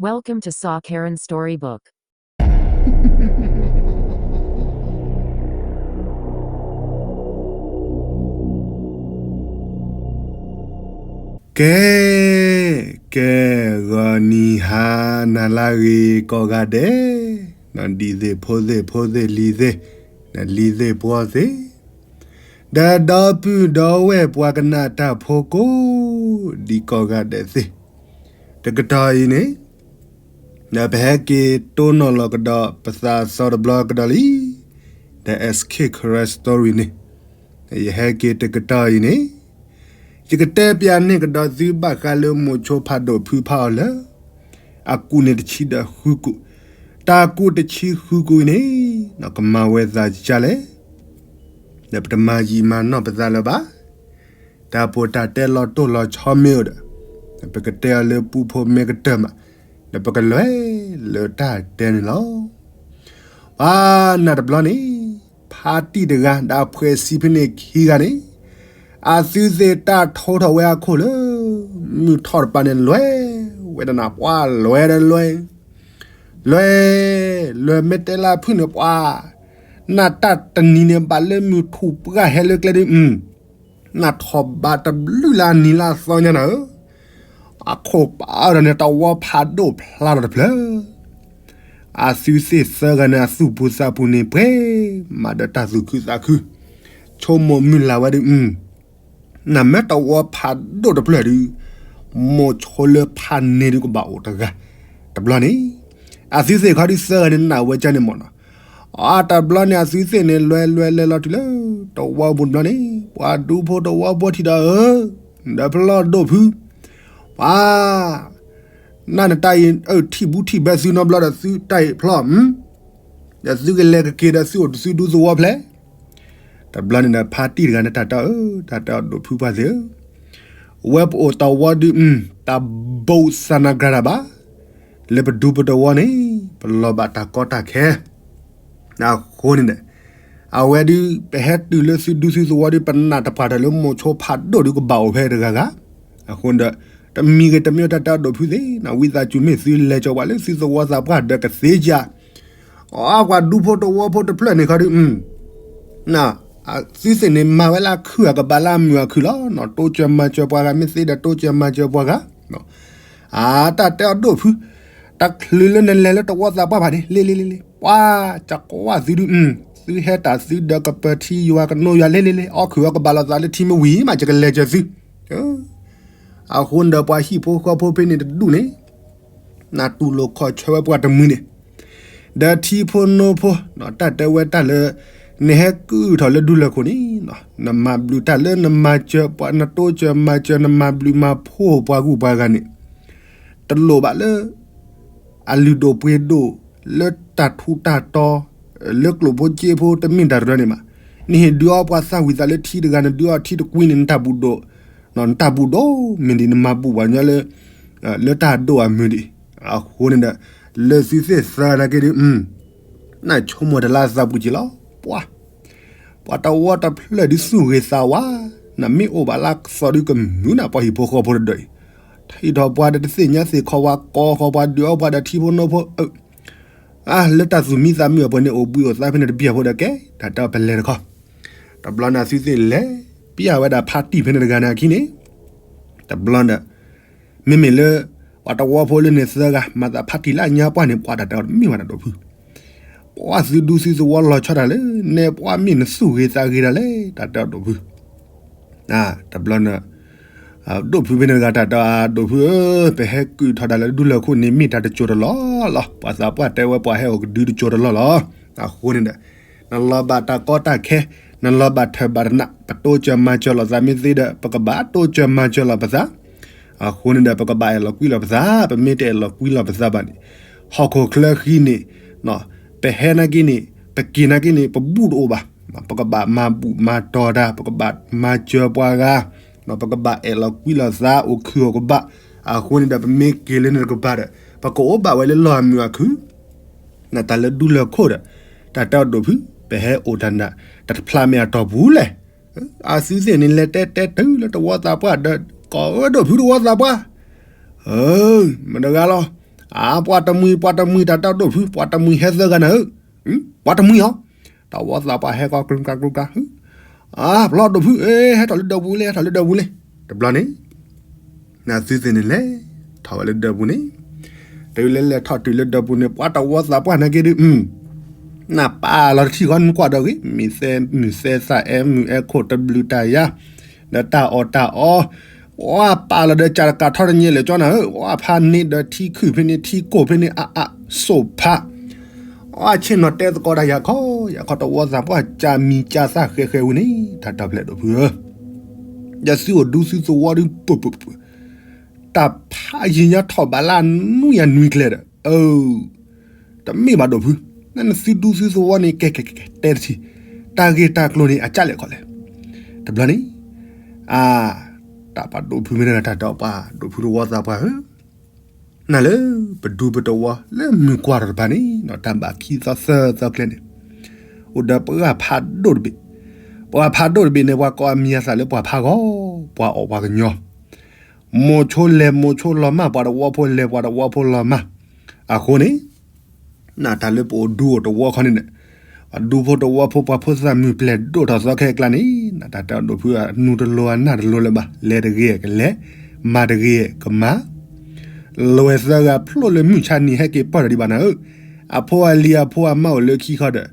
Welcome to Saw Karen Storybook. ကဲ, ကဲ, ဂီၤနံၤဟါနၤလၢအဂ့ၤကိးဂၤဒဲး, နဒံးသ့ၣ်ဖိသ့ၣ်ဖိသ့ၣ်လံၤသ့ၣ်, နလံၤသ့ၣ်ပှီၢ်သ့ၣ်, ဒီးဒီပုၢ်ဒီဝဲၢ်ပှၤကနၣ်တၢ်ဖိကိးဒံကိးဂၤဒဲးသ့ၣ်, တကတီၢ်အံၤန့ၣ် ဒီးပဟဲက့ၤတိၢ်နီၣ်လီၤကဒီးပသးစီတဘျီကဒီးလံ, ဒီး S K Karen Story န့ၣ်, ယဟဲက့ၤတကတီၢ်အံၤန့ၣ်, ယကတဲပၠးန့ၢ်ကဒီးသုဘၣ်ဃးလၢမိၤဆိဖးဒိၣ်ဖုဖးအီၤလၢ အကူၣ်န့ၣ်တဆံဒီးဃုကူၣ်, တၢ်ကူၣ်တဆံဃုကူၣ်အံၤန့ၣ်, ကမၤဝဲသးကစၢ်လဲၣ်, ဒီးပတမၤယံာ်မၤနီၢ်ပသးလၢၤဘၣ်. တၢ်ပီးတၢ်တဲလီၤတိၢ်လီၤဆီမ့ၢ်အိၣ်ဒီး, ပကတဲအီၤလၢပူဖိမ့ၢ်ကတၢၢ်မး, ဒီးပကလဲၤလၢတၢ်တဲန့ၣ်လီၤ. ပှၤနၢ်တဘျီန့ၣ်, ဖါတံၢ်တဂၤဒီးအဖှဲးဆံဖဲန့ၣ်ခံဂၤန့ၣ်, အသုသ့ၣ်တၢ်ထိထီၣ်ဝဲအခိၣ်လၢ မုၢ်ထီၣ်တပၤန့ၣ်လဲၤဝဲဒၣ်နၤ, ပှၤလဲၤဒီးလဲၤ, လဲၤ, လဲၤမ့ၢ်တဲလၢအဖုၣ်န့ၣ်ပှၤ, နၢ်တၢ်တနံၤန့ၣ်ဘၣ်လၢမုၢ်ထူၣ်ပှၢ်ဟဲလၢကျဲဒ်အံၤ, နၢ်ထီၣ်ဘးတဘျုးလၢအနံၤလၢအသီညါနၤဧၢ, အခိၣ်ပာ်အီၤဒီးန့ၣ် တဝီဖးဒိၣ်ဖျါထီၣ်တဖျၢၣ်, အသုသ့ၣ်သၢဂၤန့ၣ် အသူၣ်ပူၤသးပူၤန့ၣ်ပှဲၤမးဒီးတၢ်သူၣ်ခုသးခု, ဆိကမိၣ်မုၢ်လၢ်ဝဲဒ်အံၤ, နမ့ၢ်တဝီဖးဒိၣ်တဖျၢၣ်ဒီး, မိၤဆိလၢဖးန့ၢ်ဒုးကဘၣ်အိၣ်တဂၤ, တဘျီန့ၣ်, အသုသ့ၣ်ခီဒုးသၢဂၤန့ၣ်နၢ်ဝဲကန့ၣ်မ့ၢ်နီၤ, အတဘျီန့ၣ် အသုသ့ၣ်န့ၣ် လဲၤလဲၤလဲၤလီၤတုၤလၢ တဝီပူၤတဘျီန့ၣ် ပှၤဒူဖိတဝီဖိထံၣ်ဒီးဧၢ, ဒီးဖျီၣ်ဒိၣ်ဖု, ပှၤ နၢ်နတၢ်အံၤ အၢၣ်ထံၣ်ဘူးထံၣ်ဘဲသုနီတဘျီဒီးသုတၢ်အံၤဖျီၣ်, ဒီးသုကလဲၤကက့ၤဒီးသုအိၣ်တသုဒူသဝီဖျဲၣ်, တဘျီန့ၣ်ဒီးဖါတံၢ်တဂၤန့ၣ်တၢ်တဲအီၤ, တၢ်တဲအီၤဒိၣ်ဖုပှၢ်သ့ၣ်ဧၢ, ဝဲပအိၣ်တဝီဒုး တၢ်ဘိးစၢ်နၤကြၤတၢ်ဘၣ်, လၢပဒူပတဝီန့ၣ် ပလီၤဘၣ်တၢ်ကီတၢ်ခဲ အဃိန့ၣ်ဒီး အဝဲဒုး ပဟဲတုၤလၢသုဒူသုသဝီဒုး ပနၢ်တပှၢ်တၢၢ်လၢမိၤဆိဖးဒိၣ်ဒုးကဘၣ်အိၣ်ဖဲတဂၤဂၤ, အဃိန့ၣ်ဒီး တမံၤဂ့ၤတမံၤတၢ်တဲအီၤဒိၣ်ဖုသ့ၣ် ဝံသးစူၤမ့ၢ်သုလဲၤကၠီၤပှၤလၢသုသဝီသးပှၢ်ဒီးကသ့ဧါ, အပှၤဒူဖိတဝီဖိတဖျၢၣ်န့ၣ်ခီဒုး သုသ့ၣ်န့ၣ်မၤဝဲလၢအခုၣ်အကဘၣ်လၢအမုာ်အခုၣ်လီၤ, တိစၢၤမၤစၢၤပှၤဂၤ မ့ၢ်သ့ဒီးတိစၢၤမၤစၢၤပှၤဂၤ, အတၢ်တဲအီၤဒိၣ်ဖု, တချုးလၢနလဲၤလၢတဝီသးပှၢ်ဘၣ်န့ၣ် လ့လ့လ့လ့ ပှၤ ကကွၢ်သုဒုး, သုဟဲတၢ်သုဒီးကပၢၤထံယွၤကနိယွၤ လ့လ့လ့ အီၣ်ခုၣ်အီကဘၣ်လိာ်သးလၢထံမ့ၢ်ဝံၤမး ယကလဲၤကၢၤသု, အဃိန့ၣ်ဒီးပှၤဟံၣ်ဖိဃီဖိဖဲန့ၣ်တဒူၣ်န့ၣ် နတူၢ်လိာ်ခီၣ်ဆၢဝဲပှၤတမှံၤန့ၣ်, ဒီးထံဖိနိဖိ တၢ်တဲဝဲတၢ်လၢ နဟဲကုၢ်ထီၣ်လၢဒူလၢၢ်ခိၣ်န့ၣ်, နမၤဘျုးတၢ်လၢနမၤစၢၤပှၤ နတိစၢၤမၤစၢၤ နမၤဘျုးမၤဖှိၣ်ပှၤဂုၤပှၤဂၤန့ၣ်, တလိၣ်ဘၣ်လၢ အလုၢ်ဒိၣ်ပှ့ၤဒိၣ် လၢတၢ်ထူးတၢ်တီၤ လၢကျိၣ်ဖိစ့ဖိတမ့ၢ်တၢ်တရၢန့ၣ်ဘၣ်, နဟ့ၣ်ဒုးအီပှၤသၣ်ဝံၤသးလၢထံတဂၤ နဒုးအီထံတကွံန့ၣ် နတၢ်ဘူၣ်ဒိၣ်, နတၢ်ဘူၣ်ဒိၣ်မ့ၢ်ဒ်နမၤဘူၣ်ပှၤညီလၢ လၢတၢ်ဒိၣ်အမုၢ်ဒံး, အဃိန့ၣ်ဒီး လၢသုသ့ၣ်သၢနာ်က့ဒုး နဆိကမိၣ်တၢ်လၢအသးပူၤက့ၤလီၤ, ပှၤ ပှၤတဝီတဖျၢၣ်ဒုးသူၣ်ဂ့ၤသးဝါ, နမ့ၢ်အိၣ်ဘၣ်လၢအကသီဒုးကမုာ်နၤပှၤဟံၣ်ဖိဃီဖိတဒၢးအံၤ, ထံၣ်ထီၣ်ပှၤဒီးတသ့ၣ်ညါသ့ၣ်ခီဝါ ကိးဃီၤပှၤဒုးအီပှၤဒီးထံဖိနိဖိ အါ လၢတၢ်သူၣ်မံသးမုာ်အပူၤန့ၣ် အိၣ်ဘှံးအိၣ်သါဖဲန့ၣ်တဘ့ၣ်အဖိဒီးကဲ တၢ်တဲအီၤပလဲၤတခီ, တဘျီန့ၣ်သုသ့ၣ်လဲၤ ပျၢ်ဝဲဒၣ်ဖါတံၢ်ဖဲန့ၣ်တဂၤန့ၣ်အခံန့ၣ်, တဘျီန့ၣ် မ့မ့ၢ်လၢ ပှၤတဝီဖိလၢန့ၣ်သၢဂၤ မၤသးဖါတံၢ်လၢအညါပှၢ်န့ၣ် ပှၤတၢ်တဲအီၤတမ့ၢ်ဝဲဒၣ်ဒိၣ်ဖု, ပှၤသုဒူသုသဝီလီၤဆီတၢ်လၢ နဲပှၤမ့ၢ်နသူၣ်ဂ့ၤသးဂ့ၤတၢ်လဲၣ် တၢ်တဲအီၤဒိၣ်ဖု တဘျီန့ၣ် ဒိၣ်ဖုဖဲန့ၣ်တဂၤတၢ်တဲအီၤ ဒိၣ်ဖုဧၢ, ပဟဲကုၢ်ထီၣ်တၢ်လၢဒူလၢၢ်ခိၣ်န့ၣ် မ့ၢ်တၢ်တစိၤတလီၢ်လီၤ. ပှၤသးပှၢ်တဲဝဲပှၤဟဲအိၣ်ကဒုတစိၤတလီၢ်လီၤ. အဃိန့ၣ်ဒီး နလီၤဘၣ်တၢ်ကီတၢ်ခဲ, နလီၤဘၣ်ထၢၣ်ဘၣ်တနး, ပတိစၢၤမၤစၢၤလိာ်သးမ့ၢ်သ့ဒီး ပကဘၣ်တိစၢၤမၤစၢၤလိာ်ပသး အဃိန့ၣ်ဒီး ပကဘၣ်အဲၣ်လီၤကွံလိာ်ပသး, ပမ့ၢ်တအဲၣ်လီၤကွံလိာ်ပသးဘၣ်န့ၣ်, ဟီၣ်ခိၣ်ချၢဃံန့ၣ် ပဟဲနာ်က့န့ၣ် ပက့ၤနာ်က့န့ၣ် ပဘူၣ်တအိၣ်ဘၣ်. ပကဘၣ်မၤဘူၣ်မၤတီၤတၢ်, ပကဘၣ်မၤစၢၤပှၤဂၤ, ပကဘၣ်အဲၣ်လီၤကွံလိာ်သး အိၣ်ခုၣ်အိၣ်ကဘၣ်. အဃိန့ၣ်ဒီး ပမ့ၢ်က့ၤလၢန့ၣ်တကပၤဒီး ပကအိၣ်ဘၣ်ဝဲလၢလီၢ်အမုာ်အခုၣ် နတၢ်လၢဒူလၢၢ်ခိၣ်ဒီး တၢ်တဲအီၤဒိၣ်ဖု ပဟဲအိၣ်တၢ်နး တၢ်တဖျါမ့ၢ်အတီၢ်ပူၤလဲၣ်. အသုသ့ၣ်န့ၣ် လဲၤတဲတဲတုၤလၢတဝီသးပှၢ်ဒီး ကိးဝဲဒိၣ်ဖုတဝီသးပှၢ်, မတၤတဂၤလီၤ. အါ ပှၤတမှံၤ ပှၤတမှံၤ တၢ်တဲအီၤဒိၣ်ဖု ပှၤတမှံၤဟဲသၢဂၤနၤဧၢ, ပှၤတမှံၤအီၤ, တၢ်ဝီသးပှၢ်ဟဲကီး ကြုကၢကြုကၢ, အါ ပျီဒိၣ်ဖု အဲ ဟဲထီၣ်လၢဒၢးပူၤလံ ဟဲထီၣ်လၢဒၢးပူၤလံ, တဘျီန့ၣ် နသုသ့ၣ်န့ၣ်လဲၤထီၣ်ဝဲလၢဒၢးပူၤန့ၣ်, တုၤလဲၤလဲၤထီၣ်တုၤလၢဒၢးပူၤန့ၣ် ပှၤတၢ်ဝီသးပှၢ်နာ်က့ဒုး နပာ်လီၤတထံၣ်ဃီနကွၢ်ဒီးဂ့ၤ မ့ၢ်သဲမုၢ်သဲသး အဲၣ်မုၢ်အဲၣ်ခိၣ် တဘျုးတၢ်ယါ, ဒီးတၢ်အီၣ်တၢ်အီ, ပှၤပာ်လီၤဒီးကၢ်တကးထီတညဲလၢာ်ကၠီနၤဧၢ, ပှၤဖးန့ၢ်ဒီးထံခုၣ်ဖဲန့ၣ် ထံကိၢ်ဖဲန့ၣ် အါအါစိာ်ဖး, အါဆ့ၣ်နီၤတဲသကိးတၢ်ယၤခီ ယၤခီတဝီသးပှၢ် ကၢ်မံၤကၢ်သၣ်ဃဲဃဲဝံၤန့ၣ် တၢ်တၢ်ဖျဲးဒိၣ်ဖုဧၢ ယသုအိၣ်ဒူသုသဝီဒုး ပၢၢ်ပၢၢ်ပၢၢ်, တၢ်ဖးယံၤညါထီၣ်ဘးလၢအနွံယၤနွံကျဲဒီး အၢ တမ့ၢ်ဘၣ်ဒိၣ်ဖု, နနသုဒူသုသဝီန့ၣ် ကဲကဲကဲကဲ တဲတထံၣ်, တၢ်ဂ့ၢ်တၢ်ကျိၤန့ၣ် အကၢ်လဲၣ်ခီလဲၣ်, တဘျီန့ၣ်, အါ, တၢ်ပှၤဒိၣ်ဖုမ့ၢ်တဂၤ တၢ်တဲအီၤပှၤဒိၣ်ဖုတဝီသးပှၢ်ဧၢ, နၤလၢ ပဒူပတဝီလၢမုၢ်ကွၢ်ထီၣ်တဖၣ်န့ၣ် တၢ်ဘၣ်ခံသီသၢသီကျဲန့ၣ်, အိၣ်ဒီးပှၤဖးဒိၣ်တဘ့ၣ်, ပှၤဖးဒိၣ်တဘ့ၣ်န့ၣ် ပှၤကိးအမံၤအသးလၢပှၤဖးဂီၤ, ပှၤအီၣ်ပှၤကညီ မိၤဆိလဲၤမိၤဆိလီၤမၢ် ပှၤတဝီဖိလဲၤပှၤတဝီဖိလီၤမၢ်, အဃိန့ၣ်, နတၢ်လၢပအိၣ်ဒူအိၣ်တဝီခီန့ၣ်ဒီး, ပှၤဒူဖိတဝီဖိပှၤဖိသၣ်မုၢ်ပျဲၢ်ဒိၣ်ထီၣ်သီခဲအကျါန့ၣ် နတၢ်တဲအီၤဒိၣ်ဖုအနူတလိၤအနၢ်တလိၤလၢၤဘၣ် လဲၤတဂ့ၤကလဲၤ, မၤတဂ့ၤကမၤ လဲၤသၢဂၤဖျိလၢမုၢ်ဆါနံၤဟဲက့ၤပၢၢ်ထီၣ်ဒံးဘၣ်နၤဧၢ, အဖိအလံၤအဖိအမါအိၣ်လၢခံခီဒီး,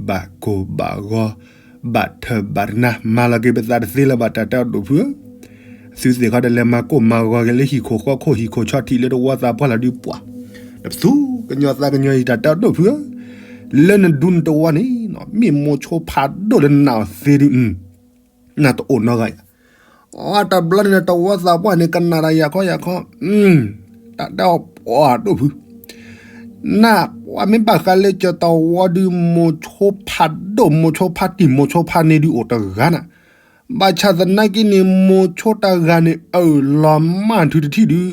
ဘၣ်ကိၢ်ဘၣ်ဂီၤ, ဘၣ်ထၢၣ်ဘၣ်တနါ မၤလီၤက့ၤပသးတသ့လၢၤဘၣ် တၢ်တဲအီၤဒိၣ်ဖုဧၢ, သုသ့ၣ်ခီဒီးလဲၤမၤကိၢ်မၤဂီၤက့ၤလၢဟံၣ်ခိၣ်ဃီခိၣ်ဟံၣ်ခိၣ်ဆီထံးလၢတဝီသးပှၢ်လီၤဒုးပှၤ, နပသူကညီသးကညီအံၤ တၢ်တဲအီၤဒိၣ်ဖုဧၢ, လၢနဒူနတဝီန့ၣ် မ့ၢ်မိၤဆိဖးဒိၣ်လၢနနာ်အီၤသ့ဒုး နတအိၣ်နီတဂၤယၤ, အတဘျီန့ၣ် တဝီသးပှၢ်န့ၣ် ကနၣ်တၢ်ယၤခီယၤခီ, တၢ်တဲအီၤပှၤဒိၣ်ဖု, နပှၤမ့ၢ်ဘၣ်ဃးလၢကၠီၤတဝီဒုး မိၤဆိဖးဒိၣ် မိၤဆိဖးတံၢ် မိၤဆိဖးန့ၢ်ဒုးအိၣ်တဂၤနၤ, ဘၣ်ဆၣ်သနာ်က့န့ၣ် မိၤဆိတဂၤန့ၣ် အၢၣ်လီၤမၢ်ထုတထံၣ်ဒုး,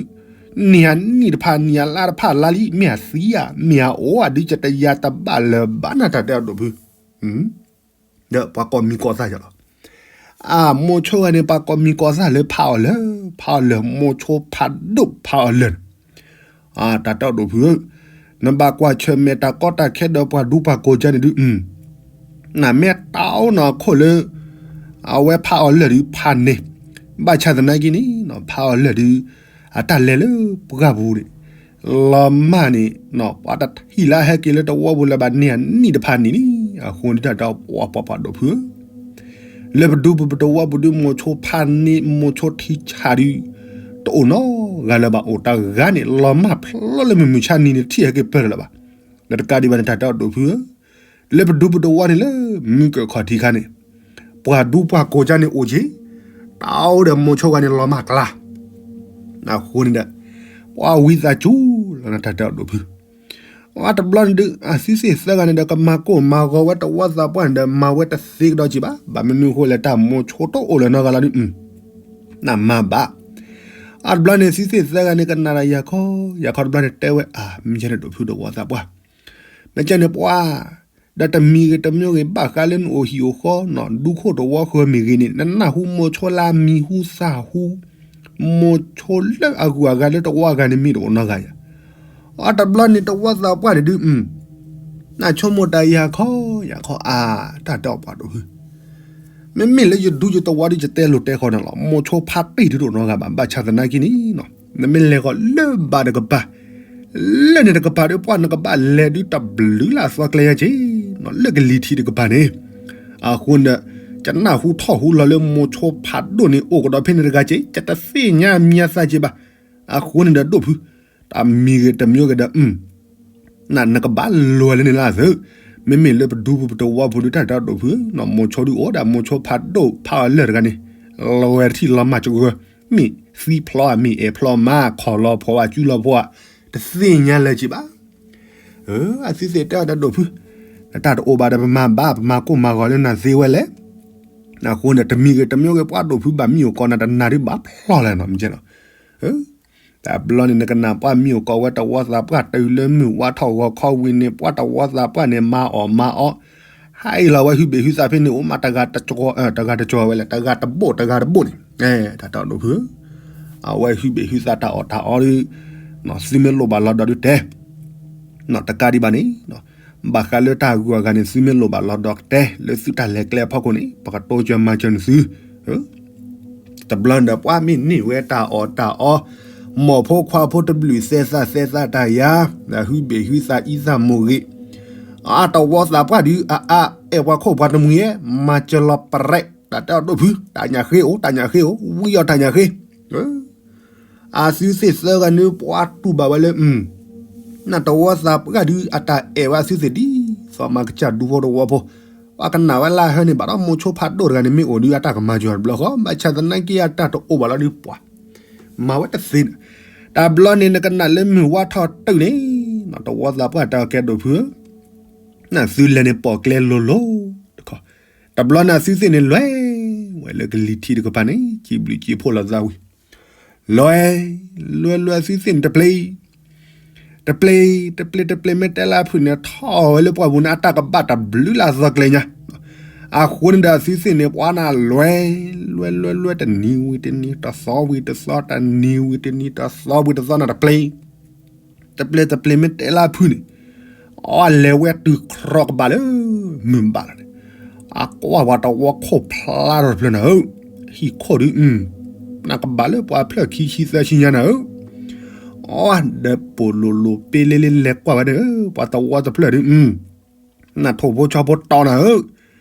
နံၣ်အနံၣ်တဖၣ် နံၣ်အလါတဖၣ်လါလံ မ့ၢ်အသံဧါ မ့ၢ်အအိၣ်ဧါဒုး ကတယၤတဘၣ်လၢၤဘၣ်နၤ တၢ်တဲအီၤဒိၣ်ဖု ဒီးပှၤကိးမံၤကိးသၣ်ယၤလီၤ, အမိၤဆိဂၤန့ၣ် ပှၤကိးမံၤကိးသၣ်လၢဖးအီၤလၢာ်, ဖးအီၤလၢာ် မိၤဆိဖးဒိၣ်ဖးအီၤလၢာ်န့ၣ်, တၢ်တဲအီၤဒိၣ်ဖုဧၢ, နဘၣ်ကွၢ်ဆၢၣ်မဲာ်တၢ်ကီတၢ်ခဲဒီးပှၤဒူပှၤကိးကါန့ၣ်ဒုး, နမ့ၢ်တၢ်အိၣ်နီၢ်ခိၣ်လၢ အဝဲဖးအီၤလၢာ်ဒုးဖးန့ၢ်, ဘၣ်ဆၣ်သနာ်က့န့ၣ် ဖးအီၤလၢာ်ဒုး အတၢ်လဲၤလၢပှၢ်ပူၤန့ၣ် လီၤမၢ်န့ၣ် ပှၤတထံၣ်လၢဟဲက့ၤလၢတဝီပူၤလၢၤဘၣ် နံၣ်အနံၣ်တဖၣ်နံၣ်လံ, အဃိန့ၣ်တၢ်တဲအီၤပှၤပှၤဒိၣ်ဖုဧၢ, လၢပဒူပတဝီပူၤဒုး မိၤဆိဖးန့ၢ် မိၤဆိထံဆးဒုး တအိၣ်နီတဂၤလၢၤဘၣ် အိၣ်တဂၤန့ၣ် လီၤမၢ်ဖျိလၢမုၢ်မုၢ်ဆါနံၤန့ၣ် ထံၣ်ဟဲက့ၤပၢၢ်လၢၤဘၣ်, လၢတကးဒံးဘၣ်န့ၣ် တၢ်တဲအီၤဒိၣ်ဖုဧၢ, လၢပဒူပတဝီန့ၣ်လၢ မုၢ်ကၢၢ်ခီၣ်ထံးခါန့ၣ် ပှၤဒူပှၤကိးကါန့ၣ်အိၣ်က့ၤ, တၢ်အိၣ်ဒီးမိၤဆိဂၤန့ၣ်လီၤမၢ်ကျါ, အဃိန့ၣ်ဒီး ပှၤဝံသးစူၤလီၤနတၢ်တဲအီၤဒိၣ်ဖု, အတဘျီန့ၣ်ဒုး အသုသ့ၣ်သၢဂၤန့ၣ်ဒီး ကမၤကိၢ်မၤဂီၤဝဲတဝီသးပှၢ်န့ၣ်ဒီး မၤဝဲတသ့ကဒီးက့ၤဘၣ်, ဘၣ်မနုၤအဃိလဲၣ် တၢ်မိၤဆိတအိၣ်လၢၤနီတဂၤလီၤဒုး နမၤဘၣ်, အတဘျီန့ၣ် သုသ့ၣ်သၢဂၤန့ၣ် ကနၣ်တၢ်ယၤခီယၤခီတဘျီန့ၣ် တဲဝဲအါ မ့ၢ်ကဲန့ၣ်ဒိၣ်ဖုတဝီသးပှၢ်, မ့ၢ်ကဲန့ၣ်ပှၤ ဒီးတမံၤဂ့ၤတမံၤဂ့ၤ ဘၣ်ဃးလၢနအိၣ်ဟံၣ်အိၣ်ဃီနီၤ ဒူခိၣ်တဝီဃၢၤမ့ၢ်ဂ့ၤန့ၣ် နနၢ်ဟူမိၤဆိလၢအမံၤဟူသၣ်ဟူ, မိၤဆိလၢအဂုၤအဂၤလၢတဝီအဂၤန့ၣ် မ့ၢ်တအိၣ်နီတဂၤယၤ, အတဘျီန့ၣ်တဝီသးပှၢ်န့ၣ်ဒုး နဆိကမိၣ်တၢ်ယၤခီယၤခီအါ တၢ်တဲအီၤပှၤဒိၣ်ဖု မ့မ့ၢ်လၢယဒူယတဝီဒုး ယတဲလိၤတဲဃီန့ၣ်လီၤ. မိၤဆိဖးတံၢ်ဒုးတအိၣ်နီတဂၤဘၣ်. ဘၣ်ဆၣ်သနာ်က့န့ၣ် နမ့ၢ်လဲၤဃီၤလၢဘၣ်တကပၤ, လၢန့ၣ်တကပၤဒီး ပှၢ်နကဘၣ်လဲၤဒုးတဘျုးလၢအသီကျဲညါက့ၤ, လၢကလံၤထံးတကပၤန့ၣ်, အဃိန့ၣ်ဒီး ယနၢ်ဟူထီၣ်ဟူလီၤလၢမိၤဆိဖးဒိၣ်န့ၣ် အိၣ်ကဒီးဖဲန့ၣ်တဂၤက့ၤ, ယတသ့ၣ်ညါအမံၤအသၣ်က့ၤဘၣ်. အဃိန့ၣ်ဒီးဒိၣ်ဖု, တမံၤဂ့ၤတမံၤဂ့ၤဒီး နနကဘၣ်လဲၤလၢန့ၣ်လၢအသၢ, မ့မ့ၢ်လၢပဒူပူၤပတဝီပူၤဒုး တၢ်တဲဒိၣ်ဖုဧၢ, မိၤဆိဒုးအိၣ်ဒၣ်မိၤဆိဖးဒိၣ်ဖးအီၤလၢာ်တဂၤန့ၣ်, လဲၤတထံၣ်လီၤမၢ်ကဂၢၢ်, မ့ၢ်သံဖျီဧါ မ့ၢ်အဲၣ်ဖျီမး ခီၣ်လီၤဖီဧါ ကၠူလီၤဖီဧါ, တသ့ၣ်ညါလၢၤက့ၤဘၣ်. အသုသ့ၣ်တဲအီၤတၢ်ဒိၣ်ဖု, နတၢ်တအိၣ်ဘၣ်ဒီးပမၤဘၣ် ပမၤကိၢ်မၤဂီၤလၢနၤသ့ဝဲလဲၣ်. အဃိန့ၣ် တမံၤဂ့ၤတမံၤဂ့ၤ ပှၤဒိၣ်ဖုဘၣ်မံအိၣ်ကိးနၤတနၤဒုးဘၣ်ဖျီလဲၣ်နီၤ မ့ၢ်ကဲနီၤ တဘျီန့ၣ် နကနၣ်ပှၤမံအိၣ်ကိးဝဲတဝီသးပှၢ် တုၤလၢမုၢ်ဝါထီၣ်ဂီၤခီဝံၤန့ၣ် ပှၤတဝီသးပှၢ်န့ၣ် မၤအီၣ်မၤအီ, ဟဲအံၤလီၤဝဲဟုဘ့ၣ်ဟုသးဖဲန့ၣ် အိၣ်မးတဂၤတကီ, တဂၤတကီဝဲလဲၣ် တဂၤတဘိၣ်တဂၤတဘိၣ်န့ၣ်, တၢ်တဲဒိၣ်ဖု, အဝဲဟုဘ့ၣ်ဟုသးတၢ်အီၣ်တၢ်အီဒုး သုမ့ၢ်လိၣ်ဘၣ်လီၤဒီးဒုးတဲ, တကးဒံးဘၣ်န့ၣ်, ဘၣ်ဃးလၢတၢ်ဂုၤအဂၤန့ၣ် သုမ့ၢ်လိၣ်ဘၣ်လီၤဒီးကတဲ လၢသုတၢ်လဲၤကျဲအဖီခိၣ်န့ၣ် ပကတိစၢၤမၤစၢၤနသု တဘျီန့ၣ်ဒီး ပှၤမ့ၢ်န့ၢ်ဝဲတၢ်အီၣ်တၢ်အီ, မိၢ်ဖိခွါဖိတဘျုးသဲသးသဲသးတၢ်ယၤ, ဟုဘ့ၣ်ဟုသးအံသးမိၢ်ဂ့ၤ, အတဝီသးပှၢ်ဒုး အအါအဲၣ်ပှၤခိၣ်ပှၤတမှံၤဧဲ, မၤစၢၤလီၤပရဲး, တၢ်တဲအီၤဒိၣ်ဖု, တၢ်ညၣ်ဃ့အိၣ်, တၢ်ညၣ်ဃ့အိၣ်, ဝံအီၤတၢ်ညၣ်ဃ့ အသုသ့ၣ်သၢဂၤန့ၣ် ပှၤတူၢ်ဘၣ်ဝဲလၢ နတဝီသးပှၢ်ဒုး အတၢ်အဲၣ်ဝဲအသုသ့ၣ်ဒ်သိးမၤကစၢ်ဒူဖိတဝီဖိ, ပှၤကနၣ်ဝဲလၢဟၢန့ၣ် ဘၣ်ဒီးမိၤဆိဖးဒိၣ်တဂၤန့ၣ် မ့ၢ်အိၣ်ဒုး အတၢ်ကမၤစၢၤတဘျီဃီ, ဘၣ်ဆၣ်သနာ်က့ အတၢ်တအိၣ်ဘၣ်လီၤဒုးပှၤ, မၤဝဲတသ့န့ၣ်, တဘျီန့ၣ် နကနၣ်လၢမုၢ်ဝါထီၣ်တုၤန့ၣ်, တဝီသးပှၢ်တဲအီၤကဲဒိၣ်ဖုဧၢ, နသုလဲၤန့ၣ်ပိာ်ကျဲလိၤလိၤတခီ, တဘျီန့ၣ်အသုသ့ၣ်န့ၣ်လဲၤဝဲလၢကလံၤထံးတကပၤန့ၣ် စံးဘျုးစံးဖှိၣ်လိာ်သးဝံၤ လဲၤ, လဲၤလဲၤသုသ့ၣ်န့ၣ်တပျ့ၤ, တပျ့ၤ, တပျ့ၤ, တပျ့ၤမ့ၢ်တဲလၢအဖုၣ်န့ၣ် ထီၣ်ဝဲလၢပှၢ်ပူၤန့ၣ် အတၢ်ကဘၣ်တဘျုးလၢအသီကျဲညါ, အဃိန့ၣ်ဒီးသုသ့ၣ်န့ၣ် ပှၤနၢ်လဲၤ, လဲၤလဲၤလဲၤ တနံၤဝံၤတနံၤ တသီဝံၤတသီ တနံၤဝံၤတနံၤ တသီဝံၤတသီန့ၣ်တပျ့ၤ တပျ့ၤတပျ့ၤမ့ၢ်တဲလၢအဖုၣ်န့ၣ်, အလဲၤဝဲတုၤကြီကဘၣ်လၢ မုၢ်ဘၣ်လီၤန့ၣ်, အကွၢ်ပှၤတဝီခိၣ်ဖျါထီၣ်တဖျၢၣ်နၤဧၢ, ဟံၣ်ခိၣ်ဒုး, နကဘၣ်လၢပှၤဖျၢၣ်ခံဆံသၢဆံညါနၤဧၢ, အဒီးပိာ်လိၤလိၤပ့လ့လ့လဲၤကွၢ်ဝဲန့ၣ်ဧၢ, ပှၤတဝီတဖျၢၣ်ဒုး နထိၣ်ဖိဆီဖိတီနၤဧၢ,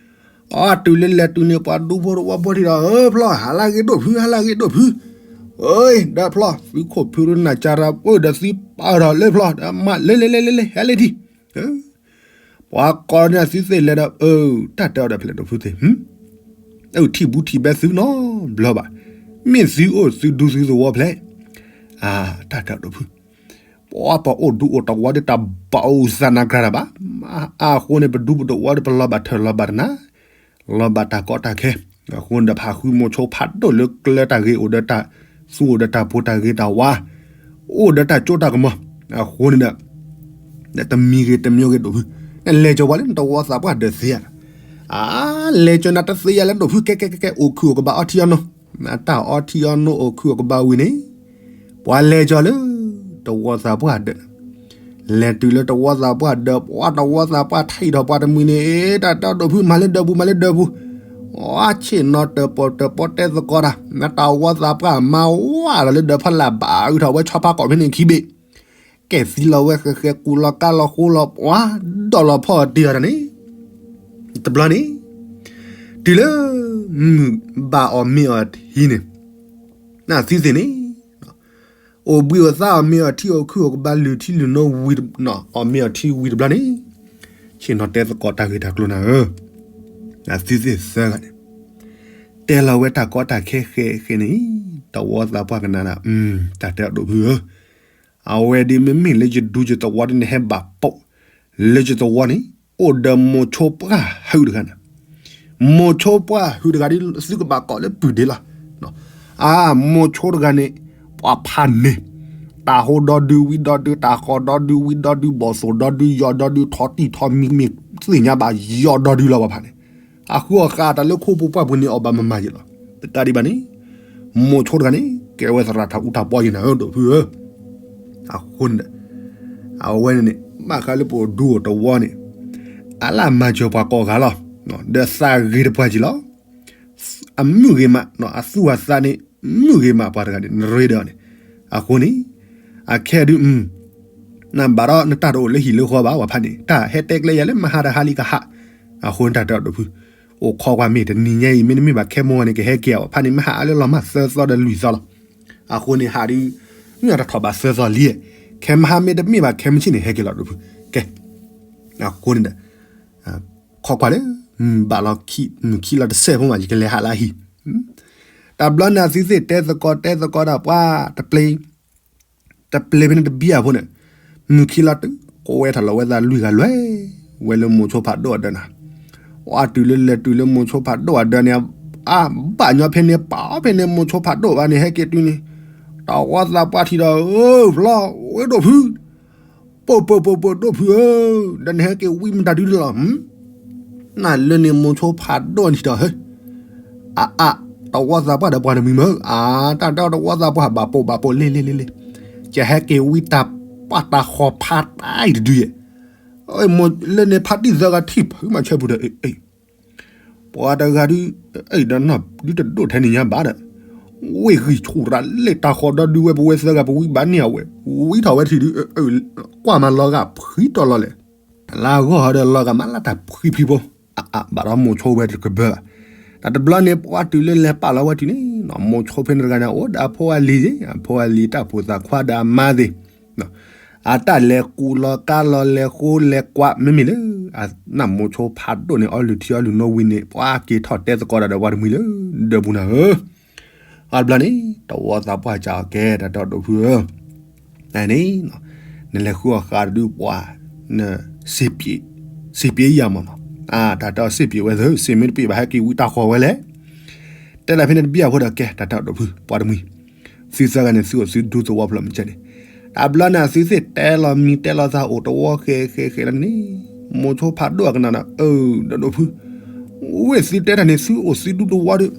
အတုၤလၢလဲၤတုၤန့ၣ် ပှၤဒူဖိတဝီဖိထံၣ်ဒီး ဧၢဖျီၣ် ဟးလၢဂ့ၤဒိၣ်ဖု ဟးလၢဂ့ၤဒိၣ်ဖု, ဧၢဒီးဖျီၣ် သုခိၣ်ဖုရနၢ်ကၢ်ရၤပၢၢ်ဒီးသုပၢ်ဒီးလၢဖျီၣ် ဒီးမးလၢလၢလၢလၢလၢ ဟဲလၢထံၣ်, ပှၤကိးန့ၢ်သုသ့ၣ်လဲၤဒီး အၢ တၢ်တဲအီၤဒီးဖျဲးဒိၣ်ဖုသ့ၣ်, အၢ ထံၣ်ဘူးထံၣ်ဘဲသုနီတဘျီဘၣ်, မ့ၢ်သုအိၣ်သုဒူသုသဝီဖျဲး, တၢ်တဲအီၤဒိၣ်ဖု ပှၤပအိၣ်ဒူအိၣ်တဝီဒီးတၢ်ဘၣ်အိၣ်သးနၤကြၢးတၢ်ဘၣ်, အဃိန့ၣ် ပဒူပတဝီဒီးပလီၤဘၣ်ထၢၣ်လီၤဘၣ်တနါ, လီၤဘၣ်တၢ်ကီတၢ်ခဲ, အဃိန့ၣ်ဒီးဖးဃုမိၤဆိဖးဒိၣ်လၢကျၢၤတၢ်ဂ့ၤအိၣ်ဒီးတၢ်သူၣ်အိၣ်ဒီးတၢ်ဖိတၢ်ဂ့ၤတၢ်ဝါ, အိၣ်ဒီးတၢ်ကၠိတၢ်ကမီၤ, အဃိန့ၣ်ဒီး တမံၤဂ့ၤတမံၤဂ့ၤဒိၣ်ဖု, နလဲၤကၠီၤပှၤလၢနတဝီသးပှၢ်ဒၢးသ့ဧါ, အါ လဲၤကၠီၤနၤတသ့ယၤလၢဒိၣ်ဖု ကဲကဲကဲကဲ အိၣ်ခုၣ်အိၣ်ကဘၣ်အီထံအီနိ, နတၢ်အီထံအီနိအိၣ်ခုၣ်အိၣ်ကဘၣ်ဝံၤန့ၣ်, ပှၤလဲၤကၠီၤလၢ တဝီသးပှၢ်ဒၢး လဲၤတုၤလၢတဝီသးပှၢ်ဒၢး ပှၤတဝီသးပှၢ်ထံၣ်ထီၣ်ပှၤတမှံၤန့ၣ် တၢ်တဲဒိၣ်ဖု မၤလၢဒၢးပူၤ မၤလၢဒၢးပူၤ, အဆ့ၣ်နီၤတၢၣ်ပီၣ်တၢၣ်ပီတဲသကိးတၢ် နတဝီသးပှၢ်မၤဝဲဒီးလၢဒၢးဖီလာ်ဘၣ်အုးထီၣ်ဝဲဆီဖါကီၢ်ဖဲန့ၣ်ခံဘ့ၣ်, ကဲသံလီၤဝဲဃဲဃဲ ကူလီၤကါလီၤဃိလီၤ ပှၤဒီးလီၤဖီၣ်တ့ၢ်အီၤတၢ်န့ၣ်, တဘျီန့ၣ်, တုၤလၢ မုၢ်ဘၣ်အီၣ်မ့ၤအီထံန့ၣ်, နသုသ့ၣ်န့ၣ် အိၣ်ဘှံးအိၣ်သါအီၣ်မ့ၤအီထံအိၣ်ခုၣ်အိၣ်ကဘၣ်လုၢ်ထံလုၢ်နိဝံၤ, အီၣ်မ့ၤအီထံဝံၤတဘျီန့ၣ်, ဆ့ၣ်နီၤတဲသကိးတၢ်ဂ့ၢ်တၢ်ကျိၤနၤဧၢ, နသုသ့ၣ်သၢဂၤန့ၣ်, တဲလီၤဝဲတၢ်ကီတၢ်ခဲဃဲဃဲန့ၣ်, တဝီသးပှၢ်ကနၣ်ဒီး, တၢ်တဲအဒိၣ်ဖုဧၢ, အဝဲဒ်မ့မ့ၢ်လၢယဒူယသဝီဒ်န့ၣ်ဟဲဘၣ်ပိာ်, လၢယသဝီန့ၣ်, အိၣ်ဒီးမိၤဆိပှၢ်ဟုးတဂၤန့ၣ်, မိၤဆိပှၢ်ဟုးတဂၤဒ်သုကဘၣ်ကိးလၢပုၢ်ဒ့လီၤ, အါ မိၤဆိတဂၤန့ၣ်, ပှၤဖးန့ၢ်, တၢ်ဟိဒီဒုဝံၤဒီဒု တၢ်ဃီဒီဒုဝံၤဒီဒု ဘီၣ်သိၣ်ဒီဒု ယီၤဒီဒု ထီၣ်တံၢ်ထီၣ်မံၤမ့ၢ်သ့ၣ်ညါဘၣ်ယီၤဒီဒုလီၤပှၤဖးန့ၣ်, အဃုအီၣ်ဃာ်တၢ်လၢခိပူၤပှၢ်ပူၤန့ၣ် အီၣ်ဘၣ်မမၤယဲၢ်လီၤ, တကးဒံးဘၣ်န့ၣ်, မိၤဆိတဂၤန့ၣ် ကဲဝဲသရၣ်ထးအူထးပီယဲၢ်နၤဧၢဒိၣ်ဖုဧၢ, အဃိန့ၣ်ဒီး အဝဲန့ၣ်န့ၣ် ဘၣ်ဃးလၢပအိၣ်ဒူအိၣ်တဝီန့ၣ်, အလၢမၤစၢၤပှၤကိးဂၤလီၤ, ဒီးသးဂ့ၤတပှၢ်ကံလီၤ, အမုၢ်ဂ့ၤမး, အသူၣ်အသးန့ၣ် မုၢ်ဂ့ၤမးပှၤတဂၤန့ၣ် နရ့ဒီးန့ၣ်, အဃိန့ၣ်, အခဲဒုး, နဘၣ်ဒီးနတၢ်တအိၣ်လၢဟံၣ်လၢဃီဘၣ် ပှၤဖးန့ၣ် တၢ်ဟဲတဲကျဲယၤလၢမဟါတဟါလံကဟး, အဃိန့ၣ်တၢ်တဲအဒိၣ်ဖု, အိၣ်ခိးကွၢ်မ့ၢ်တနံၤညါအံၤ မ့တမ့ၢ်ဘၣ်ခဲမိၢ်ဝဲန့ၣ် ကဟဲက့ၤအီၤ ပှၤဖးန့ၣ် မ့ၢ်ဟးအါလၢလီၤမၢ်သၢသီဒီးလွံၢ်သီလီၤ, အဃိန့ၣ်ဟးဒုး, မ့ၢ်အတထီၣ်ဘၣ်သၢသီလံ, ခဲမဟါမ့တမ့ၢ်ဘၣ်ခဲမုၢ်ဆ့ၣ်န့ၣ် ဟဲက့ၤလီၤဒိၣ်ဖု, ကဲ, အဃိန့ၣ်ဒီး ခိးကွၢ်လၢ, ဘၣ်လီၤ, မုၢ်ခံလီၤတစဲးဖိမး ယကလဲၤဟးလၢအဟံၣ်, တဘျီန့ၣ်အသုသ့ၣ်တဲသကိးတဲသကိးဒီးပှၤတပျ့ၤ, တပျ့ၤဖဲန့ၣ်တဘံၣ်အဖိန့ၣ်, မုၢ်ခံလီၤတုၤ, ကွဲထီၣ်လီၤဝဲသးလွံၢ်ဂၤလွဲၢ်, ဝဲလၢမိၤဆိဖးဒိၣ်အဒၢးနၤ, အတုၤလၢလဲၤတုၤလၢမိၤဆိဖးဒိၣ်အဒၢးန့ၣ်, အဘၣ်ညီဖဲန့ၣ် ပာ်အီၤဖဲန့ၣ်မိၤဆိဖးဒိၣ်ဘၣ်န့ၣ် ဟဲက့ၤတုၤန့ၣ်, တဝီသးပှၢ်ထံၣ်ဒီး, အၢ ဖျီၣ်, ဝဲဒိၣ်ဖု ပိာ်ပိာ်ပိာ်ပိာ်ဒိၣ်ဖုဧၢ, ဒီးနဟဲက့ၤဝံမတၤဒုလီၤ, နလၢန့ၣ်မိၤဆိဖးဒိၣ်န့ၣ်ဒီး, အါအါ, တဝီသးပှၢ်ဒီးပှၤတမှံၤမၢ, အါ တၢ်တဲအီၤတဝီသးပှၢ် ဘၣ်ပိာ်ဘၣ်ပိာ်လ့လ့လ့လ့, ဆ ကဟဲက့ၤဝံတၢ်ပာ်တၢ်ဃီၤဖးတၢ်အံၤတဒုယဲၢ်, လၢန့ၣ်ဖးတံၢ်သၢဂၤထံၣ်ဖုးမးဆၢပူၤဒီး ပှၤတဂၤဒုး အံၤဒီးနီၢ်ဒုးတဒိၣ်ထဲန့ၣ်ညါဘၣ်ဒီး, ဝ့ၢ်ဂံၢ်ဆူၣ်ရၤလ့ၣ်တၢ်ဃီၤဒီဒုးဝဲပဝဲသၢဂၤပဝံဘၣ်န့ၢ်အဝဲ, ဝံထီၣ်ဝဲထံၣ်ဒုး ကွၢ်မးလီၤဂာ်ဖှံတီၤလီၤလဲၣ်, တလါဂီၢ်ဟီဒီးလီၤဂာ်မးလၢတၢ်ဖှံဖှံဖိ, အအဘၣ်ဒီးမိၤဆိဝဲတကဘၢဘၣ်, တၢ်တဘျီန့ၣ် ပှၤတုၤလၢလဲၤပာ်လီၤဝဲထံၣ်န့ၣ်နီၤ မိၤဆိဖဲန့ၣ်တဂၤန့ၣ် အိၣ်ဒီးအဖိအလံၤယဲၢ် အဖိအလံၤတၢ်ဖိသးခွါဒီးအမါသ့ၣ် အတၢ်လဲၤကူးလီၤကါလီၤလဲၤဃိလဲၤကွး မ့မ့ၢ်လၢ နမိၤဆိဖးဒိၣ်န့ၣ် အီလုၢ်ထံအီလုၢ်နိဝံၤန့ၣ် ပှၤက့ၤထီၣ်တဲသကိးတၢ်ဒီးပှၤတမှံၤလၢဒၢးပူၤနၤဧၢ, အတဘျီန့ၣ် တဝီသးပှၢ်စံးအီၤ ကဲ တၢ်တၢ်ဒိၣ်ဖုဧၢ, န့ၣ် နလဲၤဃုအီၣ်ဃာ်တဒုးပှၤ န စ့ပံးယၤမးနီၤ, တၢ်တၢ်စ့ပံးဝဲသၢ စ့မ့ၢ်တပံးဘၣ်ဟဲက့ၤဝံတၢ်ဃီၤဝဲလဲၣ် တဲဒၣ်ဖဲန့ၣ်တဘျီအဃိဒီး ကဲ တၢ်တၢ်ဒိၣ်ဖု ပှၤတမှံၤ, သုသၢဂၤန့ၣ် သုအိၣ်သုဒူသဝီဖျၢၣ်မ့ၢ်ကဲန့ၣ်, တၢ်ဘျီန့ၣ် အသုသ့ၣ်တဲလီၤမံၤတဲလီၤသးအိၣ်တဝီဃဲးဃဲးဃဲးလီၤန့ၣ်, မိၤဆိဖးဒိၣ်အကနၣ်ဒီး အၢ တၢ်ဒိၣ်ဖု, ဝ့ၢ်သုတဲတၢ်န့ၣ် သုအိၣ်သုဒူသဝီဒီး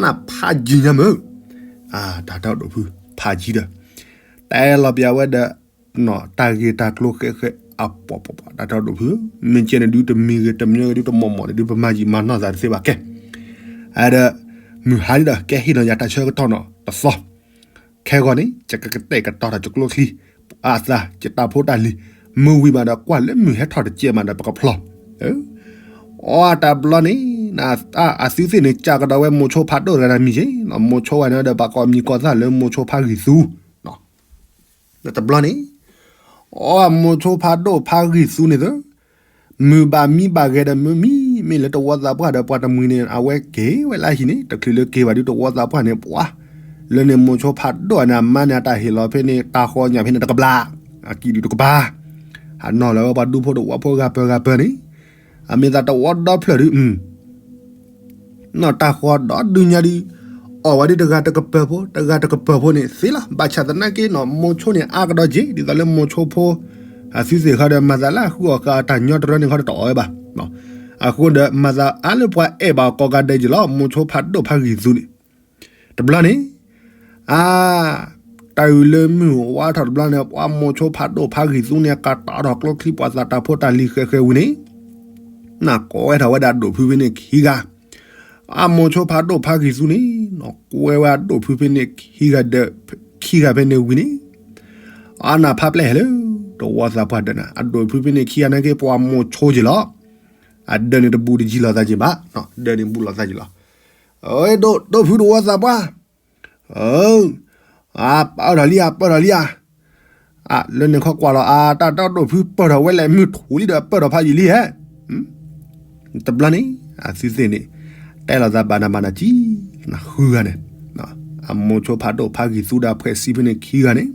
နဖးယံၤညါမုၢ်, တၢ်တၢ်ဒိၣ်ဖု ဖးယံၤဒီး တဲလီၤပျးဝဲဒီး တၢ်ဂ့ၢ်တၢ်ကျိၤဃဲးဃဲး အပီၤပီၤပီၤ တၢ်တၢ်ဒိၣ်ဖု, မ့ၢ်ကဲန့ၣ်ဒုးတမံၤဂ့ၤ တမံၤဂ့ၤဒုး တမီၢ်မီၢ်န့ၣ်ဒုး ပမၤယံာ်မၤနီၢ်သးတသ့ဘၣ်ကဲ, အဒီး မုၢ်ဟါန့ၣ်ဒီး ကဲဟ့ၣ်နီၤယၤတၢ်ဆၢကတီၢ်နီၤတသီ, ခဲဂီၤန့ၣ် ယကကတဲာ်ကတီၤတၢ်ယကျိချံ အသး ယတၢ်ဖိတၢ်လံၤ, မုၢ်ဝံၤမးဒီး ကွၢ်လၢမုၢ်ဟဲထီၣ်တစဲးမးဒီး ပကဖျီ အီ တၢ်ဘျီန့ၣ် အသုသ့ၣ်န့ၣ် ကးကဒီးဝဲမိၤဆိဖးဒိၣ်တဂၤတၢ်မံၤက့ၤ, မိၤဆိဝဲန့ၣ်ဒီး ပှၤကိးမံၤကိးသၣ်လၢမိၤဆိဖးဂံၢ်သူ, တဘျီန့ၣ် အီ မိၤဆိဖးဒိၣ်ဖးဂံၢ်သူန့ၣ်သ မုၢ်ဘၣ်မံဘၣ်ဂဲၤဒီးမုၢ်မံ, မ့ၢ်လၢတဝီသးပှၢ်ဒီးပှၤတမှံၤန့ၣ် အဝဲက့ၤဝဲလၢဟံၣ်န့ၣ် တချုးလၢက့ၤဘၣ်ဒုးတဝီသးပှၢ်န့ၣ် ပှၤ လၢန့ၣ်မိၤဆိဖးဒိၣ်န့ၣ် အမါန့ၣ် အတၢ်ဟ့ၣ်လီၤဖဲန့ၣ် တၢ်ဃီညၣ်ဖဲန့ၣ်တကဘျၣ်, အကံၣ်ဒုးတကပၤ, အနီၢ်လီၤဝဲပှၤဒူဖိတဝီဖိဂၤပၢၤဂၤပၢၤန့ၣ်, အမ့ၢ်သးတဝီဒီဖျၢၣ်ဒုး နီၢ်တၢ်ဃီဒီဒုညါဒုး, အီၣ်ဝဲဒုးတဂၤတကပၢၤဖိ တဂၤတကပၢၤဖိန့ၣ်သ့လီၤ. ဘၣ်ဆၣ်သနာ်က့နီၤ မိၤဆိန့ၣ်အါကဒီးက့ၤ ဒ်သိးလၢမိၤဆိဖိ အသုသ့ၣ်ဃီဒီးမၤသးလၢအဃုအီၣ်ဃာ်အတၢ်ညီတရၢန့ၣ်ဃီဒီးတအီၣ်ဝဲဘၣ်. အဃိဒီးမၤသးအါလၢပှၤအဲၣ်ဘၣ်အီၤကိးဂၤဒဲးက့ၤလီၤ မိၤဆိဖးဒိၣ်ဖးဂံၢ်သူန့ၣ်. တဘျီန့ၣ် အါ တၢ်အုၣ်လၢမုၢ်ဝါထီၣ်တဘျီန့ၣ် ပှၤမိၤဆိဖးဒိၣ်ဖးဂံၢ်သူန့ၣ် ကးတီထီၣ်ကျိချံပှၤသးတၢ်ဖိတၢ်လံၤဃဲးဃဲးဝံၤန့ၣ် နကွဲးထီၣ်ဝဲဒၣ်ဒိၣ်ဖုဖဲန့ၣ်ခံဂၤ, အမိၤဆိဖးဒိၣ်ဖးဂံၢ်သူန့ၣ် နကွဲးဝဲဒၣ်ဒိၣ်ဖုဖဲန့ၣ်ခံဂၤဒီး ခံဂၤဖဲန့ၣ်ဝံၤန့ၣ် အနၢ်ဖးပျဲၢ်ဟဲလၢ တဝီသးပှၢ်ဒၢးနၤ အဒိၣ်ဖုဖဲန့ၣ်ခံဂၤနာ်က့ ပှၤမိၤဆိက့ၤလီၤ. အဒၢးန့ၣ်တဘူးတယံၤလိာ်သးက့ၤဘၣ်, ဒၢးန့ၣ်ဘူးလိာ်သးက့ၤလီၤ. ဒိၣ်ဖုတဝီသးပှၢ် အပၢၢ်ထီၣ်လံဧါ ပၢၢ်ထီၣ်လံဧါ, လၢန့ၣ်ခီကွၢ်လီၤ အတၢ်တၢ်ဒိၣ်ဖုပၢၢ်ထီၣ်ဝဲလဲၣ် မုၢ်ထူၣ်လံဒီးပၢၢ်ထီၣ်ဖးယံာ်လံဧါ. တဘျီန့ၣ် အသုသ့ၣ်န့ၣ် တဲလိာ်သးဘၣ်နၤဘၣ်နၤကံ နဃုဂၤန့ၣ်, အမိၤဆိဖးဒိၣ်ဖးဂံၢ်သူဒီးဖှဲးစံဖဲန့ၣ်ခံဂၤန့ၣ်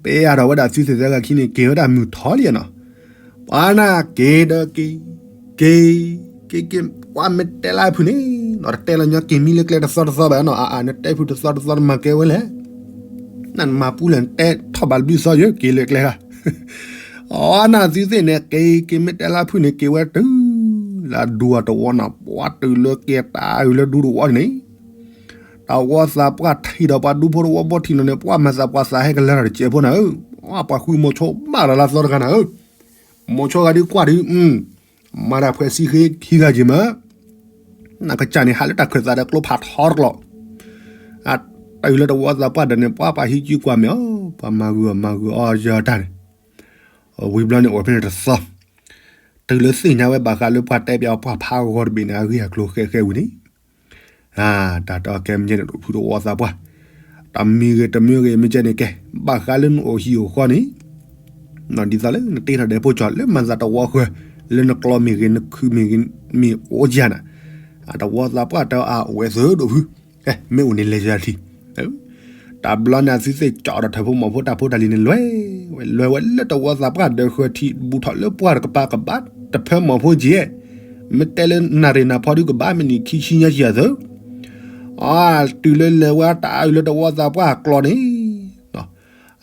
ပယၢ်ထီၣ်ဝဲဒၣ်သုသ့ၣ်သၢဂၤခံန့ၣ် က့ၤဝဲဒၣ်မုၢ်ထီလံနီၤ. ပှၤနၢ်က့ၤဒီးက့ၤ က့ၤ က့ၤက့ၤ ပှၤမ့ၢ်တဲလၢဖုၣ်န့ၣ် နတတဲလီၤညီက့ၤမံလၢကျဲတသီတသီဘၣ်နီၤ အါအါ နတဲဖုၣ်တသီတသီနမၤကဲဝဲလဲၣ် နနမၤပူၤလဲၣ် နတဲထီၣ်ဘၣ်တဘျုးသီယဲ က့ၤလၢကျဲဂၤ. အီ နသုသ့ၣ်န့ၣ် က့ၤက့ၤမ့ၢ်တဲလၢဖုၣ်န့ၣ် က့ၤဝဲတုၤလၢအဒူအတဝီနီၤ ပှၤတုၤလၢက့ၤတၢ်အုၣ်လၢဒူတဝီန့ၣ် တဝီသးပှၢ်ထံၣ်ဒီးပှၤဒူဖိတဝီဘီထံၣ်နီၤန့ၣ် ပှၤမၤသးပှၤသးဟဲကလၢထီၣ်တစဲးဖိနၤဧၢ, ပှၤဃုမိၤဆိဘၣ်ဒီးလၢသီတဂၤနၤဧၢ, မိၤဆိဂၤဒုးကွၢ်ဒုး မၤတၢ်ဖှဲးစံဃ့ခံဂၤက့ၤမး, နကစၢ်န့ၣ် ဟးလၢတၢ်ခၢၣ်သးဒီးကျိဖးထီတကျိာ်, အတၢ်အုၣ်လၢတဝီသးပှၢ်ဒီးန့ၣ် ပှၤပှၤဟံးကံကွၢ်မဲာ်အီၤ ပှၤမၤဂုာ်အီၤမၤဂုာ်အီၤယၤတၢ်န့ၣ်, ဝံၤဘျီန့ၣ်အိၣ်ဖဲန့ၣ်တသီ တုၤလၢသ့ၣ်ညါဝဲဘၣ်ဃးလၢပှၤတဲပျးအီၤပှၤဖးဂီၤတဘ့ၣ်န့ၣ် အဂ့ၢ်အကျိၤဃဲးဃဲးဝံၤန့ၣ်, တၢ်တၢ်ကဲမ့ၢ်ကဲန့ၣ် ဒိၣ်ဖုတဝီသးပှၢ်, တမံၤဂ့ၤတမံၤဂ့ၤမ့ၢ်ကဲန့ၣ်ကဲ, ဘၣ်ဃးလၢနအိၣ်ဟံၣ်အိၣ်ဃီန့ၣ်, ဒ်သိးလၢနတ့ထီၣ်ဒဲးဖိကၠီၣ်လၢမၤသးတဝီဃၢၤ, လၢနကျီမ့ၢ်ဂ့ၤ နခုးမ့ၢ်ဂ့ၤ မ့ၢ်အိၣ်ကယၤနၤ, အတဝီသးပှၢ်တၢ်အဝဲသၢဒိၣ်ဖု, မ့ၢ်အိၣ်န့ၣ်လဲၤယၤထံ တၢ်ဘျီန့ၣ်အသုသ့ၣ်ကၠီၣ်ဒီးထၢၣ်ဖိမီၤဖိတၢ်ဖိတၢ်လံၤန့ၣ်လွဲၢ်ဝဲ လွဲၢ်ဝဲလၢတဝီသးပှၢ်ဒီးဃၢၤထံးဘူးထီၣ်လၢပှၢ်တကပၤကဘၣ်တဖၢမီၤဖိက့ၤ, မ့ၢ်တဲလၢနၣ်ရံၣ်နၢ်ဖီဒုကဘၣ်မ့ၢ်နံၣ်ခံဆံညါက့ၤအသိး, အတုၤလၢလဲၤဝဲတၢ်အုၣ်လၢတဝီသးပှၢ်အကျိၤန့ၣ်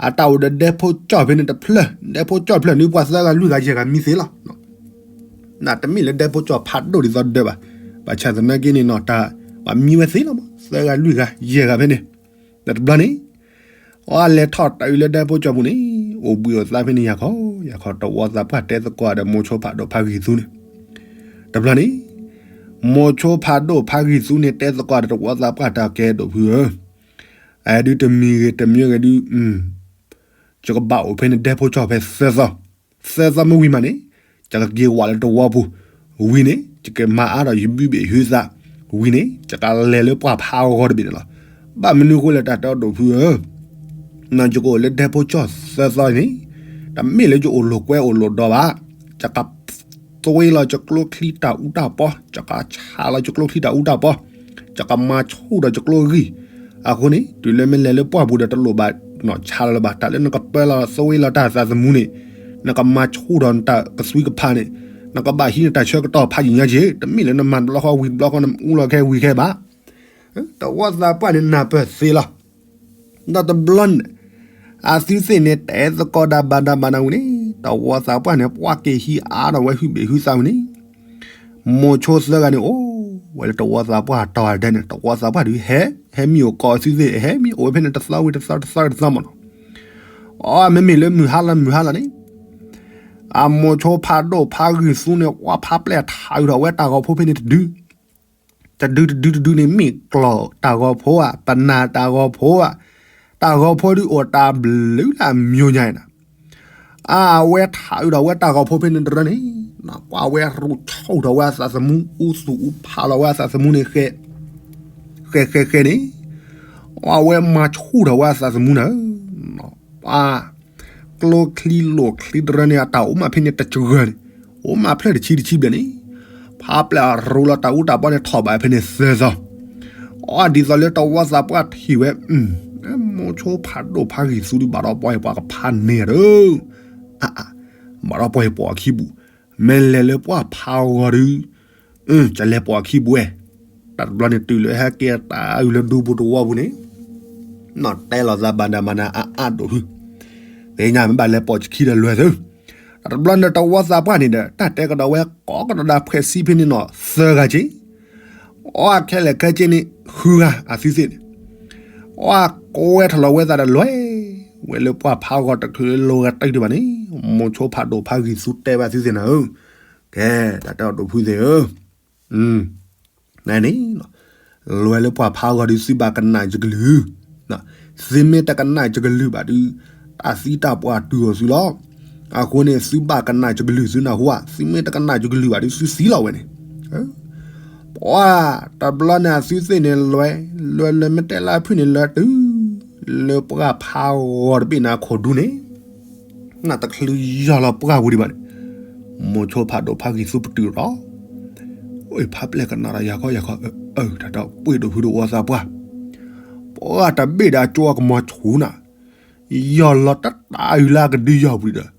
အတၢ်အိၣ်ဒီးဒဲဖိကၠီၣ်ဖဲန့ၣ်တဖျၢၣ် ဒဲဖိကၠီၣ်ဖျၢၣ်န့ၣ် ပှၤသၢဂၤလွံၢ်ဂၤယဲၢ်ဂၤမံသ့လီၤ. နတမ့ၢ်လၢဒဲဖိကၠီၣ်ဖးဒိၣ်ဒ်သိးဒၢးဘၣ်, ဘၣ်ဆၣ်သနာ်က့န့ၣ်နီၤ တၢ်ပှၤမံဝဲသ့လီၤမး သၢဂၤလွံၢ်ဂၤယဲၢ်ဂၤဖဲန့ၣ်, ဒီးတဘျီန့ၣ်, အ အလဲၤထီၣ်တၢ်အုးလၢဒဲဖိကၠီပူၤန့ၣ် အိၣ်ဘှံးအိၣ်သါဖဲန့ၣ်ယၤခီယၤခီ တဝီသးပှၢ်တဲသကိးဒီးမိၤဆိဖးဒိၣ်ဖးဂံၢ်သူန့ၣ်, တဘျီန့ၣ် မိၤဆိဖးဒိၣ်ဖးဂံၢ်သူန့ၣ် တဲသကိးဒီးတဝီသးပှၢ်တၢ်ကဲဒိၣ်ဖုဧၢ, အဒုတမံၤဂ့ၤတမံၤဂ့ၤဒု ယကဘၣ်အိၣ်ဖဲန့ၣ်ဒဲဖိကၠီဖဲသၢသီ, သၢသီမ့ၢ်ဝံၤမးန့ၣ် ယကက့ၤဝးလၢတဝီပူၤ, ဝံၤန့ၣ် ယကမၤအါဒီးယဘုဘ့ၣ်ဟုသး, ဝံၤန့ၣ် ယကလဲၤလၢပှၢ်ဖးဂီၤတဘ့ၣ်န့ၣ်လီၤ. ဘၣ်မနုၤဃိလဲၣ်တၢ်တဲအီၤဒိၣ်ဖုဧၢ, ယကအိၣ်လၢဒဲဖိကၠီသၢသီန့ၣ် တမ့ၢ်လၢယအိၣ်လိာ်ကွဲအိၣ်လိာ်ဒီးဘၣ်, ယက သွ့လီၤယကျိချံတၢ်အူတၢ်ပီ, ယကဆးလီၤယကျိချံတၢ်အူတၢ်ပီ, ယကမၤဆူၣ်ဒီးယကျိဂံၢ်, အဃိန့ၣ် တုၤလၢမ့ၢ်လဲၤလၢပှၢ်ပူၤဒီးတလိၣ်ဘၣ်နီၢ်ဆးလီၤလၢၤဘၣ်, တၢ်လၢနကပၢလီၤသွ့လီၤတၢ်သးသမူန့ၣ် နကမၤဆူၣ်ဒီးနတၢ်ကသွံကဖးန့ၣ် နကဘၣ်ဟံးနတၢ်ဆၢကတီၢ်ဖးယံာ်ညါက့ၤ, တမ့ၢ်လၢနမၤတဘျီဃီဝံၤတဘျီဃီ နအူလီၤခဲဝံၤခဲဘၣ်. တဝီသးပှၢ်န့ၣ်နၢ်ပၢၢ်သ့လီၤ. ဒီးတဘျီန့ၣ် အသုသ့ၣ်န့ၣ် တဲသကိးဒၣ်ဘၣ်ဒၣ်ဘၣ်ဒၣ်ဝံၤန့ၣ် တဝီသးပှၢ်န့ၣ် ပှၢ်က့ၤဟံးအါဒီးဝဲဟုဘ့ၣ်ဟုသးဝံၤန့ၣ် မိၤဆိသၢဂၤန့ၣ် အိၣ်ဝဲလၢတဝီသးပှၢ်တီၤဒဲန့ၣ် တဝီသးပှၢ်ဒုးဟဲ ဟဲမံအိၣ်ကိးအသုသ့ၣ် ဟဲမံအိၣ်ဝဲဖဲန့ၣ်တသီဝံၤတသီတသီတသီမးနီၤ. အမ့မ့ၢ်လၢမုၢ်ဟါလီၤမုၢ်ဟါလီၤန့ၣ် အမိၤဆိဖးဒိၣ်ဖးဂံၢ်သူန့ၣ် ပှၢ်ဖးပျဲၢ်ထးအုးထီၣ်ဝဲတၢ်ဂီၤဖိဖဲန့ၣ်တဒု တဒုတဒုတဒုန့ၣ် မ့ၢ်ကျီၢ်တၢ်ဂီၤဖိဧါ, ပနၢ်တၢ်ဂီၤဖိဧါ, တၢ်ဂီၤဖိဒုးအိၣ်တၢ်ဘျုးလၢအမျိၤညါအံၤနီၤ. အဝဲထးအုးထီၣ်ဝဲတၢ်ဂီၤဖိဖဲန့ၣ်တရၢန့ၣ် ကွၢ်ဝဲရူးဆူၣ်ထီၣ်ဝဲအသးသမူ အူသူၣ်အူဖးလီၤဝဲအသးသမူန့ၣ် ဃဲ ဃဲဃဲဃဲန့ၣ် အဝဲမၤဆူၣ်ထီၣ်ဝဲအသးသမူနၤဧၢ ပှၤ ကျိချံလိာ်ချံတရၢန့ၣ် အတၢ်အိၣ်မးဖဲန့ၣ်တစှၤန့ၣ် အိၣ်မးဖျၢၣ်တဆံတဆံဘျဲၣ်န့ၣ် ဖးပျဲၢ်အရူးလီၤတၢ်အူတၢ်ပီန့ၣ်ထီၣ်ဘးဖဲန့ၣ်သၢသီ. အဒ်သိးလၢတဝီသးပှၢ်ထံၣ်ဝဲ မိၤဆိဖးဒိၣ်ဖးဂံၢ်သူဒုးဘၣ်ဒီးပှၤဟ့ၣ်ပှၤကဖးန့ၢ်ဒီး အ ဘၣ်ဒီးပှၤဟ့ၣ်ပိာ်အခံပူၤ မ့ၢ်လဲၤလၢပှၢ်ဖးဂီၤဒုး ကလဲၤပိာ်အခံပူၤဝဲ တၢ်တဘျီန့ၣ်တုၤလၢဟဲကဲတၢ်အုးလၢဒူပူၤတဝီပူၤန့ၣ် နီၢ်တဲလီၤသးဘၣ်နၤမၤနၤအါအါဒိၣ်ဟု သ့ၣ်ညါမ့ၢ်ဘၣ်လဲၤပိာ်ခံဒီးလွဲၢ်သု တဘျီန့ၣ်တဝီသးပှၢ်န့ၣ်ဒီး တၢ်တဲကဒီးဝဲကိးကဒီးဒၣ်ဖှဲးဆံဖဲန့ၣ်နီၢ်သၢဂၤက့ အီခဲလၢာ်ခဲဆ့န့ၣ် ဃုဂၤအသုသ့ၣ်န့ၣ် အီကွဲထီၣ်လီၤဝဲသးဒီးလွဲၢ် ဝဲလၢပှၢ်ဖးဂီၤတချုးလၢလိၤဂၤတၢ်ဒံးဘၣ်န့ၣ် မိၤဆိဖးဒိၣ်ဖးဂံၢ်သူတဲဘၣ်သုသ့ၣ်နၤဧၢ ကဲ တၢ်တဲအီၤဒိၣ်ဖုသ့ၣ်ဧၢ နန့ၣ် လွဲၢ်လၢပှၢ်ဖးဂီၤဒုးသုဘၣ်ကနၣ်ယကလုၢ်, သုမ့ၢ်တကနၣ်ယကလုၢ်ဘၣ်ဒုး တၢ်သံတၢ်ပှၢ်တုၤအီၤသုလီၤ. အဃိန့ၣ် သုဘၣ်ကနၣ်ယကလုၢ်သုနၢ်ဟူဧါ, သုမ့ၢ်တကနၣ်ယကလုၢ်ဘၣ်ဒုးသုသံလီၤဝဲန့ၣ် ပှၤတဘျီန့ၣ်အသုသ့ၣ်န့ၣ်လွဲၢ်, လွဲၢ်လၢမ့ၢ်တဲလၢအဖုၣ်န့ၣ်လၢတုၤ လၢပှၢ်ဖးဂီၤတဘ့ၣ်န့ၣ်အခိၣ်ဒူန့ၣ် နတချုးယီၢ်လီၤပှၢ်ပူၤဒံးဘၣ်န့ၣ် မိၤဆိဖးဒိၣ်ဖးဂံၢ်သူပတုာ်ဒီး ဖးပျဲၢ်ကနၣ်ဒီးယၤခီယၤခီ အၢ တၢ်ဒီးပှ့ၤဒိၣ်ဖုဒိၣ်ဝီသးပှၢ်, ပှၢ်တဘ့ၣ်ဒီးအကၠိအကမီၤဆူၣ်နၤ, ယီၢ်လီၤတတၢ်အုးလၢအကဒုယီၢ်ပူၤဒီး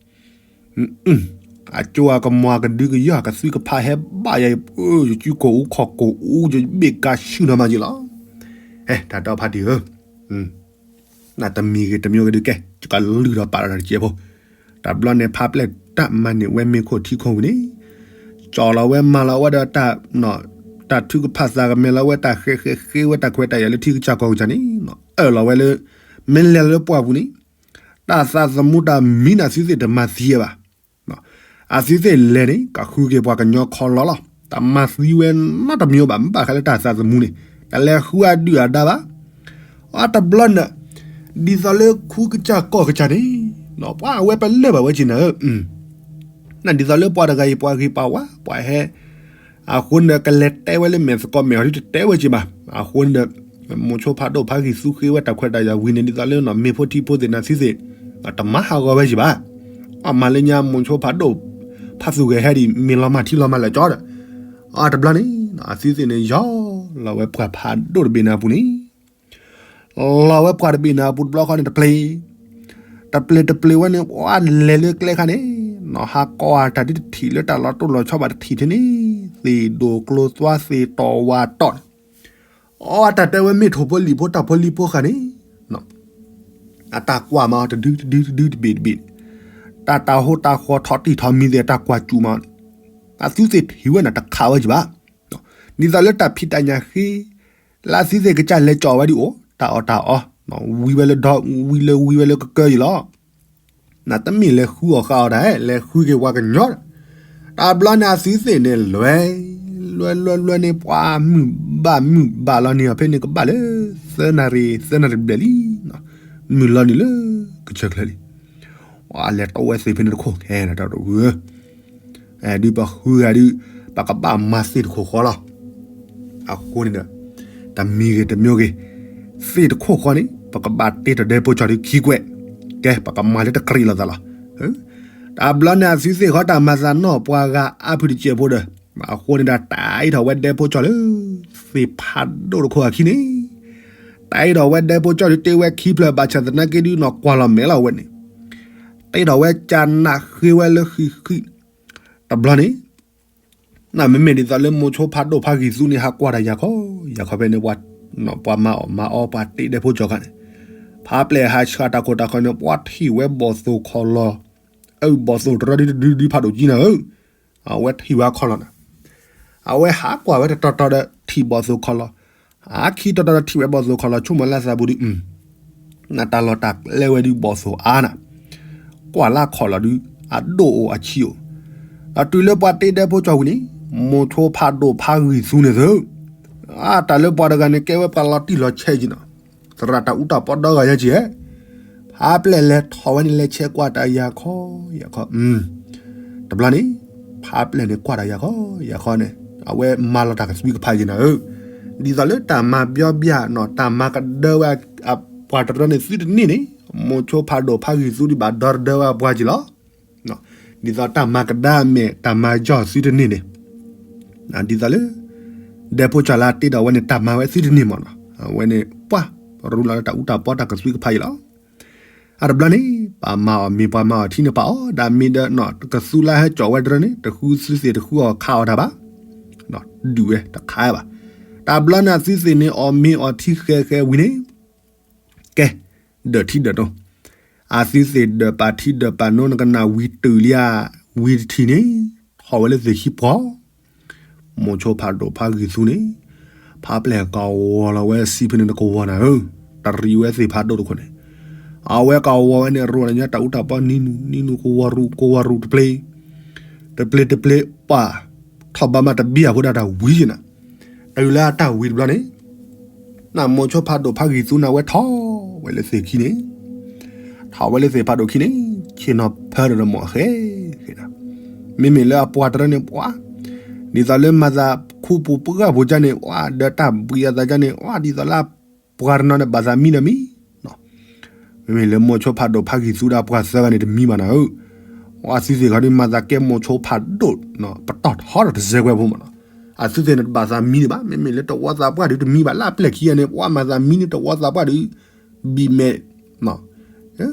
အကၠိအကမီၤအကဒုကယီၢ်ကသွံကဖးဟဲဘၣ်ယၤအံၤ ယကုကိာ်အူခီၣ်ကိာ်အူ ယဘ့ၣ်ကါဆူၣ်နီၤမးယံၤလီၤ. ဟဲ တၢ်ဒီးဖးတံၢ်ဧၢ နတမံၤဂ့ၤတမံၤဂ့ၤဒုးကဲ ယကလုၢ်ဒီးပာ်လီၤတၢ်တစဲးဖိ, တဘျီန့ၣ်ဖးပျဲၢ်တၢ်မၤန့ၢ်ဝဲမ့ၢ်ခိၣ်ထံခိၣ်ဝံၤန့ၣ်, ကၠီလီၤဝဲမၤလီၤဝဲဒီးတၢ် တၢ်ထုကဖၣ်သးကမဲာ်လီၤဝဲတၢ်ဃဲဃဲဃဲဝဲတၢ်ခွဲးတၢ်ယာ်လၢထံကစၢ်ကီၢ်ကစၢ်န့ၣ်, အၢၣ်လီၤဝဲလၢ မ့ၢ်လဲၤလၢပှၢ်ပူၤန့ၣ်, တၢ်သးသမူတၢ်မံန့ၣ်အသုသ့ၣ်တမၤသံဘၣ် အသုသ့ၣ်လဲၤန့ၣ် ကဃုက့ၤပှၤကညီခီလီၤလီၤ. တမၤသံဝဲနီတမံၤဘၣ် မ့ၢ်ဘၣ်ဃးလၢတၢ်သးသမူန့ၣ် တလဲၤဃုအဒုၣ်အဒါဘၣ်. အတဘျီန့ၣ် ဒ်သိးလၢထံကစၢ်ကီၢ်ကစၢ်န့ၣ် ပှၤအဝဲပလၢၢ်ဘၣ်ဝဲက့ၤနၤဧၢ ဒ်သိးလၢပှၤတဂၤအံၤ ပှၤဂ့ၤပှၤဝါ ပှၤဟဲ အဃိန့ၣ် ကလဲၤတဲဝဲလၢမဲာ်သကိးမဲာ်အီၤဒ်တတဲဝဲက့ၤဘၣ်. အဃိန့ၣ် မိၤဆိဖးဒိၣ်ဖးဂံၢ်သူဃ့ဝဲတၢ်ခွဲးတၢ်ယာ်ဝံၤန့ၣ် ဒ်သိးလၢမ့ၢ်ဖိထံဖိသ့ၣ်နၤသုသ့ၣ် တမၤဟးဂီၤဝဲက့ၤဘၣ်. အမၤလၢညါ မိၤဆိဖးဒိၣ်ဖးသူၣ်ဂဲၤဟဲဒံး မ့ၢ်လီၤမၢ်ထံလီၤမၢ်လၢာ်ကၠီဒီး အတဘျီန့ၣ် အသုသ့ၣ်န့ၣ် ယီၢ်လီၤဝဲပှၢ်ဖးဒိၣ်တဘ့ၣ်န့ၣ်အပူၤန့ၣ် လီၤဝဲပှၢ်တဘ့ၣ်န့ၣ်အပူၤတဘျီဃီန့ၣ်တပျ့ၤ, တပျ့ၤတပျ့ၤဝဲန့ၣ် ပှၤလဲၤလၢကျဲခါန့ၣ် နီၢ်ဟးကီၢ်အတၢ်ဒ်တထံၣ်လၢတၢ်လီၤတိၢ်လီၤဆီဘၣ်တထံၣ်ထဲန့ၣ် သ့ၣ်ဒိၣ်ကျိသွါသ့ၣ်တီၢ်ဝါတီၢ်န့ၣ်, အတၢ်တဲဝဲမ့ၢ်ထိၣ်ဖိလံၣ်ဖိတၢ်ဖိလံၣ်ဖိဃာ်န့ၣ် အတၢ်ကွၢ်မးအီၤတဒုတဒုတဒုတဘ့ၣ်တဘ့ၣ်န့ၣ်, တၢ်တၢ်ဟိတၢ်ဃီထီၣ်တံၢ်ထီၣ်မံၤသ့ၣ်တၢ်ကွၢ်စူၣ်မးန့ၣ်, အသုသ့ၣ်ထံၣ်ဝဲန့ၣ်တခးဝဲက့ၤဘၣ်. ဒ်သိးလၢတၢ်ဖံးတၢ်ညၣ်ဃ့ လၢအသုသ့ၣ်ကစၢ်လဲၤကၠီၣ်ဝဲဒ်အိၣ် တၢ်အီၣ်တၢ်အီ ဝံဝဲလၢဒီ ဝံလၢဝံဝဲလၢကကၢယံၤလီၤ. နတမ့ၢ်လဲၤဃုအီၣ်ဃာ်အီၤတၢ် လဲၤဃုက့ၤပှၤကညီဒီး တဘျီန့ၣ်အသုသ့ၣ်န့ၣ်လဲၤ လဲၤလဲၤလဲၤန့ၣ် ပှၤမုၢ်ဘၣ်မုၢ်ဘၣ်လီၤန့ၣ် အဖဲန့ၣ်ကဘၣ်လၢ သၢနၣ်ရံၣ် သၢနၣ်ရံၣ်ဘျဲၣ်လံ မုၢ်လီၤနုာ်လၢကစၢၢ်ချၢလံ. အလဲၤတီဝဲသ့ၣ်ဖဲန့ၣ်တခိၣ်ခဲန့ၣ် တၢ်တဝုၤဧၢ, ဒုးပဃုဂၤဒုး ပကဘၣ်မၤသ့ၣ်တခိၣ်ဃီလီၤ. အဃိန့ၣ်ဒီး တမံၤဂ့ၤတမံၤဂ့ၤ သ့ၣ်တခိၣ်ဃီန့ၣ် ပကဘၣ်တ့ထီၣ်ဒဲဖိကၠီဒုးခံကွဲး, ကဲ ပကမၤလၢတကြ့လီၤသးလီၤ. တဘျီန့ၣ်အသုသ့ၣ်ဃီတၢ်မၤသးနီၢ်ပှၤဂၤအါဖုတစဲးဖိဒီး အဃိန့ၣ်ဒီး တၢ်အံးထီၣ်ဝဲဒဲဖိကၠီလၢ သ့ၣ်ဖးဒိၣ်တခိၣ်အခံန့ၣ် တၢ်အံးထီၣ်ဝဲဒဲဖိကၠီဒုးတ့ဝဲခံဖျၢၣ်ဘၣ်ဆၣ်သနာ်က့ဒုးနီၢ်ကွၢ်လီၤမဲာ်လီၤဝဲန့ၣ် တ့ထီၣ်ဝဲကနးဃ့ဝဲလၢဃံဃံ, တဘျီန့ၣ် နမ့မ့ၢ်ဒ်သိးလၢမိၤဆိဖးဒိၣ်ဖးဂံၢ်သူန့ၣ် ဟးကွၢ်တၢ်ယၤခီ ယၤခီဖဲန့ၣ် ပှၤမၤအီၣ်မၤအီ ပှၤတ့ဒဲဖိကၠီခါန့ၣ် ဖးပျဲၢ်ဟးဆှၣ်တၢ်ခိၣ်တၢ်ဃၢၤန့ၣ် ပှၤထံၣ်ဝဲဘီၣ်သိၣ်ခီၣ်လီၢ်, အၢ ဘီၣ်သိၣ်တရၢဒုဒုဒုဖးဒိၣ်ကံနၤဧၢ, အဝဲထံၣ်ဝဲခီၣ်လီၢ်နၤ, အဝဲဟးကွၢ်ဝဲတတီၤတီၤဒီးထံၣ်ဘီၣ်သိၣ်ခီၣ်လီၢ်, ဟးခံတီၤတီၤဒီးထံၣ်ဝဲဘီၣ်သိၣ်ခီၣ်လီၢ် ဆိကမိၣ်လၢသးပူၤဒုး နတၢ်လီၢ်တၢ်ကျဲဝဲဒုးဘီၣ်သိၣ်အါနၤ, ကွၢ်လၢခီၣ်လီၢ်ဒုး အဒိၣ်အိၣ်အဆံးအိၣ်, ဒီးတုၤလၢပှၤတ့ဒဲဖိကၠီဝံၤန့ၣ် မိၤဆိဖးဒိၣ်ဖးဂံၢ်သူန့ၣ်သု, အတၢ်လၢပှၤတဂၤန့ၣ် ကဲဝဲပှၤလီၤတံၢ်လီၤဆဲးက့ၤနီၤ, သရၣ်တၢ်အူတၢ်ပီဒီဂၤယဲက့ၤဧဲ, ဖးပျဲၢ်လဲၤထီၣ်ဝဲန့ၣ် လဲၤဆဲးကွၢ်တၢ်ယၤခီယၤခီ, တဘျီန့ၣ် ဖးပျဲၢ်န့ၣ်ကွၢ်တၢ်ယၤခီယၤခီန့ၣ် အဝဲမၤလီၤတၢ်ကသွံကဖးယံၤနၤဧၢ, ဒ်သိးလၢတၢ်မၤဘျီဘျီနီၤ တၢ်မၤကဒၢဝဲအပှၤတရၢန့ၣ်သုတန့ၢ်န့ၣ် မိၤဆိဖးဒိၣ်ဖးဂံၢ်သူဒုးဘၣ်ဒီတဒၢဝဲအပှၤက့ၤလီၤ. ဒ်သိးတၢ်မၤကဒါအမဲာ် တၢ်မၤယီၢ်သုတန့ၢ်န့ၣ်, ဒ်သိးလၢ ဒဲဖိကၠီလၢတ့ဒီးဝဲန့ၣ် တၢ်မၤဝဲသုတန့ၢ်မးနီၤ, အဝဲန့ၣ် ပှၤ ရူလီၤလၢတၢ်အူတၢ်ပီတၢ်ကသွံကဖးယံၤလီၤ. အတဘျီန့ၣ် ပှၤမၤအီၣ်မ့ၤ ပှၤမၤအီၣ်ထံန့ၣ် ပှၤအီၣ်ဒၣ်မ့ၤဒီး ကသူလၢဟဲကၠီၣ်ဝဲတရၢန့ၣ် တဃုသုသ့ၣ်တဃုအီၣ်ခးအီၣ်တၢ်ဘၣ်, ဒုးဝဲတခါဘၣ်. တဘျီန့ၣ်အသုသ့ၣ်န့ၣ် အီၣ်မ့ၤအီၣ်ထံဃဲဃဲဝံၤန့ၣ် ကဲ ဒၢးထံဒၢးနိ, အသုသ့ၣ်ဒၢးပာ်ထံဒၢးပာ်နိ နကနၣ်ဝံၤတုၤလံဧါ, ဝံၤတထံၣ်န့ၣ် ထီၣ်ဝဲလၢသ့ၣ်ခံပှီၤ, မိၤဆိဖးဒိၣ်ဖးဂံၢ်သူန့ၣ် ဖးပျဲၢ်ကဝီၤလီၤဝဲစံးဖဲန့ၣ်တကဝီၤနၤဧၢ, တရံးဝဲသ့ၣ်ဖးဒိၣ်တခိၣ်န့ၣ်, အဝဲကဝီၤဝဲန့ၣ် ရိၤလၢညါတၢ်အူတၢ်ပီနံၤနုာ်နံၤနုာ် ကဝီၤရူၢ်ကဝီၤရူၢ်တပျ့ၤ, တပျ့ၤတပျ့ၤ ပှၤ ထီၣ်ဘးမးတဘံၣ်အဖိဒၣ်တၢ်ဝံၤက့ၤနၤ, တုၤလၢအတၢ်ဝံၤတဘျီန့ၣ် နမိၤဆိဖးဒိၣ်ဖးဂံၢ်သူန့ၣ် အဝဲထီၣ်ဝဲလၢသ့ၣ်ခံန့ၣ်, ထီၣ်ဝဲလၢသ့ၣ်ဖးဒိၣ်ခံန့ၣ် ဆ့ၣ်နီၤဖၢဒီးမီၢ်ဃဲဃဲ, မ့မ့ၢ်လၢအပှၤတရၢန့ၣ် ပှၤ ဒ်သိးလၢမၤသးခူပူၤပှၢ်ပူၤကၢ်န့ၣ် ပှၤဒီးတၢ်ဘှံးအသးကၢ်န့ၣ် ပှၤဒ်သိးလၢ ပှၤတနီၤန့ၣ်ဘၣ်သးမံဒီးမံ မ့မ့ၢ်လၢမိၤဆိဖးဒိၣ်ဖးဂံၢ်သူဒီးပှၤသၢဂၤန့ၣ်တမံဘၣ်နၤဧၢ, အသုသ့ၣ်ခီဒုးမၤသးကဲမိၤဆိဖးဒိၣ် ပတီၢ်ထီဒီးတစဲးကွဲးဖိမးနီၤ, အသုသ့ၣ်န့ၣ်တဘၣ်သးမံန့ၣ်ဘၣ်, မ့မ့ၢ်လၢတဝီသးပှၢ်ဒုးတမံဘၣ်, လၢအပျဲၢ်ခံဂၤန့ၣ် ပှၤမၤသးမံန့ၣ်တဝီသးပှၢ်ဒုး ဘံၣ်မဲာ်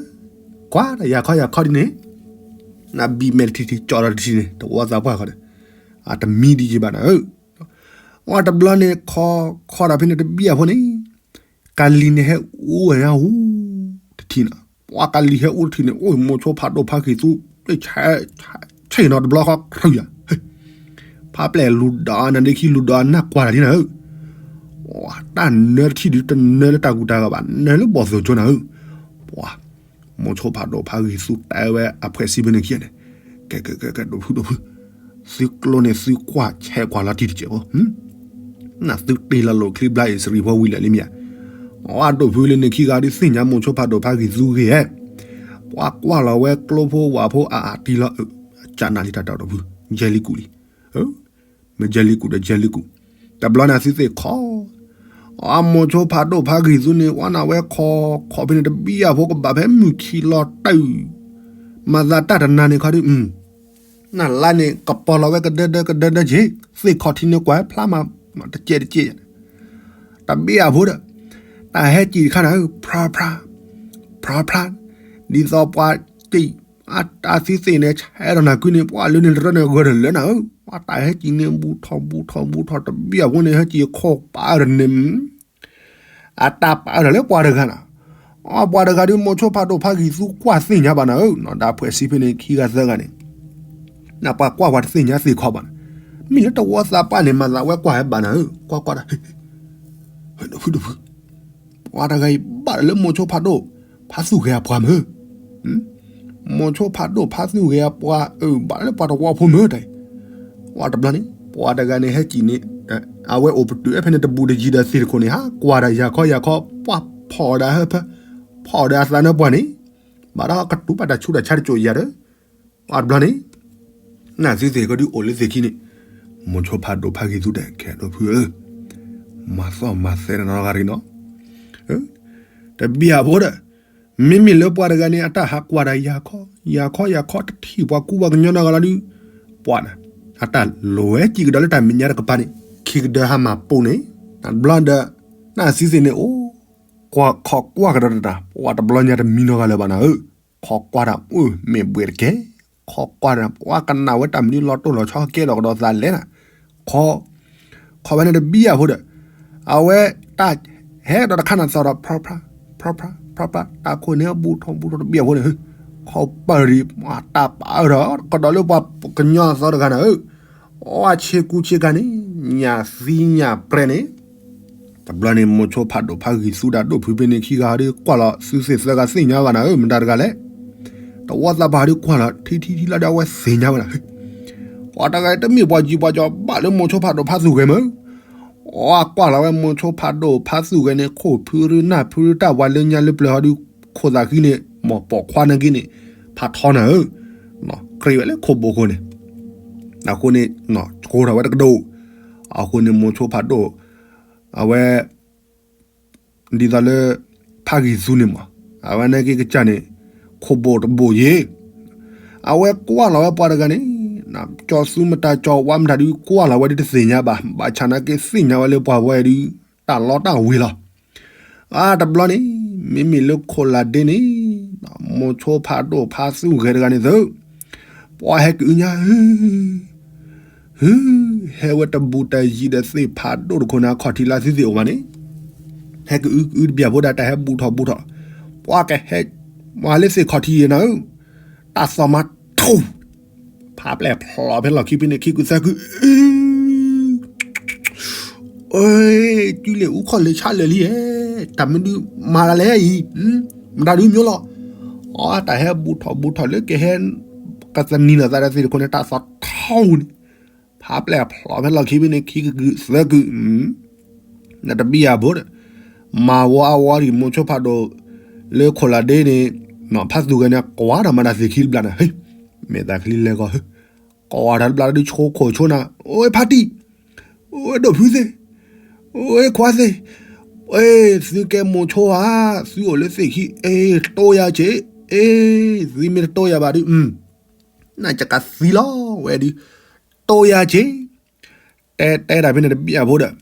ကွၢ်တၢ်ယၤခီယၤခီဒ်န့ၣ်, နဘံၣ်မဲာ်တထံၣ်ထံၣ် ကၠီၣ်ဒီးတထံၣ်န့ၣ် တဝီသးပှၢ်ခီဒီး အတမံဒ်ယံၤဘၣ်နၤဧၢ, အတဘျီန့ၣ် ခီခီဒီးဖဲန့ၣ်တဘံၣ်အဖိန့ၣ် ကလံၤန့ၣ်ဟဲအိၣ်ဝဲညါဟူ တထံၣ်နီၤ, ပှၤကလံၤဟဲအိၣ်တထံၣ်န့ၣ် အိၣ်မိၤဆိဖးဒိၣ်ဖးဂံၢ်သူ ဆ့ၣ်နီၤတဘျီဃီ ခရုယၤ, ဖးပျဲၢ်လူၤဒီးနၤဒ့ခံလူၤဒီးနၢ်ကွၢ်တၢ်လံနၤဧၢ, တၢ်နၢတထံၣ်ဒုးတနၢလၢတၢ်ကူၣ်တၢ်ဂီၤဘၣ် နၢလၢဘီၣ်သိၣ်ကၠိနၤဧၢ, ပှၤ မိၤဆိဖးဒိၣ်ဖးဂံၢ်သူတဲဝဲအဖှဲၣ်စံးဖဲန့ၣ်ခံဂၤန့ၣ်, ကဲ ကဲ ကဲ ကဲ ဒိၣ်ဖု ဒိၣ်ဖု, သုကျိန့ၣ်သုကွၢ်ဆဲးကွၢ်လီၤတံၢ်တစဲးဖိ, နသုတ့လီၤလိာ်ချံဘျါအံၤစရံးဖိဝံၤလၢာ်လံမ့ၢ်ဧါ, အဒိၣ်ဖုလၢန့ၣ်ခံဂၤဒုးသ့ၣ်ညါမိၤဆိဖးဒိၣ်ဖးဂံၢ်သူဂ့ၤဧဲ, ပှၤကွၢ်လီၤဝဲကျိဖိဝၣ်ဖိအအါတံၢ်လီၤ, ကနၣ်လံတၢ်တၢ်ဒိၣ်ဖု, ယဲၢ်လံကူၣ်လံ မ့ၢ်ယဲၢ်လံကူၣ်ဒီးယဲၢ်လံကူၣ်, တဘျီန့ၣ်သုသ့ၣ်ခီ, အမိၤဆိဖးဒိၣ်ဖးဂံၢ်သူန့ၣ် ဝဲနၤဝဲခီ, ခီဖဲန့ၣ်တဘံၣ်အဖိကဘၣ်ဖဲမုၢ်ခံလီၤတၢ်, မၤသးတၢ်တနၤန့ၣ်ခီဒုး, နလါန့ၣ် ကပီၤလီၤဝဲကဒၢဒၢကဒၢဒၢက့ၤ, သ့ၣ်ခီထံန့ၣ်ကွၢ်ဖျါမး, တကဲးတကဲး, တဘံၣ်အဖိဒီး, တၢ်ဟဲကံၣ်တခါနၤဧၢ, ဖြါဖြါ, ဖြါဖြါ, ဒ်သိးပှၤကံၣ် အတၢ်သံသ့ၣ်န့ၣ် ဆဲးဒီးနၤကွံန့ၣ် ပှၤလၢန့ၣ်တရၢန့ၣ် ဂၢၢ်တလၢနၤဧၢ, ပှၤတၢ်ဟဲကံၣ်န့ၣ်ဘူးထီၣ်ဘူးထီၣ်ဘူးထီၣ်တဘံၣ်အဖိန့ၣ် ဟဲကံၣ်ခိၣ်ပာ်အၢတန့ၣ် အတၢ်ပာ်အၢတၢ်လၢပှၤတဂၤနၤ, အပှၤတဂၤဒုးမိၤဆိဖးဒိၣ်ဖးဂံၢ်သူကွၢ်သ့ၣ်ညါဘၣ်နၤဧၢ, ဒီးဖှဲးစံးဖဲန့ၣ်ခံဂၤသၢဂၤန့ၣ် နပှၤကွၢ်ပှၤတသ့ၣ်ညါသ့ၣ်ခီဘၣ်နၤ, မ့ၢ်လၢတဝီသးပှၢ်န့ၣ် မၤသးဝဲကွၢ်ဟဲဘၣ်နၤဧၢ, ကွၢ်ကွၢ်တၢ်, ဒိၣ်ဖုဒိၣ်ဖု, ပ ပှၤတဂၤအံၤဘၣ်လၢမိၤဆိဖးဒိၣ်ဖါသူၣ်ဂဲၤအပှၤမ့ၢ် မိၤဆိဖးဒိၣ်ဖါသူၣ်ဂဲၤအပှၤ အၢ ဘၣ်လၢပှၤတဝီဖိမ့ၢ်တၢ်အံၤ, ပှၤတဘျီန့ၣ် ပှၤတဂၤန့ၣ်ဟဲကံၣ်န့ၣ် အဝဲအိၣ်ပတုာ်ဖဲန့ၣ်တဘူးတယံၤဒီးသ့ၣ်တခိၣ်န့ၣ် ဟးကွၢ်ဒီးယၤခီယၤခီ ပှၤဖီၣ်ဒီးဟၢဖၢ ဖီၣ်ဒီးအသးနၢပှၤန့ၣ် ဘၣ်ဒီးကတူၢ်ဘၣ်တၢ်ဆူးတၢ်ဆါတစိၤယၤဒီး ပှၤတဘျီန့ၣ် နသုသ့ၣ်ကဒုးအိၣ်လၢသ့ၣ်ခံန့ၣ် မိၤဆိဖးဒိၣ်ဖါဂံၢ်သူဒဲး ကဲဒိၣ်ဖုဧၢ, မၤသီၣ်မၤသဲတနီၤဂၤတဂ့ၤနီၤ, တဘံၣ်အဖိဒီး မ့မ့ၢ်လၢပှၤတဂၤန့ၣ် အတၢ်ဟးကွၢ်တၢ်ယၤခီ ယၤခီယၤခီ တထံၣ်ပှၤကူပှၤကညီနီတဂၤလီၤဒုး, ပှၤန့ၣ် အတၢ်လိၤဝဲစံးကဒီးလၢတၢ်မဲာ်ညါတကပၤန့ၣ် ခံကဒၢဟးမၤပိာ်န့ၣ် တဘျီဒီး နသုသ့ၣ်န့ၣ်အိၣ် ကွၢ်ခီကွၢ်ကဒီးတၢ် ပှၤတဘျီညါတမံနီတဂၤလၢၤဘၣ်နၤဧၢ, ခီကွၢ်တၢ်အိၣ်မ့ၢ်ဘှဲးတကဲ, ခီကွၢ်တၢ် ပှၤကနၣ်ဝဲတၢ်မနုၤလီၤတိၢ်လီၤဆီကဲထီၣ်ကဒီးသးလဲၣ်နၤ, ခီ ခီဝဲန့ၣ်တဘံၣ်အဖိဒီး အဝဲတၢ်ဟဲကဒီးတခါနၤသီဒီး ဖြီဖြီ ဖြီဖြီ ဖြီဖြီ တၢ်ခိၣ်န့ၣ်အဘူးထီၣ်ဘူးထီၣ်တဘံၣ်အဖိန့ၣ် ခီပၢၢ်ဒံး တၢ်ပာ်အၢဒီး ကဒီးလၢပှၤကညီအသီတဂၤနၤဧၢ, အဝဲဆ့ကူဆ့ကၤန့ၣ် ညၣ်သံညၣ်ပြဲန့ၣ် တဘျီန့ၣ် မိၤဆိဖးဒိၣ်ဖါဂံၢ်သူဒီးဒိၣ်ဖုဖဲန့ၣ်ခံဂၤဒီးကွၢ်လီၤ သုသ့ၣ်သၢဂၤသ့ၣ်ညါဘၣ်နၤဧၢ မတၤတဂၤလဲၣ်, တဝီသးပှၢ်ဒီးကွၢ်လီၤ ထံထံထံလီၤဒီးအဝဲသ့ၣ်ညါဝဲနၤဧၢ, ပှၤတဂၤတမ့ၢ်ပှၤကံပှၤကီဘၣ်လၢမိၤဆိဖးဒိၣ်ဖါသူၣ်ဂဲၤမ့ၢ် အကွၢ်လီၤဝဲမိၤဆိဖးဒိၣ်ဖါသူၣ်ဂဲၤန့ၣ် ခိၣ်ဖုရူနၢ်ဖုရူတၢ်ဝၤလၢညါလၢပျၢၤဟီဒီး ခိၣ်သးဃံန့ၣ် မ်ပိာ်ခွါနာ်က့န့ၣ် ဖးထီနၤဧၢ, ကြ့ဝဲလၢခိၣ်ဘိခိၣ်န့ၣ်, အဃိန့ၣ် ဆိထီၣ်ဝဲတကဒိၣ်, အဃိန့ၣ်မိၤဆိဖးဒိၣ် အဝဲ ဒ်သိးလၢ ဖးဂံၢ်သူန့ၣ်မး အဝဲန့ၣ်က့ၤကစၢ်န့ၣ် ခိၣ်ဘိၣ်တဘိၣ်ယ့ၤ အဝဲကွၢ်လီၤဝဲပှၤတဂၤန့ၣ် ကၠီၤသူမတၤကၠီၤဝါမတၤဒုးကွၢ်လီၤဝဲဒုးတသ့ၣ်ညါဘၣ် ဘၣ်ဆၣ်နာ်က့သ့ၣ်ညါဝဲလၢပှၤဝဲဒုး တၢ်လီတၢ်ဝ့ၤလီၤ. အါတဘျီန့ၣ် မ့မ့ၢ်လၢခိၣ်လၢ်ဒ့န့ၣ် မိၤဆိဖးဒိၣ်ဖါသူၣ်ဂဲၤတဂၤန့ၣ်သု ပှၤဟဲကအုညါ ဟု ဟု ဟဲဝဲတဘူးတယံၤဒီးသ့ၣ်ဖးဒိၣ်တခိၣ်န့ၣ် အခီၣ်ထံးလၢသုသ့ၣ်အိၣ်မးန့ၣ် ဟဲကအုကအုတဘံၣ်ဖိဒီးတၢ်ဟဲဘူးထီၣ်ဘူးထီၣ် ပှၤကဟဲ မၤလၢသ့ၣ်ခီၣ်ထံးယဲနၤဧၢ တၢ်သီၣ်မၤထူၣ် ဖးပျဲၢ်ဖျိးဖဲလီၢ်ခံဖဲန့ၣ် ခံကုသၢကု အ တုၤလၢအူခီၣ်လၢဆါလၢာ်လံဧါ တၢ်မနုၤမၤတၢ်လဲၣ်အံၤ မတၤဒုးမ့ၢ်လီၤ အတၢ်ဟဲဘူးထီၣ်ဘူးထီၣ်လၢကဟဲ ကသနံၤလီၤသးဒီးသ့ၣ်တခိၣ်န့ၣ် တၢ်သီၣ်ထီၣ်န့ၣ် ဖးပျဲၢ်ဖျိးဖဲလီၢ်ခံဖဲန့ၣ် ခံကုသၢကု နတဘံၣ်အဘိဒီး မၤဝီအဝီဒံးမိၤဆိဖးဒိၣ် လၢခိၣ်လၢ်ဒ့န့ၣ် ဖးသူၣ်ဂဲၤန့ၣ် ကွၢ်ဒီးမၤတၢ်သ့ၣ်ခံတဘျီနၤ ဟ့ မဲာ်သၣ်ချံလဲၤဂီၤ ကွၢ်ဒီးတဘျီဒုးဆိခိၣ်ဆိနၤ အိၣ်ဖါတံၢ် အိၣ်ဒိၣ်ဖုသ့ၣ် အိၣ်ခွါသ့ၣ် သုကဲမိၤဆိဧါ သုအိၣ်လၢသ့ၣ်ခံ အ့ တိယၤက့ၤ အ့ သုမ့ၢ်တတိယၤဘၣ်ဒုး နကကသံလီၤဝဲဒုး တိယၤက့ၤ တဲတဲတၢ်ဖဲန့ၣ်တဘံၣ်အဘိဒီး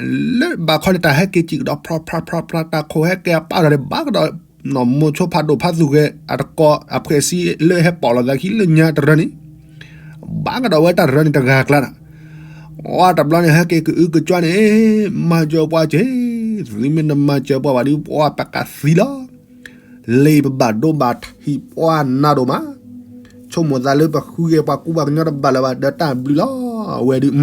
လၢဘၣ်ခီန့ၣ်တၢ်ဟဲက့ၤစံၣ်ကဒီး ဖြီဖြီဖြီဖြီ တၢ်ခိၣ်ဟဲက့ၤအပာ်ဒီး ဘၣ်ကဒီး မိၤဆိဖးဒိၣ်ဖးသူၣ်ဂဲၤ အတကီ အဖှဲးစံလၢဟဲပိာ်လီၤသးခံလၢညါတရၢန့ၣ် ဘၣ်ကဒီးဝဲတၢ်တရၢန့ၣ်တဂၤကျါနၤ အတဘျီန့ၣ် ဟဲက့ၤကအုကကွန့ၣ် မၤစၢၤပှၤက့ၤ သုမ့ၢ်တမၤစၢၤပှၤဘၣ်ဒုး ပှၤပကသံလီၤ လ့ပဘၣ်ဒိဘၣ်ထံးပှၤနးဒိၣ်မး ဆိကမိၣ်သးလၢပဃုဂဲၤပှၤကူပှၤကညီတဘၣ်လၢၤဘၣ် ဒီးတၢ်ဘျုးလီၤ အဝဲဒုး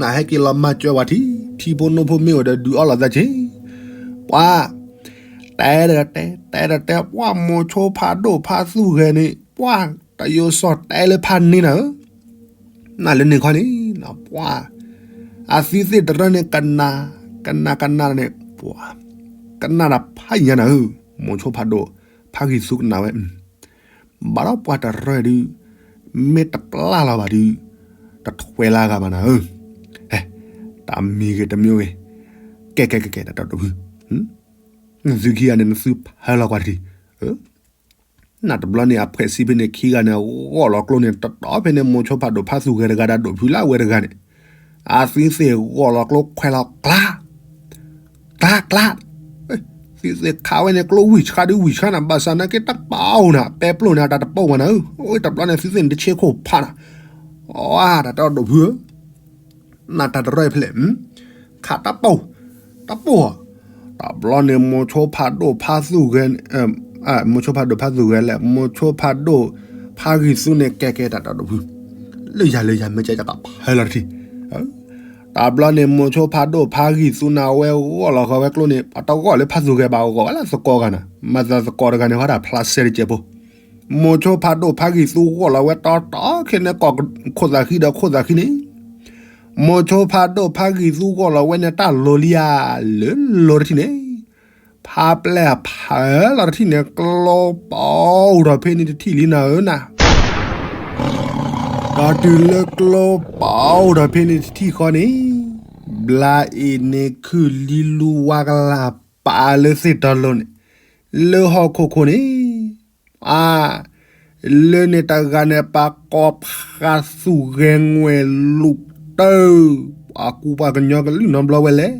နဟဲက့ၤလီၤမၤစၢၤဝဲထံ ထံဖိနိဖိမ့ၢ်အိၣ်ဒီးဒုးအီၣ်လီၤသးက့ၤ ပှၤ တဲဒီးတဲ တဲဒီးတဲ ပှၤမိၤဆိဖးဒိၣ်ဖးသူၣ်ဂဲၤန့ၣ် ပှၤတယိၤစီၣ်တဲလၢဖးန့ၣ်နၤဧၢ နလၢန့ၣ်ခီန့ၣ် ပှၤ အသုသ့ၣ်တရၢန့ၣ် ကနၣ် ကနၣ် ကနၣ်န့ၣ် ပှၤ ကနၣ်တၢ်ဖးညါနၤဧၢ မိၤဆိဖးဒိၣ် ဖးဂံၢ်သူကနၣ်ဝဲ ဘၣ်ဒီးပှၤတရၢဒုး မ့ၢ်တပျၢ်လီၤဘၣ်ဒုး တထွဲလၢဂၤဘၣ်နၤဧၢ ဟဲ တၢ်မံၤဂ့ၤတမံၤဂ့ၤ ကဲကဲကဲကဲ တၢ်တၢ်ဒိၣ်ဖု သုခံဂၤန့ၣ် နသုဖၢလီၤကွၢ်တထံၣ် နတဘျီန့ၣ် အဖှဲးစံဖဲန့ၣ်ခံဂၤန့ၣ် ဂီၢ်လီၤကျိန့ၣ် တတီၤဖဲန့ၣ် မိၤဆိဖးဒိၣ်ဖးသူၣ်ဂဲၤတဂၤဒီးဒိၣ်ဖုလၢအဝဲတဂၤန့ၣ် အသုသ့ၣ်ဂီၢ်လီၤကျိခွဲးလီၤကျါ ကျါ ကျါ သုသ့ၣ်ခးဝဲန့ၣ် ကျိဝံၢ်ဆှါဒုးဝံၢ်ဆှါနၤ ဘၣ်ဆၣ်နာ်က့တပာ်အိၣ်နၤ ပဲပျိၢ်န့ၣ် အတၢ်တပိာ်ဝဲနၤဧၢ အိၣ်တဘျီန့ၣ် သုသ့ၣ်န့ၣ် တဆ့ခိၣ်ဖးနၤ အတၢ်တၢ်ဒိၣ်ဖုဧၢ နတၢ်တရၢဖဲလဲၣ် ခးတၢ်ပိာ် တၢ်ပိာ် တဘျီန့ၣ် မိၤဆိဖးဒိၣ်ဖးသူၣ်ဂဲၤ မိၤဆိဖးဒိၣ်ဖးသူၣ်ဂဲၤလဲၣ် မိၤဆိဖးဒိၣ်ဖးဂံၢ်သူန့ၣ် ကဲကဲတၢ်တၢ်ဒိၣ်ဖု လၢယၤလၢယၤမ့ၢ်ကဲကဲတၢ်ဖၢလီၤတထံၣ် တဘျီန့ၣ် မိၤဆိဖးဒိၣ်ဖးဂံၢ်သူန့ၣ် အဝဲဂီၢ်လီၤဃီၤဝဲကျိန့ၣ် ပှၤတဂီၢ်လၢဖးသူၣ်ဂဲၤဘၣ်အဂီၢ်ဝဲလၢသကိးဂၤန့ၣ် မၤသးသကိးတဂၤန့ၣ် ဟီဒၣ်ဖျါစဲတကဲးဖိ မိၤဆိဖးဒိၣ်ဖးဂံၢ်သူဂီၢ်လီၤဝဲတီတီခဲန့ၣ် ကိးခိၣ်သးဃံဒီးခိၣ်သးဃံန့ၣ် မိၤဆိဖးဒိၣ်ဖးဂံၢ်သူဂီၢ်လီၤဝဲန့ၣ် တၢ်လိၤလံဧါ လၢလိၤတထံၣ်န့ၣ် ဖးပျဲၢ်ဖးလီၤတထံၣ်န့ၣ် ကျိပအိၣ်ထီၣ်ဖဲန့ၣ်တထံၣ်လံနၤဧၢနၤ ဒီးတုၤလၢကျိပအိၣ်ထီၣ်ဖဲန့ၣ်တထံၣ်ဃီန့ၣ် ဘျါအ့ၣ်န့ၣ်ခုၣ်လံလူဝါကလၢ်ပာ်လၢသ့ၣ်တီလိၤန့ၣ် လၢဟီၣ်ခိၣ်ခိၣ်န့ၣ် အါ လၢန့ၣ်တဂၤန့ၣ် ပှၤကိးဖးသူၣ်ဂဲၤငွဲၣ်လူၤတၢ် ပှၤကူပှၤကညီကလုၢ်နီတဘျီဝဲလဲၣ်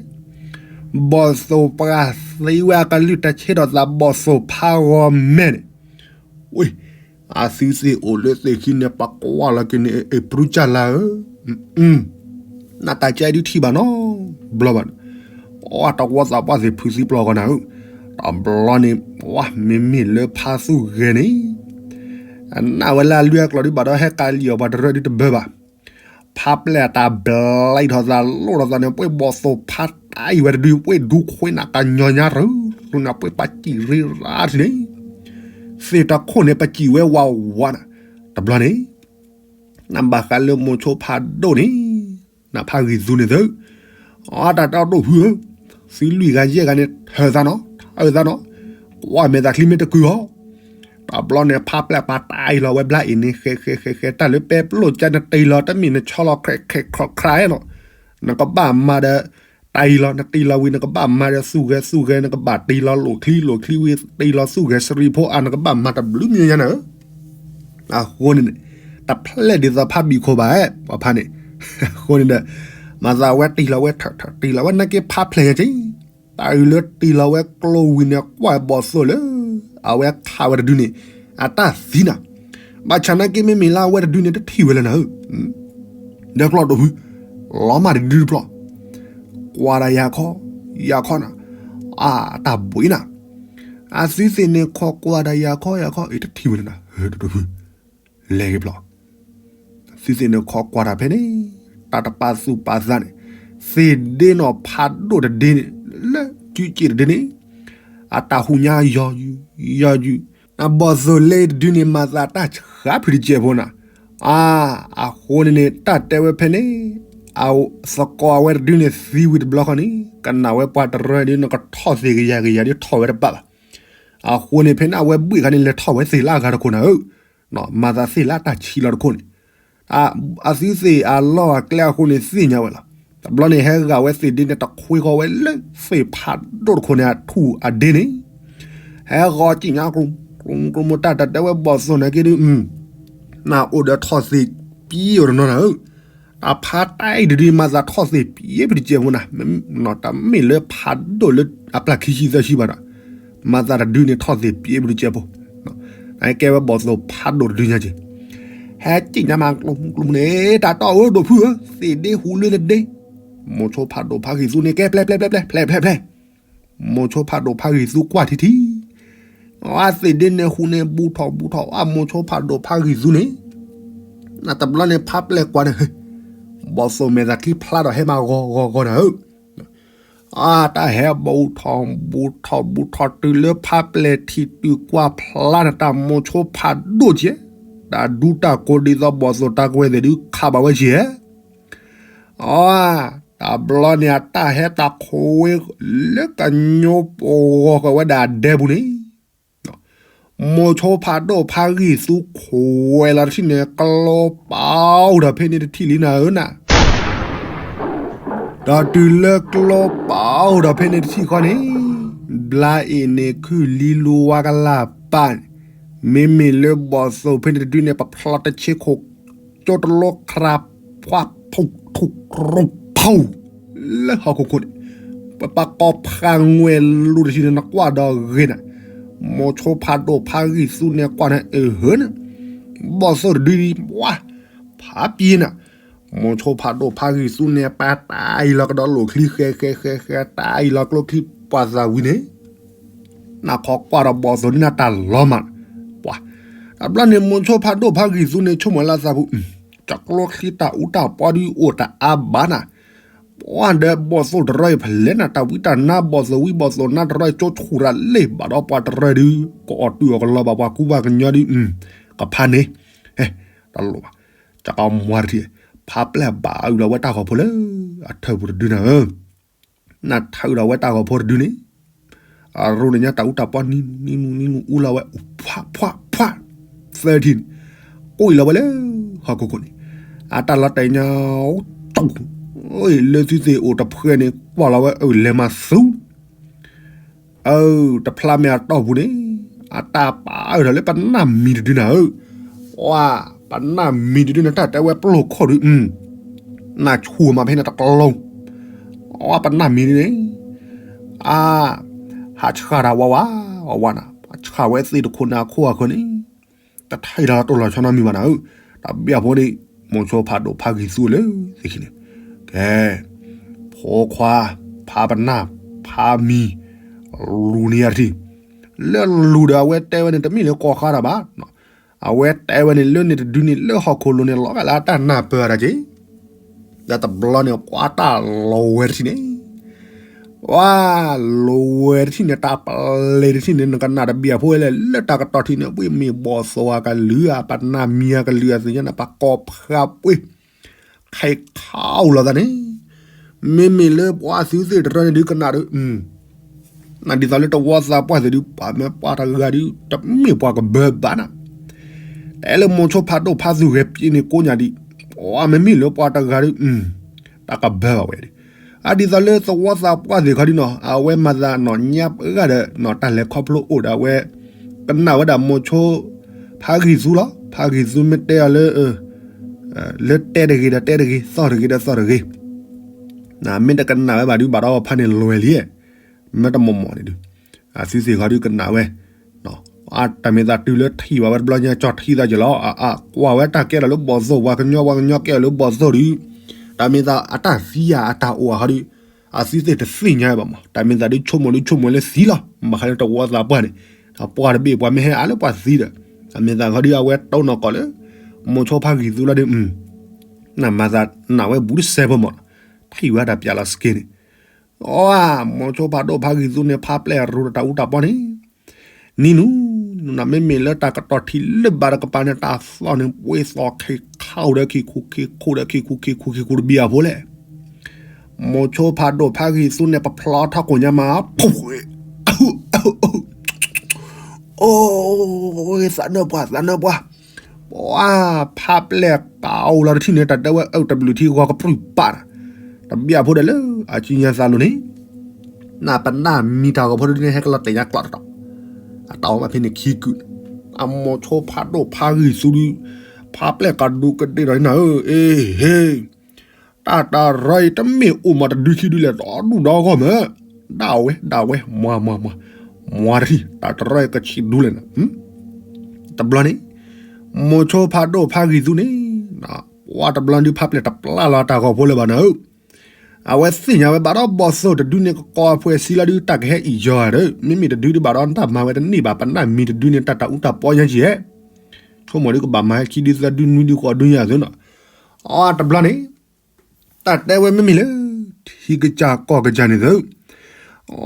ဘီၣ်သိၣ်ပှၤသံဝဲအကလုၢ်တၢ်ဆဲးထီၣ်သးဘီၣ်သိၣ်ဖးဂီၤမဲာ်န့ၣ် ဝ့ၢ် အသုသ့ၣ်အိၣ်လၢသ့ၣ်ခံန့ၣ် ပှၤကွၢ်လီၤက့ၤန့ၣ် အ့ၣ် ပြုကၢ်လါဧၢ, နတၢ်ကဲဒုးထံၣ်ဘၣ်နီတဘျီဘၣ်န့ၣ်, အတဝီသးပှၢ်သ့ၣ်ဖုးသံပျီၢ်ဂီၢ်နၤဧၢ, တဘျီန့ၣ် မ့မ့ၢ်လၢဖးသူၣ်ဂဲၤန့ၣ် အနၢ်ဝဲလၢအလွံၢ်အကျိၤဒုးဘၣ်ဒီး ဟဲကၤလံၣ်အီၤပှၤတရၢဒုးတဘၢဘၣ် ဖးပျဲၢ်အတၢ်ဘျါအံၤထီၣ်သးလိၣ်ထီၣ်သးန့ၣ် ပှ့ၢ်ဘီၣ်သိၣ်ဖးတၢ်အံၤဝဲတဒု ပှ့ၢ်ဒူခွ့နၤကညီညါရူၤ ရူၤနၤ ပှ့ၢ်ပာ်စံၣ်ရ့ရၤထံၣ်န့ၣ်, သ့ၣ်တခိၣ်န့ၣ် ပစံၣ်ဝဲဝးဝးနၤ, တဘျီန့ၣ် နဘၣ်ဃးလၢမိၤဆိဖးဒိၣ်န့ၣ် နဖးဂံၢ်သူန့ၣ်သု, အတၢ်တီဒိၣ်ဖုဧၢ, သုလွံၢ်ဂၤယဲၢ်ဂၤန့ၣ် ထၢၣ်သးနီၤ ထၢၣ်သးနီၤ, ကွၢ်မဲာ်သးချံမ့ၢ်တကုၤအီၤ တဘျီန့ၣ် ဖးပျဲၢ်ပှၤတၢ်အံၤလီၤဝဲဘျါအံၤန့ၣ် ဃဲဃဲဃဲဃဲ တၢ်လၢပဲပျိၢ်ကၢနတ့လီၤ တမ့ၢ်နဆီလီၤ ခရဲၣ်ခရဲၣ်ခရဲၣ်ခရဲၣ်နီၤ, နကဘၣ်မၤဒီး တၢ်အံၤလီၤ နတ့လီၤဝံၤ နကဘၣ်မၤဒီးသူၣ်ဂဲၤသူၣ်ဂဲၤ နကဘၣ်တ့လီၤလိၣ်ချံလိၣ်ချံဝံၤ တ့လီၤသူၣ်ဂဲၤစရံဖိအါ နကဘၣ်မၤတဘျုးမံၤညါနၤဧၢ အဃိန့ၣ်န့ၣ် တဖျဲၣ်ဒ်သိးဖးဘံၣ်ခိၣ်ဘၣ် ပှၤဖးန့ၣ်, အဃိန့ၣ်ဒီး မၤသးဝဲတ့လီၤဝဲထၢၣ်ထၢၣ် တ့လီၤဝဲနာ်က့ဖးဖျဲၣ်ညါက့, တၢ်အုၣ်လၢတ့လီၤဝဲကျိဝံၤန့ၣ် ကွၢ်ဘီၣ်သိၣ်လၢ အဝဲခးဝဲတဒုန့ၣ် အတၢ်သံနၤ, ဘၣ်ဆၣ်နာ်က့မ့မ့ၢ်လၢအဝဲတဒုန့ၣ် တထံၣ်ဝဲလၢနၤဧၢ ဒီးပျီၢ်ဒိၣ်ဖု, လီၤမၢ်တဒုတပျီၢ်, ကွၢ်ဒၣ်ယၤခီ, ယၤခီနၤ, အတၢ်ဘှံးနၤ, အသုသ့ၣ်န့ၣ်ခီကွၢ်ဒၣ်ယၤခီယၤခီ အတထံၣ်ဝဲလၢနၤဧၢ ဒိၣ်ဖု, လဲၤက့ၤပျီၢ်, သုသ့ၣ်န့ၣ်ခီကွၢ်တၢ်ဖဲန့ၣ်, တၢ်တပာ်သူၣ်ပာ်သးန့ၣ်, သ့ၣ်ဒ့နီၣ်ဖးဒိၣ်တဒ့န့ၣ်, လၢကၠူက့ၣ်တဒ့န့ၣ်, အတၢ်ဟူညါယီၤယုာ်, ယီၤယုာ်, နဘီၣ်သိၣ်လၢတဒုန့ၣ် မၤသးတၢ်ဆှးဖုးတကဲးဖိနၤ, အါ, အဃိန့ၣ်န့ၣ် တၢ်တဲဝဲဖဲန့ၣ်, အသကိးအဝဲတဒုန့ၣ်သံဝံၤတဘျီဃီန့ၣ် ကနၣ်ဝဲပှၤတရၢဒ်နကထီၣ်သ့ၣ်ကယၤကယၤဒ် ထီၣ်ဝဲတဘၣ်ဘၣ်, အဃိန့ၣ် ဖဲန့ၣ်အဝဲဘှံးခါန့ၣ် လဲၤထီၣ်ဝဲသ့ၣ်လၢအဂၤတခိၣ်နၤဧၢ, မၤသးသ့ၣ်လၢအတၢ်ဆံးလီၤတခိၣ်န့ၣ်, အသုသ့ၣ်အလီၢ်အကျဲအဃိန့ၣ်သ့ၣ်ညါဝဲလီၤ. တဘျီန့ၣ် ဟဲဂာ်ဝဲသ့ၣ်ဒ့န့ၣ် တခွ့ဃီဝဲလၢသ့ၣ်ဖးဒိၣ်တခိၣ်န့ၣ် အထူၣ်အဒ့န့ၣ်, ဟဲဂီၤကံၣ်ညါကျိၤကျိၤကျိၤ မိၢ်တၢ်တၢ်တဲဝဲဘီၣ်သိၣ်နာ်က့ဒုး နအိၣ်ဒီးထီၣ်သ့ၣ်ပံအိၣ်တနီၤနၤဧၢ, တၢ်ဖးတၢ်အံၤတဒု မၤသးထီၣ်သ့ၣ်ပံဖုးတကဲးဖိနၤ, တမ့ၢ်လၢဖးဒိၣ်လၢအပျၢ်ခံဆံသၢဆံဘၣ်ဒီး, မၤသးတဒုန့ၣ်ထီၣ်သ့ၣ်ပံဖုးတကဲးဖိ, နကဲဝဲဘီၣ်သိၣ်ဖးဒိၣ်တဒုညါက့ၤ, ဟဲကံၣ်ညါမးကျိၤကျိၤန့ၣ် တၢ်တီၢ်ဧၢဒိၣ်ဖုဧၢ, သ့ၣ်ဒ့ဟူးလၢနဒ့, မိၤဆိဖးဒိၣ်ဖးဂံၢ်သူန့ၣ် ကဲပျဲပျဲပျဲပျဲ ဖျဲးဖျဲးဖျဲး မိၤဆိဖးဒိၣ်ဖးဂံၢ်သူကွၢ်ထံထံ, အသ့ၣ်ဒ့န့ၣ်ဟူးန့ၣ် ဘူးထီၣ်ဘူးထီၣ် အမိၤဆိဖးဒိၣ်ဖးဂံၢ်သူန့ၣ်, နတဘျီန့ၣ်ဖးပျဲၢ်ကွၢ်န့ၣ်, ဘီၣ်သိၣ်မဲာ်သးချံဖျါဒီးဟဲမၤဂီၤဂီၤဂီၤနၤဧၢ, အတၢ်ဟဲဘူးထီၣ်ဘူးထီၣ်ဘူးထီၣ်တုၤလၢဖးပျဲၢ်ထံးတုၤကွၢ်ဖျါန့ၣ် တၢ်မိၤဆိဖးဒိၣ်ကဲ, တၢ်ဒူတၢ်ကိးဒ်သိးဘီၣ်သိၣ်တၢ်ကွဲးသ့ၣ်ဒုးခးဘၣ်ဝဲကဲ အ တဘျီန့ၣ် အတၢ်ဟဲတၢ်ခိးဝဲလၢကညိပဂီၤဃာ်ဝဲဒၣ်အဒဲပူၤန့ၣ်, မိၤဆိဖးဒိၣ်ဖးဂံၢ်သူခိးဝဲလီၤတထံၣ်န့ၣ် ကျိပအိၣ်ဒီးဖဲန့ၣ်တထံၣ်လံနၤဧၢနၤ ဒီးတုၤလၢကျိပအိၣ်ဒီးဖဲန့ၣ်တထံၣ်ဃီန့ၣ်, ဘျါအ့ၣ်န့ၣ်ခုၣ်လံလူဝါကလၢ်ပာ်န့ၣ်, မ့မ့ၢ်လၢဘီၣ်သိၣ်ဖဲန့ၣ်တဒုန့ၣ် ပဖျီတဆ့ခိၣ် ကၠိတလိခရး ဖှၣ်ဖူၣ်ထူၣ်ရူၣ်ဖူၣ် လၢဟီၣ်ခိၣ်ခိၣ်န့ၣ်, ပပာ်ကိးဖးငွဲၣ်လူၤတထံၣ်န့ၣ် နကွၢ်ဒီးဂ့ၤနၤ, မိၤဆိဖးဒိၣ်ဖးဂံၢ်သူန့ၣ်ကွၢ်န့ၣ်အဟၢန့ၣ်, ဘီၣ်သိၣ်တဒုဒံး ဝါ ဖးပံနၤ, မိၤဆိဖးဒိၣ်ဖးဂံၢ်သူန့ၣ် ပာ်တၢ်အံၤလီၤကဒီးလိၣ်ချံဃဲဃဲဃဲဃဲ တၢ်အံၤလီၤကျိချံပှၤသးဝံၤန့ၣ် နခီကွၢ်ဒီးဘီၣ်သိၣ်ဒ်နတၢ်လီၤမၢ်, ပှၤ, တဘျီန့ၣ် မိၤဆိဖးဒိၣ်ဖးဂံၢ်သူန့ၣ် ဆိကမိၣ်လၢသးပူၤ, တၢ်ကျိချံတၢ်အူတၢ်ပီဒုးအိၣ်တအါဘၣ်နၤ, ပှၤဒီးဘီၣ်သိၣ်တရၢအံၤ ဖဲလဲၣ်နၤ တၢ်ဝံတၢ်နါ ဘီၣ်သိၣ်ဝံဘီၣ်သိၣ်နါတရၢ ကၠိဆူၣ်ရၤလ့ၢ်ဘၣ်ဒီးပှၤတရၢဒုး ကအီၣ်တုာ်အီၣ်ကလီၤဘၣ်ပှၤကူပှၤကညီဒုး ကဖးန့ၣ် တလိၣ်ဘၣ် ကမွၤတထံၣ် ဖးပျဲၢ်ဘၣ်အုၣ်လီၤဝဲတၢ်ဂီၤဖိလၢ အထၢၣ်ပူၤတဒုနၤဧၢ နထၢၣ်ဒီးဝဲတၢ်ဂီၤဖိတဒုန့ၣ် အရိန့ၣ်ညါတၢ်အူတၢ်ပီနံၤနံၤနံၤနံၤနံၤနံၤအူလီၤဝဲ ဖှၣ်ဖှၣ်ဖှၣ် သၢထံၣ်န့ၣ် ကိးအံၤလီၤဝဲလၢ ဟီၣ်ခိၣ်ခိၣ်န့ၣ် အတၢ်လီၤတဲာ်ညါ တူၢ် လၢသုသ့ၣ်အိၣ်တဖှဲန့ၣ် ကွၢ်လီၤဝဲအၢၣ်လဲၤမၤသူ အၢ တဖျါမဲာ်အတီၢ်ပူၤန့ၣ် အတၢ်ပာ်အၢၣ်ဒီးလၢပနၢ်မံၤတဒုနၤဧၢ ဝါ ပနၢ်မံၤတဒုန့ၣ် တၢ်တဲဝဲပျိၢ်ခိၣ်ဒု နၢ်ဆူၣ်မးဖဲန့ၣ်တကလီၤ အဝဲပနၢ်မံၤဒုန့ၣ် အါ ဟးဆှၣ်တၢ်ဝးဝး ဝးဝးနၤ ဟးဆှၣ်ဝဲသ့ၣ်တခိၣ်န့ၣ်အခိၣ်အဃၢၤန့ၣ် တထံၣ်တၢ်လီၤတိၢ်လီၤဆီနီတမံၤဘၣ်နၤဧၢ တၢ်ဘၣ်အဖိန့ၣ် မိၤဆိဖးဒိၣ်ဖးဂံၢ်သူလၢသ့ၣ်ခံန့ၣ် ကဲ ဖိခွါ ဖးပနၢ် ဖးမံၤ လူၤန့ၢ်ယၤတထံၣ် လၢလူၤဒီးအဝဲတဲဝဲန့ၣ် တမ့ၢ်လၢကီၢ်ဃါတၢ်ဘၣ် အဝဲတဲဝဲန့ၣ် လၢန့ၣ်တဒုန့ၣ် လၢဟီၣ်ခိၣ်လိၤန့ၣ် လီၤဂာ်လၢအတၢ်နၢ်ပၢၢ်တၢ်က့ၤ ဒီးတဘျီန့ၣ် ပှၤတၢ်လီၤဝဲတထံၣ်န့ၣ် ဝါ လီၤဝဲတထံၣ်န့ၣ် တၢ်ပလဲၤတထံၣ်န့ၣ် နကနၣ်တဘၣ်အဖိလဲၣ် လၢတၢ်ကတီၢ်ထံးန့ၣ် ပှ့ၤမ့ၢ်ဘီၣ်သိၣ်အကလုာ် အပနၢ်မံၤအကလုာ် အသ့ၣ်ညါန့ၣ် ပကိးဖးပှ့ၤ ခဲခးအိၣ်လီၤသးန့ၣ် မ့မ့ၢ်လၢပှၤသုသ့ၣ်တရၢန့ၣ်ဒုးကနၣ်ဒီး နဒ်သိးလၢတဝီသးပှၢ်သ့ၣ်ဒုး ပှၤမ့ၢ်ပှၤတဂၤဒုး တမ့ၢ်ပှၤကဘၢဘၣ်နၤ တဲလၢမိၤဆိဖးဒိၣ်ဖးသူၣ်ဂဲၤပျ့ၤန့ၣ်ကိးညါဒံး ပှၤမ့မ့ၢ်လၢပှၤတဂၤဒုး တၢ်ကဘၢဘၣ်ဝဲဒၣ် အဒ်သိးလၢသဝီသးပှၢ်သ့ၣ်ခီဒုးနီၤ အဝဲမၤသးနီၤညါပှဲၤဂၤဒီး တၢ်လဲၤခီဖျိအိၣ်ဒီးအဝဲ ကနၣ်ဝဲဒၣ်မိၤဆိ ဖးဂံၢ်သူလီၤ ဖးဂံၢ်သူမ့ၢ်တဲအီၤလၢ လၢတဲတဂ့ၤဒီးတဲတဂ့ၤ သီၣ်တဂ့ၤဒီးသီၣ်တဂ့ၤ မ့ၢ်တကနၣ်ဝဲဘၣ်ဒုး ဘၣ်ဒီးဖးန့ၣ်လွဲၢ်လံ မ့ၢ်တမီၢ်မီၢ်န့ၣ်ဒုး အသုသ့ၣ်ခီဒုးကနၣ်ဝဲ တၢ်မ့ၢ်သးတုၤလၢထံၣ်ဘၣ်ဝဲတဘျီညါ ကၠီၣ်ထံသးက့ၤလီၤ အကွၢ်ဝဲတၢ်ကဲထီၣ်လၢဘီၣ်သိၣ် ပှၤကညီ ပှၤကညီကဲထီၣ်လၢဘီၣ်သိၣ်ဒုး တၢ်မ့ၢ်သးအတၢ်သံယၤအတၢ်အိၣ်အဟီဒုး အသုသ့ၣ်တသ့ၣ်ညါဘၣ်မး တၢ်မ့ၢ်သးဒုးဆိကမိၣ်ဒုးဆိကမိၣ်လၢသံလီၤ ဘၣ်ဃးလၢတဝီသးပှၢ်န့ၣ် ပှၤတဘ့ၣ်ပှၤမ့ၢ်ဟဲအါလၢပှၤသံဒီး တၢ်မ့ၢ်သးခီဒုးအဝဲတိၢ်နီၣ်ကီၢ်လၢ မိၤဆိဖးဂံၢ်သူလီၤဒုး နမၤသးနၢ်ဝဲဘူးတစဲးဖိမး ထံၣ်ဝဲတၢ်ပျးလီၤစက့န့ၣ် အ မိၤဆိဖးဒိၣ်ဖးဂံၢ်သူန့ၣ် ဖးပျဲၢ်အရူတၢ်အူတၢ်ပီန့ၣ် နံၤနူၤ နမ့မ့ၢ်လၢတၢ်ကတီၢ်ထံးလၢဘၣ်တကပၤန့ၣ် တၢ်သီၣ်န့ၣ် ပှ့ၤသီၣ်ခ့ခါအိၣ်ဒီးခံခူခံခူဒီးခံခူခံခူခံခူတဘံၣ်အဖိလဲၣ် မိၤဆိဖးဒိၣ်ဖးဂံၢ်သူန့ၣ် ပဖျီထီၣ်ကိၣ်ညါမး အိ သးနၢပှၤ သးနၢပှၤ ပှၤဖးပျဲၢ်ကးအိၣ်လီၤတထံၣ်န့ၣ် တၢ်တဲဝဲအၢၣ်တဘျုးထံဂီၤကပြုၢ်ပာ်တၢ် တဘံၣ်အဖိဒီးလၢအကံညါသးလိၤန့ၣ် နပနၢ်မံၤတၢ်ဂီၤဖိဒုန့ၣ် ဟဲကလီၤတဲာ်ညါကျီးတတီၤ အတၢ်အိၣ်မးဖဲန့ၣ်ခံကုာ်န့ၣ် အမိၤဆိဖးဒိၣ်ဖးဂံၢ်သူဒုး ဖးပျဲၢ်ကးဒူကဒ့ၣ်ဒီးနၤဧၢ အ့ဟ့ တၢ်တရၢအံၤတမ့ၢ်အိၣ်မးတဒုခံဒုလဲၣ် ဒီဒူၣ်ဒီဂီၢ်မး ဒၣ်ဝဲ ဒၣ်ဝဲ မွၤ မွၤ မွၤ မွၤတထံၣ် တၢ်တရၢအံၤကဆံးဒူလဲၣ်နၤ တဘျီန့ၣ် မိၤဆိဖးဒိၣ်ဖးဂံၢ်သူန့ၣ် ပှၤတဘျီဒုးဖးပျဲၢ်တပျၢ်လီၤတၢ်ဂီၤဖိလၢၤဘၣ်နၤဧၢ အဝဲသ့ၣ်ညါဝဲဘၣ်ဒီးဘီၣ်သိၣ်တဒုန့ၣ် ကကိးအဖှဲးဆံးလီၤဒုး တၢ်ကဟဲအံၤယီၤဒီး မ့မ့ၢ်တဒုဒုးဘၣ်ဒီးတၢ်မၤဝဲတန့ၢ်ဘၣ် ပနၢ်မံၤတဒုန့ၣ် တၢ်တၢ်အူတၢ်ပီညါက့ၤ ဆိကမိၣ်ဒုးကဘၣ်မၤဟဲခံဒုသၢဒုနွံဒုဃိးဒုညါသုနီၤ အတဘျီန့ၣ် တၢ်တဲဝဲမ့မ့ၢ်လၢ ထံကစၢ်ကီၢ်ကစၢ်န့ၣ်သု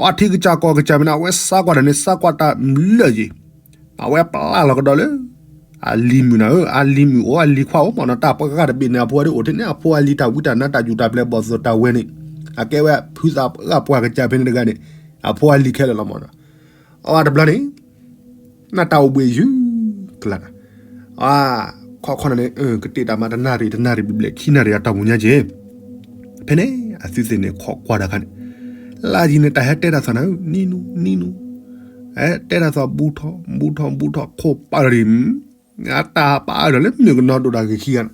အထံကစၢ်ကီၢ်ကစၢ်မ့ၢ်န့ၣ် အဝဲစးကွၢ်တၢ်န့ၣ် စးကွၢ်တၢ်လၢာ်ယံၤ အဝဲပျၢ်လီၤကဒီးလၢ အလံၤမုၣ်နၤဧၢ အလံၤမုၣ်အိၣ်အလံၤခွါအိၣ်မးနီၤ တၢ်ပှၤဂၤတဘ့ၣ်န့ၣ် အဖိအဒုးအိၣ်ထဲန့ၣ် အဖိအလံၤတၢ်ဝံတၢ်နါတၢ်ယူၤတၢ်ပျဲၢ်ဘီၣ်သိၣ်တၢ်ဝဲန့ၣ် အကဲဝဲဖုသးပှၢ်ပှၢ်ကစၢ်ဖဲန့ၣ်တဂၤန့ၣ် အဖိအလံၤခဲလၢာ်လီၤမးနီၤ အတဘျီန့ၣ် နၢ်တၢ်အိၣ်ဘှံးယုၢ်ကလးနၤ ခီခီနၤန့ၣ် ကတ့ၢ်တၢ်မၤတနၣ်ရံၣ်တနၣ်ရံၣ်ဘျဲၣ်ခံနၣ်ရံၣ်အတၢ်ပူၤညါက့ၤ ဖဲန့ၣ် အသုသ့ၣ်န့ၣ်ခိးကွၢ်တၢ်ခါန့ၣ် လါယံၤန့ၣ် တၢ်ဟဲတဲတၢ်သီၣ်နၤဧၢ နံၤနူၤ နံၤနူၤ ဟဲတဲတၢ်သီၣ်ဘူးထီၣ် ဘူးထီၣ် ဘူးထီၣ် ခိၣ်ပာ်လီၤဒံး အတၢ်ပာ်အၢၣ်လီၤလၢမုၣ်ကနီၤဒိၣ်တၢ်ဂ့ၤခံဂၤန့ၣ်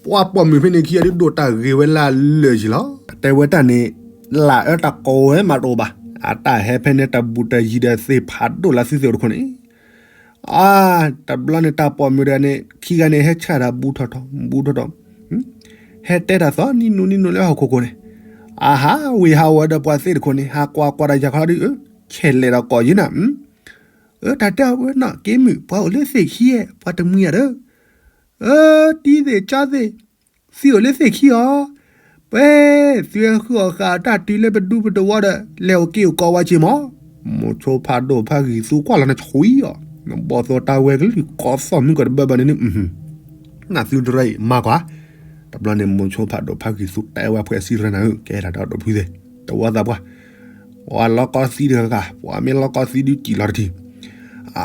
ပှၤပိာ်မုၣ်ဖဲန့ၣ်ခံဂၤဒုးဒိၣ်တၢ်ဂ့ၤဝဲလၢအလၢာ်ယံၤလီၤ တဲဝဲတၢ်န့ၣ် လၢအၢတၢ်ကိးဝဲမးတအိၣ်ဘၣ် အတၢ်ဟဲဖဲန့ၣ်တဘူးတယံၤဒီးသ့ၣ်ဖးဒိၣ်လၢသုသ့ၣ်အိၣ်တခိၣ်န့ၣ် အါ တဘျီန့ၣ် တၢ်ပိာ်မုၣ်တဂၤန့ၣ် ခံဂၤန့ၣ် ဟဲဆှၣ်တၢ်ဘူးထီၣ်ထီၣ် ဘူးထီၣ်ထီၣ် ဟဲတဲတၢ်သီၣ်နံၤနူၤနံၤနူၤလၢဟီၣ်ခိၣ်ခိၣ်န့ၣ် အဟးဝ့ၤဟးဝီၤဒီးပှၤသ့ၣ်တခိၣ်န့ၣ် ဟးကွၢ်ကွၢ်တၢ်ယၤခီဒုး ဆဲးလဲၤဒီးကိးယံၤနၤ အၢ တၢ်တဲအီၤဝဲနီၣ်က့မုၣ် ပှၤအိၣ်လၢသ့ၣ်ခံဧါ ပှၤတမှံၤဧါဒီး အၢ တံၤသ့ၣ်ကၠီသ့ၣ် သံအိၣ်လၢသ့ၣ်ခံအီၤ ပှဲၤ, သုဟဲဃုအီၣ်ဃာ်တၢ်တုၤလၢပဒူပတဝီဒီး လဲၤအိၣ်က့ၤအိၣ်ကီဝဲက့ၤမး. မိၤဆိဖးဒိၣ်ဖးဂံၢ်သူကွၢ်လီၤန့ၣ်ဆှံအီၤ, ဘီၣ်သိၣ်တၢ်ဝဲကလုၢ်ကီသီၣ်မုၢ်ကီၢ်တဘၢဘၢန့ၣ်န့ၣ်, နသုတရၢအံၤမၤကွၢ်. တဘျီန့ၣ် မိၤဆိဖးဒိၣ်ဖးဂံၢ်သူတဲဝဲဖှဲးစံရၢနၤဧၢ, ကဲဒၣ်တၢ်ဒိၣ်ဖုသ့ၣ်, တဝီသးပှၢ်, ပှၤလီကီသံတဂၤဂၤ, ပှၤမ့ၢ်လီကီသံဒုးစံၣ်လီၤတထံၣ်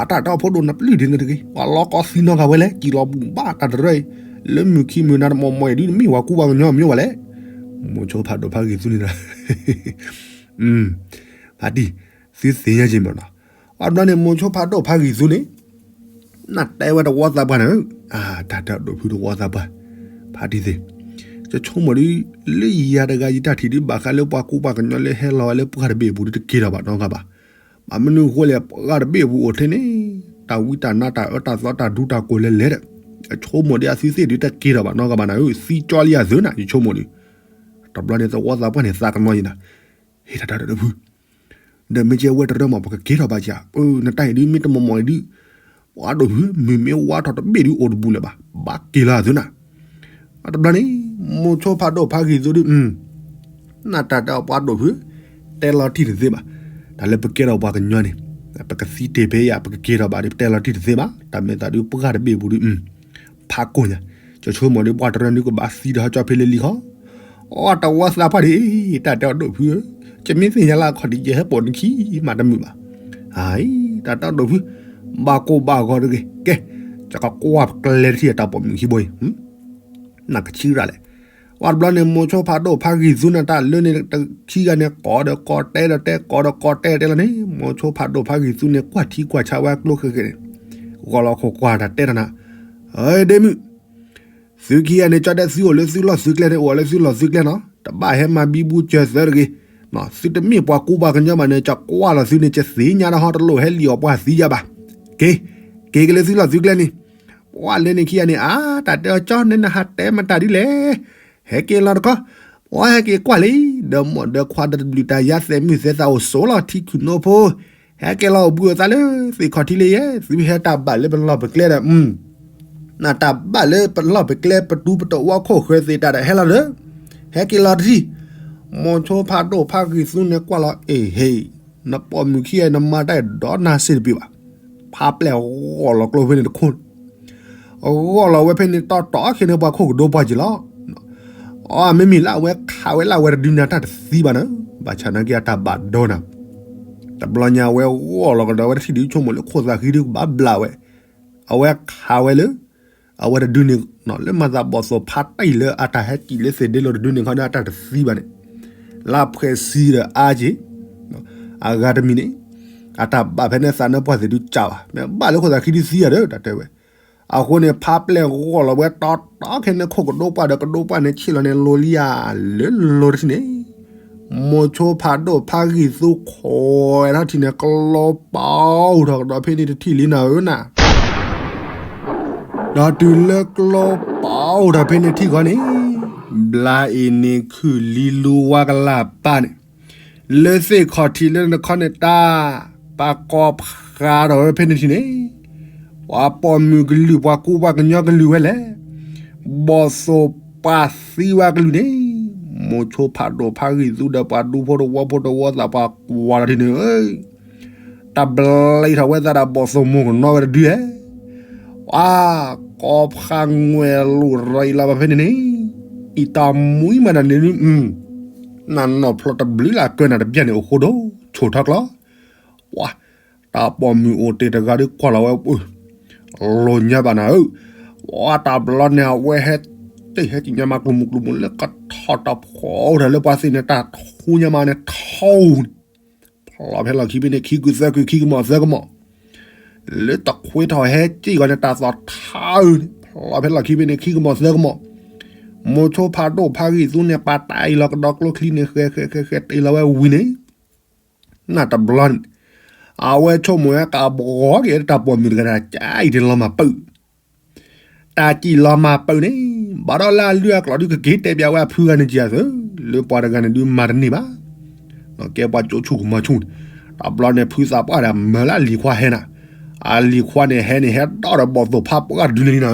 အတၢ်တီဖိဒိၣ်နပျုၢ်ဒ်န့ၣ်တဂ့ၤ, ပှၤလီကီသံနီတဂၤဝဲလဲၣ်, စံၣ်လီၤဘူၣ်ဘၣ်တၢ်တရၢအံၤ, လၢမုၢ်ခံမုၢ်နၤတမီၢ်မီၢ်အံၤဒုး နမ့ၢ်ပှၤကူပှၤကညီမ့ၢ်ဝဲလဲၣ်. မိၤဆိဖးဒိၣ်ဖးဂံၢ်သူန့ၣ်ဒီး ဖါတံၢ်, သုသ့ၣ်ညါက့ၤမးနီၤ. အဘျီန့ၣ် မိၤဆိဖးဒိၣ်ဖးဂံၢ်သူန့ၣ် နတဲဝဲတဝီသးပှၢ်န့ၣ်, အတၢ်တၢ်ဒိၣ်ဖုတဝီသးပှၢ်, ဖါတံၢ်သ့ၣ်, ယဆိကမိၣ်ဒုး လၢယၤတဂၤယတၢ်ထံၣ်ဒုး ဘၣ်ဃးလၢပှၤကူပှၤကညီလၢဟဲလီၤဝဲလၢပှၢ်တဘ့ၣ်အပူၤဒုးတက့ၤထီၣ်ဘၣ်နီတဂၤဘၣ်. ဘၣ်မနုၤအဃိလဲၣ်, ပှၢ်တဘ့ၣ်အပူၤအိၣ်ထဲန့ၣ် တၢ်ဝံတၢ်နါတၢ်အၢတၢ်သီတၢ်ဒူတၢ်ကိၢ်လဲၤလဲၤဒီး ယဆိကမိၣ်ဒုးအသုသ့ၣ်ဒုးတက့ၤထီၣ်ဘၣ်နီတဂၤဘၣ်နၤဧၢ, သံကၠီလံယၤသုနၤယဆိကမိၣ်ဒုး. တဘျီန့ၣ်သဝီသးပှၢ်န့ၣ်သးကညီယၤနၤ, ဟ့ၣ်တၢ်တၢ်ဒိၣ်ဖု ဒီးမ့ၢ်ကဲဝဲတရၢမး ပကက့ၤထီၣ်ဘၣ်က့ၤဧါ, နတၢ်အံၤဒုးမ့ၢ်တမီၢ်မီၢ်အံၤဒုး, ပှၤဒိၣ်ဖု မုၢ်မ့ၢ်ဝါထီၣ်တဘ့ၣ်ဒုးအိၣ်တဘူးလၢၤဘၣ်, ဘၣ်က့ၤလီၤသုနၤ. တဘျီန့ၣ် မိၤဆိဖးဒိၣ်ဖးဂံၢ်သူဒုး, နတၢ်တဲအီၤပှၤဒိၣ်ဖု, တဲလီၤတံၢ်တသ့ဘၣ်, တၢ်လၢပကဲထီၣ်ပှၤကညီန့ၣ်, ပကသံတ့ၢ်ဖဲယၤ ပကက့ၤထီၣ်ဘၣ်ဒီး ပတဲလီၤတံၢ်တသ့ဘၣ်, တၢ်မ့ၢ်သးဒုးပှၢ်တဘ့ၣ်အပူၤဒုး ဖးကိၢ်ညါ, ယဆိကမိၣ်ဒုးပှၢ်တရၢနုာ်ကဘၣ်သံတဟီကၠီဖဲလၢလံခီ, အတဝီသးပှၢ်ဒံး, တၢ်တဲအီၤဒိၣ်ဖုဧၢ, ယမ့ၢ်သ့ၣ်ညါလၢအခီၣ်ဒံးယဟဲပိာ်နခံမးတမုာ်ဘၣ်. အံၤ တၢ်တဲအီၤဒိၣ်ဖု, ဘၣ်ကိၢ်ဘၣ်ဂီၤတဂ့ၤ, ကဲ, ယကကွၢ်ပကျဲတထံၣ်အတၢ်ပိာ်မုၣ်ခံဘိအံၤ နကဆံရၣ်လဲၣ်. ပှၤတဘျီန့ၣ် မိၤဆိဖးဒိၣ်ဖးဂံၢ်သူန့ၣ် တၢ်လၢန့ၣ်တခံဂၤန့ၣ် ကိးဒီးကိးတဲဒီးတဲ ကိးဒီးကိးတဲတဲလီၤန့ၣ် မိၤဆိဖးဒိၣ်ဖးဂံၢ်သူန့ၣ် ကွၢ်ထံကွၢ်ဆးဝဲအကျိဃဲးဃဲးန့ၣ် ဂီၤလီၤခိၣ်ကွၢ်တၢ်တဲတၢ်နၤ, ဒ့မုၣ်, သုခံဂၤန့ၣ် ကၠီတဲသုအိၣ်လၢသုလီၢ်သုကျဲန့ၣ် အိၣ်လၢသုလီၢ်သုကျဲနီၤ, တဘၣ်ဟဲမၤဘံဘူစၢၤသၢတဂ့ၤ, သုတမ့ၢ်ပှၤကူပှၤကညီဘၣ်န့ၣ် ကကွၢ်လီၤသုန့ၣ် ကသ့ၣ်ညါဒီးဟီတလိၣ်ဟဲလံၣ်အီၣ်ပှၤသံယါဘၣ်. က့ၤ, က့ၤက့ၤလၢသုလီၢ်သုကျဲန့ၣ်, ပှၤလၢန့ၣ်ခံဂၤန့ၣ် အါ တၢ်တဲအီၤကၠီ နနဟးတဲမတၤဒ်လဲၣ်. ဟဲက့ၤလီၤတခီ, ပှၤဟဲက့ၤကွၢ်လံ, ဒီးမိၢ်ဒီးခွါဒီးတဘျုးတၢ်ယါသဲးမုၢ်သဲးသးအိၣ်ဆိးလီၤ ထံခုၣ်နိဖိ, ဟဲက့ၤလီၤအိၣ်ဘှံးအိၣ်သါလၢသ့ၣ်ခီၣ်ထံးလံယဲ, သုဟဲတၢ်ဘၣ်လၢပလီၢ်ပကျဲဒီး, နတၢ်ဘၣ်လၢပလီၢ်ပကျဲပတူပတဝီခိၣ်ဃၢၤသ့ၣ်တၢ်ဒီးဟဲလီၤဒီး, ဟဲက့ၤလီၤတထံၣ်, မိၤဆိဖးဒိၣ်ဖးဂံၢ်သူန့ၣ်ကွၢ်လီၤ အ့ဟ့ၣ်, နပိာ်မုၣ်ခံဂၤအံၤ နမၤတၢ်ဒီးနၤစ့ၢ်တပ့ၤဘၣ်. ဖးပျဲၢ်ဂီၢ်လီၤကျိဖဲန့ၣ်တခိၣ်, ဂီၢ်လီၤဝဲဖဲန့ၣ်တီတီခဲန့ၣ် ပှၤခိၣ်ကဒိပှၢ်က့ၤလီၤ. အမ့မ့ၢ်လၢအဝဲခးဝဲလၢအဝဲတဒုန့ၣ် အတၢ်တသံဘၣ်နၤ, ဘၣ်ဆၣ်နာ်က့အတၢ်ဘၣ်ဒိနၤ, တဘျီညါအဝဲဂီၢ်လီၤကဒီးဝဲတထံၣ်ဒုးဆိကမိၣ်လၢခိၣ်သးဃံဒုးကဘၣ်ဘျးဝဲ, အဝဲခးဝဲလၢ အဝဲတဒုန့ၣ်, လၢမၤသးဘီၣ်သိၣ်ဖးတၢ်အံၤလၢအတၢ်ဟဲကံၣ်လၢသ့ၣ်ဒ့လိာ်တဒုန့ၣ်ခီန့ၣ် အတၢ်တသံဘၣ်န့ၣ်, လၢဖှဲးစံဒီးအါက့ၤ, အဂၤတမံၤန့ၣ်, အတၢ်ဘၣ်ဖဲန့ၣ်သးနၢပှၢ်သ့ၣ်ဒုးကၢ်ဘၣ်, မ့ၢ်ဘၣ်လၢခိၣ်သးဃံဒုးသံယၤဒီး တၢ်တဲဝဲ အဃိန့ၣ် ဖးပျဲၢ်ဂီၢ်လီၤဝဲတီတီခဲန့ၣ် ခိၣ်ကဒိပှၢ်ဒီးကဒိပှၢ်န့ၣ် ဆ့ၣ်လီၤန့ၣ်လိၤလံဧါ, လၢလိၤတထံၣ်န့ၣ်, မိၤဆိဖးဒိၣ်ဖးဂံၢ်သူခိးဝဲထီၣ်ထံၣ်န့ၣ် ကျိပာ်အိၣ်ထီၣ်ကဒီးဖဲန့ၣ်တထံၣ်လံနၤဧၢနၤ ဒီးတုၤလၢကျိပာ်အိၣ်ထီၣ်ဖဲန့ၣ်ထံၣ်ဃီန့ၣ်, ဘျါအံၤန့ၣ်ခုၣ်လံလူဝါကလၢ်ပၢ်န့ၣ်, လၢသ့ၣ်ခီၣ်ထံးလၢနခီန့ၣ်တၢ်, ပာ်ကီၤဖးထီၣ်ဝဲဖဲန့ၣ်ထံၣ်န့ၣ်, ပှၤပိာ်မုၣ်ကလုာ် ပှၤကူပှၤကညီကလုာ်ဝဲလဲၣ်, ဘီၣ်သိၣ်ပှၤသံဝဲကလုာ်န့ၣ်, မိၤဆိဖးဒိၣ်ဖးဂံၢ်သူဒီးပှၤဒူဖိတဝီဖိတဝီသးပှၢ်ကွၢ်လီၤထံၣ်န့ၣ် တၢ်ဘျံးထီၣ်ဝဲသးဒီးဘီၣ်သိၣ်မိၢ်ကနီၤဝဲတဒုဧဲ, ပှၤကီၤဖးငွဲၢ်လိာ်ရၤအံၤလီၤဘၣ်ဖဲန့ၣ်န့ၣ်, အံၤတၢ်မူအံၤမးနၤန့ၣ်, နနီၢ်ဖျိတဘျုးလၢအကၢနၤတဘျီန့ၣ်အိၣ်ဃိဒီး ဆိၣ်ထီၣ်ကျီ, ပှၤ တၢ်ပိာ်မုၣ်အိၣ်တ့ၢ်တဂၤဒီးကွၢ်လီၤဝဲ, လိာ်ညါဘၣ်နၤဧၢ, ပှၤတၢ်ဘျီန့ၣ် အဝဲဟဲတ့ၢ်ဟဲက့ၤညါမးကျိၤမုၣ်ကျိၤမုၣ်လၢကထီၣ်တၢ်ဖှီၣ်အိၣ်တၢ်လၢပှၤသ့ၣ်န့ၣ် တၢ်ထူညါမးန့ၣ်ထီန့ၣ် ဖျီဖဲလီၢ်ခံဖဲန့ၣ် ခံကုာ်သၢကုာ် ခံကမီၤသၢကမီၤ, လၢတခွ့ထီၣ်ဟဲက့ၤဂီၤန့ၣ် တၢ်သီၣ်ထါအုးန့ၣ် ဖျီဖဲလီၢ်ခံဖဲန့ၣ် ခံကမီၤသၢကမီၤ, မိၤဆိဖးဒိၣ်ဖးဂံၢ်သူန့ၣ် ပာ်တၢ်အံၤလီၤကဒီးကျိချံန့ၣ် ဃဲဃဲဃဲဃဲတ့ၢ်လီၤဝဲဝံၤန့ၣ် နၢ်တဘျီန့ၣ်, အဝဲဆိကမိၣ်ဝဲကဘှီက့ၤတၢ်ပိာ်မုၣ်တဂၤန့ၣ် ကၢ်အံၤတလီၤမၢ်ပၢၢ်, တၢ်စံၣ်လီၤမၢ်ပၢၢ်န့ၣ်, ဘၣ်ဒီးလၢအလုၢ်အကျိၤဒုးကက့ၤတဲပျးဝဲအဖုဂၤန့ၣ်က့ၤအသိး, လၢပှၤတဂၤန့ၣ်ဒုးမၤတန့ၢ်ဘၣ်, ကဲပှၤကၠိဆူၣ်ကမီၤဆူၣ်န့ၣ်, တဘျီန့ၣ်ဖုသးပှၢ်ဒီးမၢလၢအလံၤခွါဟဲနၤ, အလံၤခွါန့ၣ်ဟဲန့ၣ်ဟဲဒီးဘီၣ်သိၣ်ဖးပှၢ်တဒုန့ၣ်လံနၤဧၢ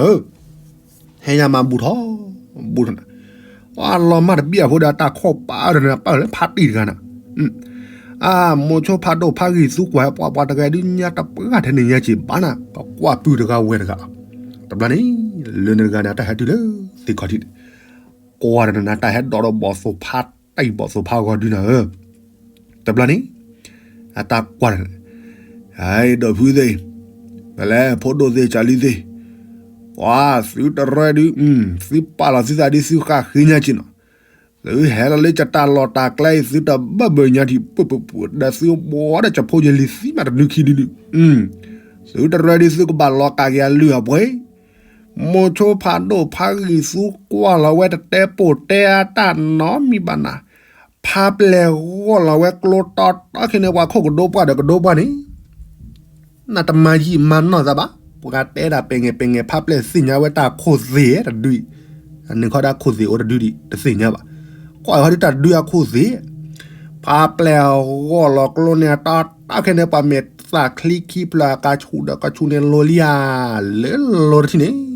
ဟဲညါမးဘူးထီၣ်, ဘူးထီၣ်နၤ, အလီၤမၢ်တဘံၣ်အဖိဒီး တၢ်ခိၣ်ပာ်အီၤဒီးန့ၣ် ပာ်လၢဖးတံၢ်တဂၤနၤ, အၢ မိၤဆိဖးဒိၣ်ဖးဂံၢ်သူကွၢ်ဟဲပှၤ ပှၤတဂၤဒုးညါတပှၢ်ထဲန့ၣ်ညါက့ၤဘၣ်နၤ, ပကွၢ်ပုၢ်တဂၤဝဲၢ်တဂၤလီၤ. တဘျီန့ၣ် လၢန့ၣ်တဂၤန့ၣ် အတၢ်ဟဲတုၤလၢသ့ၣ်ခီၣ်ထံးန့ၣ်, ကွၢ်ဒီးနၤ တၢ်ဟဲဒိးဒီးဘီၣ်သိၣ်ဖါတံၢ် ဘီၣ်သိၣ်ဖါဂီၤဒုးနၤဧၢ. တဘျီန့ၣ် အတၢ်ကွၢ်ဒီး ဒီးဖုသ့ၣ်, ဖဲလဲၣ် ဖိဒိၣ်သ့ၣ် ကၢ်လံသ့ၣ်, ပှၤသုတရၢဒုး, သုပာ်လီၤသုသးဒုး သုဃၣ်ဃ့ညါက့ၤနီၤ, သုဟဲလီၤလၢကတၢ်လီၢ်တၢ်ကျဲအံၤ သုတဘၢဘၢညါထံၣ် ပှဲၤပှဲၤပှဲၤဒီး သုဘှီဒီးကဖိယလံၤသံမးတနုၤခံဒုဒုး, သုတရၢဒုးသုကဘၣ်လီၤကးက့ၤအလုၢ်အပှ့ၤ မိၤဆိဖးဒိၣ်ဖးဂံၢ်သူကွၢ်လီၤဝဲတတဲပိာ်တဲအတၢ်နီတမံၤဘၣ်နၤ, ဖးပျဲၢ်ဂီၢ်လီၤဝဲကျိတီတီခဲန့ၣ် ပှၤခိၣ်ကဒိပှၢ်ဒီးကဒိပှၢ်န့ၣ်, နတမၤယံာ်မၤနီၢ်သးဘၣ်, ပှၤတဲဒၣ်ပဲၤငဲၤပဲၤငဲၤ ဖးပျဲၢ်သ့ၣ်ညါဝဲတၢ်ခိၣ်သ့ၣ်တဒုအံၤ, အန့ၣ်ခီဒၣ်ခိၣ်သ့ၣ်အိၣ်တဒုဒံး တသ့ၣ်ညါဘၣ်, ကွၢ်ဟီဒုတၢ်ဒုအခိၣ်သ့ၣ် ဖးပျဲၢ်ဂီၢ်လီၤကျိန့ၣ် တီတီခဲန့ၣ် ပှၤမဲာ်သၣ်ချံခံဖျၢၣ် အကဆူၣ်ဒီးကဆူၣ်န့ၣ်လိၤလံဧါ, လၢလီၤတထံၣ်န့ၣ်,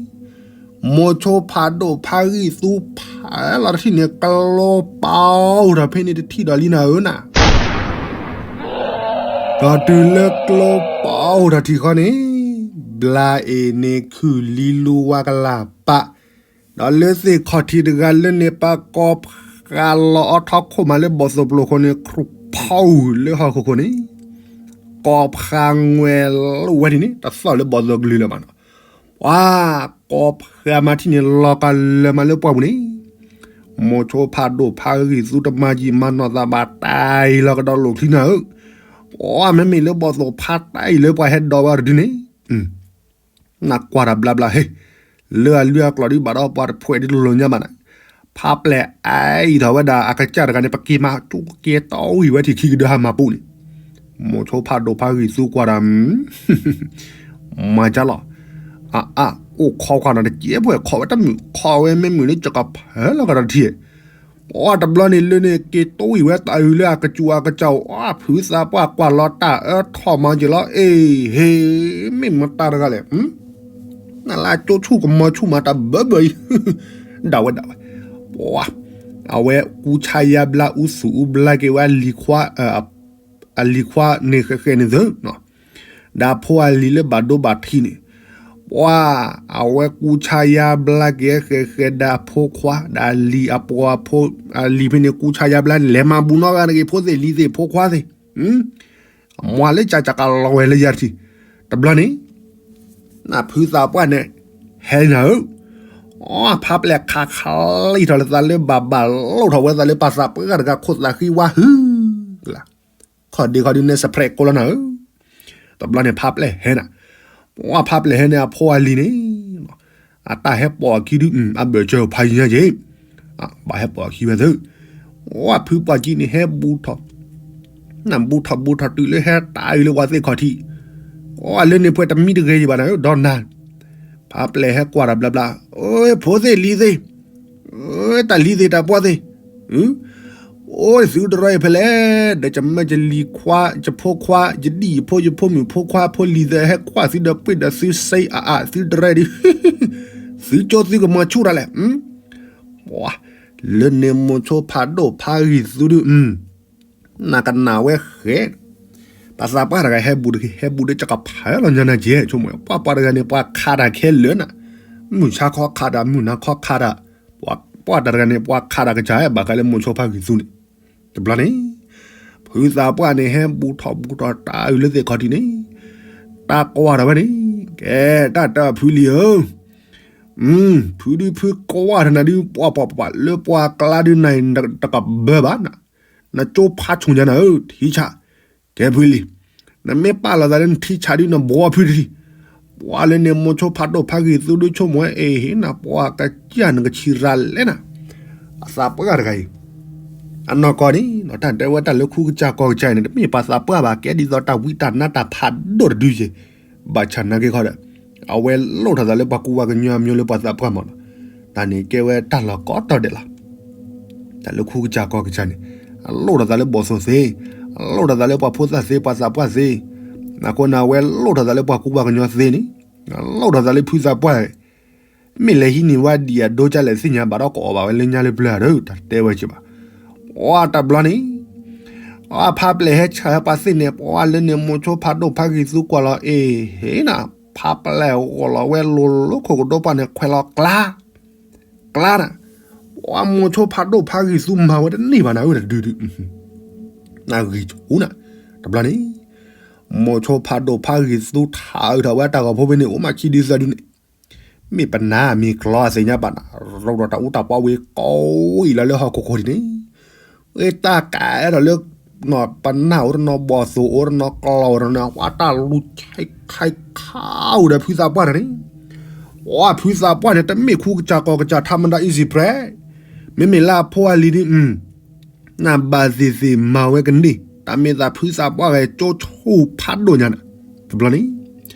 မိၤဆိဖးဒိၣ်ဖးဂံၢ်သူဖးလီၤတထံၣ်န့ၣ် ကျိပာ်အိၣ်ထီၣ်ဖဲန့ၣ်တထံၣ်ဒီးလံနၤဧၢနၤ, ဒီးတုၤလၢကျိပာ်အိၣ်ထီၣ်ထံၣ်ဃီန့ၣ်, ဘျါအ့ၣ်န့ၣ်ခုၣ်လံလူဝါကလၢ်ပာ်, ဒီးလၢသ့ၣ်ခီၣ်ထံးတဂၤလၢန့ၣ် ပှၤကိးဖးလီၤအီထီခိၣ်မးလၢဘီၣ်သိၣ်ပျိၢ်ခိၣ်န့ၣ် ခရူၣ်ဖီအူၣ်လၢဟီၣ်ခိၣ်ခိၣ်န့ၣ်, ကိးဖးငွဲၤလီၤဝဲဒ်န့ၣ် တသီၣ်လၢဘီၣ်သိၣ်ကလုၢ်လၢၤဘၣ်နီၤ, ပှၤကိးဖးမၤထံၣ်န့ၣ် လီၤကလၢၤမးလၢပှၢ်ပူၤန့ၣ်, မိၤဆိဖးဒိၣ်ဖးဂံၢ်သူတမၤယံာ်မၤနီၢ်သးဘၣ် တၢ်အံၤလီၤကဒီးလိာ်ချံနၤဧၢ, ပှၤမ့မ့ၢ်လၢဘီၣ်သိၣ်ဖးတၢ်အံၤလၢပှၤဟဲဒိးဝဲတဒုန့ၣ် နကွၢ်တၢ်ဘျါဘျါဟ့ၣ်, လၢအလုၢ်အကျိၤဒ်ဘၣ်ဒီးပှၤတဖှဲးဒ်လိၤလိၤညါဘၣ်နၤ, ဖးပျဲၢ်အအံၤထီၣ်ဝဲဒၣ်အကစၢ်တဂၤန့ၣ် ပက့ၤမၤကၠူက့ၤတီဝံၤဝဲထံၣ်ခံကဒုဟးမၤပူၤန့ၣ်, မိၤဆိဖးဒိၣ်ဖးဂံၢ်သူကွၢ်ဒီး မၤကၢ်လီၤ, အအါအိၣ်ခိးကွၢ်နီၤတကဲးပှဲၤခိးဝဲတမုာ် ခိးဝဲမ့ၢ်မုာ်လၢကကဖၢလီၤကဒီးတထံၣ် ပှၤတဘျီန့ၣ်လၢန့ၣ် က့ၤတိဝံၤဝဲတၢ်အုးလၢအကစူၤအကစၢ် အဖုသးပှၢ်ကွၢ်လီၤတၢ်အၢထီၣ်မၤက့ၤလီၤ အ့ၣ် ဟ့ၣ် မ့ၢ်မတၤတဂၤလဲၣ်, နလၢကၠိဆူၣ်ကမီၤဆူၣ်မၤတၢ်ဘၢဘၢအံၤ, ဒၣ်ဝဲဒၣ်ဝဲ, ပှၤ အဝဲကူဆါယါဘျါအူသူၣ်အူဘျါက့ၤဝဲအလံၤခွါ အလံၤခွါန့ၣ်ဃဲးဃဲးန့ၣ်သု ဒီးအဖိအလံၤလၢဘၣ်ဒိဘၣ်ထံးန့ၣ်, ပှၤ အဝဲကူဆါယါဘျါက့ၤဃဲးဃဲးဒီးအဖိခွါ ဒီးအလံၤအပှၤဖိ အလံၤဖဲန့ၣ် ကူဆါယါဘျါန့ၣ် လဲၤမၤဘူးနီတဂၤတဂ့ၤ ဖိသ့ၣ်လံၤသ့ၣ်ဖိခွါသ့ၣ်, အမွှၤလၢကၢ်ကၢ်ကလီၤဝဲလၢယၤတထံၣ်, တဘျီန့ၣ် နဖုသးပှၢ်န့ၣ် ဟဲနၤဧၢ, အဖးပျဲၢ်ခးခးလံာ်ထီၣ်လၢ သးလၢဘၣ်ဘၣ်လိာ်ထီၣ်ဝဲသးလၢပှၤသးပှၢ်တဂၤခိၣ်သးဃံဝါဟု ခီၣ်ဒ့ခီဒုးနဲၣ် စဲးဖရဲး ကိးလီၤနၤဧၢ, တဘျီန့ၣ်ဖးပျဲၢ်ဟဲနၤ, ပှၤဖးပျဲၢ်ဟဲန့ၣ် အဖိအလံၤန့ၣ် အတၢ်ဟဲပိာ်အခံဒုး အဘၢၣ်စၢၤဖးယံၤညါက့ၤ, ဘၣ်ဟဲပိာ်အခံဝဲသု, ပှၤဖုပှၢ်ကံန့ၣ်ဟဲဘူးထီၣ်, နဘူးထီၣ်ဘူးထီၣ်တုၤလၢဟဲတၢ်အုးလၢပှၤသ့ၣ်ခီၣ်ထံး, ပှၤလၢန့ၣ်ပှဲၤတမံတဂ့ၤယံၤဘၣ်နၤဧၢ ဒီးနၤ, ဖးပျဲၢ်ဟဲကွၢ်တၢ်ဘျါဘျါ, အၢ ဖိသ့ၣ်လံၤသ့ၣ် တၢ်လံၤသ့ၣ်တၢ်ပှၢ်သ့ၣ်, အိၣ်သုတရၢအံၤဖဲလဲၣ်, ဒီးယမၢယလံၤခွါ ယဖိခွါ ယဒံၣ်ယဖိယဖိမုၣ်ဖိခွါဖိလံၤသ့ၣ် ဟဲကွၢ်သုဒီးပှ့ၤဒီးသုစ့အအါ သုတရၢဒုး, သုကၠိသုကမီၤဆူၣ်တၢ်လဲၣ်, ပှၤ လၢန့ၣ်မိၤဆိဖးဒိၣ်ဖးဂံၢ်သူဒုး နကနၣ်ဝဲဃဲ, ပှၤသးပှၢ်တဂၤဟဲဘူးတဂ့ၤ ဟဲဘူးဒီးကကဖၢလီၤညါနၤကဲ ဆိကမိၣ် ပှၤပှၤတဂၤန့ၣ် ပှၤခးတၢ်ခဲလၢာ်နၤ, မုၢ်ဆါခီခးတၢ် မုၢ်နၤခီခးတၢ်, ပှၤတဂၤန့ၣ် ပှၤခးတၢ်ကစၢ် ဘၣ်ဃးလၢမိၤဆိဖးဂံၢ်သူန့ၣ်, တဘျီန့ၣ် ဖုသးပှၢ်န့ၣ် ဟဲဘူးထီၣ်ဘူးထီၣ်တၢ်အုးလၢသ့ၣ်ခီၣ်ထံးန့ၣ်, တၢ်ကွၢ်ထီၣ်ဝဲန့ၣ်, ကဲ တၢ်တၢ်ဖုလံၤဧၢ ဖုဒုးဖုကွၢ်ထီၣ်နၤဒုး ပှၤပှၤပှၤလၢပှၤကျါဒုးနၤအံၤ တကဘၢဘၣ်နၤ, နကၠိဖးဆူၣ်ညါနၤဧၢ ထံဆး, ကဲဖုလံၤ, နမ့ၢ်ပာ်လီၤသးလၢနထံဆးဒုး နဘှီဖုတထံၣ်, ပှၤလၢန့ၣ်မိၤဆိဖးဒိၣ်ဖးဂံၢ်သူဒုးဆိကမိၣ်ဝဲ အ့ၣ် ဟ့ၣ် နပှၤကစၢ်နကဆံးရၤလဲၣ်နၤ, အသးပှၢ်တဂၤအံၤ အနီၢ်ကီၢ်န့ၣ် တၢ်တဲဝဲတၢ်လၢခူကစၢ်ကီၢ်ကစၢ်အံၤန့ၣ် တမ့ၢ်ပှၤသးပှၢ်ဘၣ် ကဲဒ်သိးတၢ်ဝံတၢ်နါတၢ်ဖးဒိၣ်တဒုယဲၢ်, ဘၣ်ဆၣ်နာ်က့ၤခီဒီး အဝဲလိၣ်ထီၣ်သးလၢပှၤကူပှၤကညီအမျိုးလၢပှၤသးပှၢ်မးနီၤ, တၢ်န့ၣ်ကဲဝဲတၢ်လီၤကိးတီၤဒဲးလီၤ, တၢ်လၢခူကစၢ်ကီၢ်ကစၢ်န့ၣ် အလိၣ်ထီၣ်သးလၢဘီၣ်သိၣ်သ့, အလိၣ်ထီၣ်သးလၢပှၤဖိသၣ်သ့ ပှၤသးပှၢ်သ့, အဃိန့ၣ် အဝဲလိၣ်ထီၣ်သးလၢပှၤကူပှၤကညီသ့န့ၣ်, အလိၣ်ထီၣ်သးလၢဖုသးပှၢ် မ့ၢ်လဲၤဟံးန့ၢ်ဝဲဒံးအဒိကလဲၣ်သ့ၣ်ညါဘၣ်ဒီး ကအီၣ်ဘၣ်ဝဲလၢညါလၢပျၢၤဧါဒီး တၢ်တဲဝဲက့ၤဘၣ်. ပှၤတဘျီန့ၣ် အဖါပျဲၢ်ဟဲဆှၢဟဲပှၤသ့ၣ်န့ၣ် ပှၤလၢန့ၣ်မိၤဆိဖးဒိၣ်ဖးဂံၢ်သူကွၢ်လီၤ အ့ၣ် ဟ့ၣ်နၤ ဖါပျဲၢ်ဂီၢ်လီၤဝဲလိၤလိၤခိၣ်ကဒိပှၢ်န့ၣ် ခွဲးလီၤကျါ ကျါနၤ, ပှၤမိၤဆိဖးဒိၣ်ဖးဂံၢ်သူမၤဝဲတန့ၢ်ဘၣ်နၤဧၢ တဒုဒု နဂံၢ်ဆူၣ်နၤ, တဘျီန့ၣ် မိၤဆိဖးဒိၣ်ဖးဂံၢ်သူထးအုးထီၣ်ဝဲတၢ်ဂီၤဖိဖဲန့ၣ် အိၣ်မးခံဒုသၢဒုန့ၣ်, မ့ၢ်ပနၢ်မ့ၢ်ကျီအသ့ၣ်ညါဘၣ်နၤ, ရိဒီးတၢ်အူတၢ်ပီဝံၤကိးအံၤလီၤလၢဟီၣ်ခိၣ်ခိၣ်ဒ်န့ၣ်, ဝဲတၢ်ကးအဲၣ်ဒိးလၢ ပနၢ်အိၣ်တနီၤ ဘီၣ်သိၣ်အိၣ်တနီၤ ကျီၢ်အိၣ်တနီၤန့ၣ် ပှၤတၢ်လူၤဆဲးခါခါအိၣ်ဒီးဖုသးပှၢ်တဂၤန့ၣ်, ပှၤဖုသးပှၢ်န့ၣ် တမ့ၢ်ခူကစၢ်ကီၢ်ကစၢ် ထးမတၤ easy press, မ့မ့ၢ်လၢအဖိအလံၤဒ် နဘၣ်သ့ၣ်သ့ၣ်မၤဝဲကန့ၢ် တၢ်မ့ၢ်သးဖုသးပှၢ်ဂဲၤကၠိဆူၣ်ဖးဒိၣ်ညါန့ၣ်, တဘျီန့ၣ်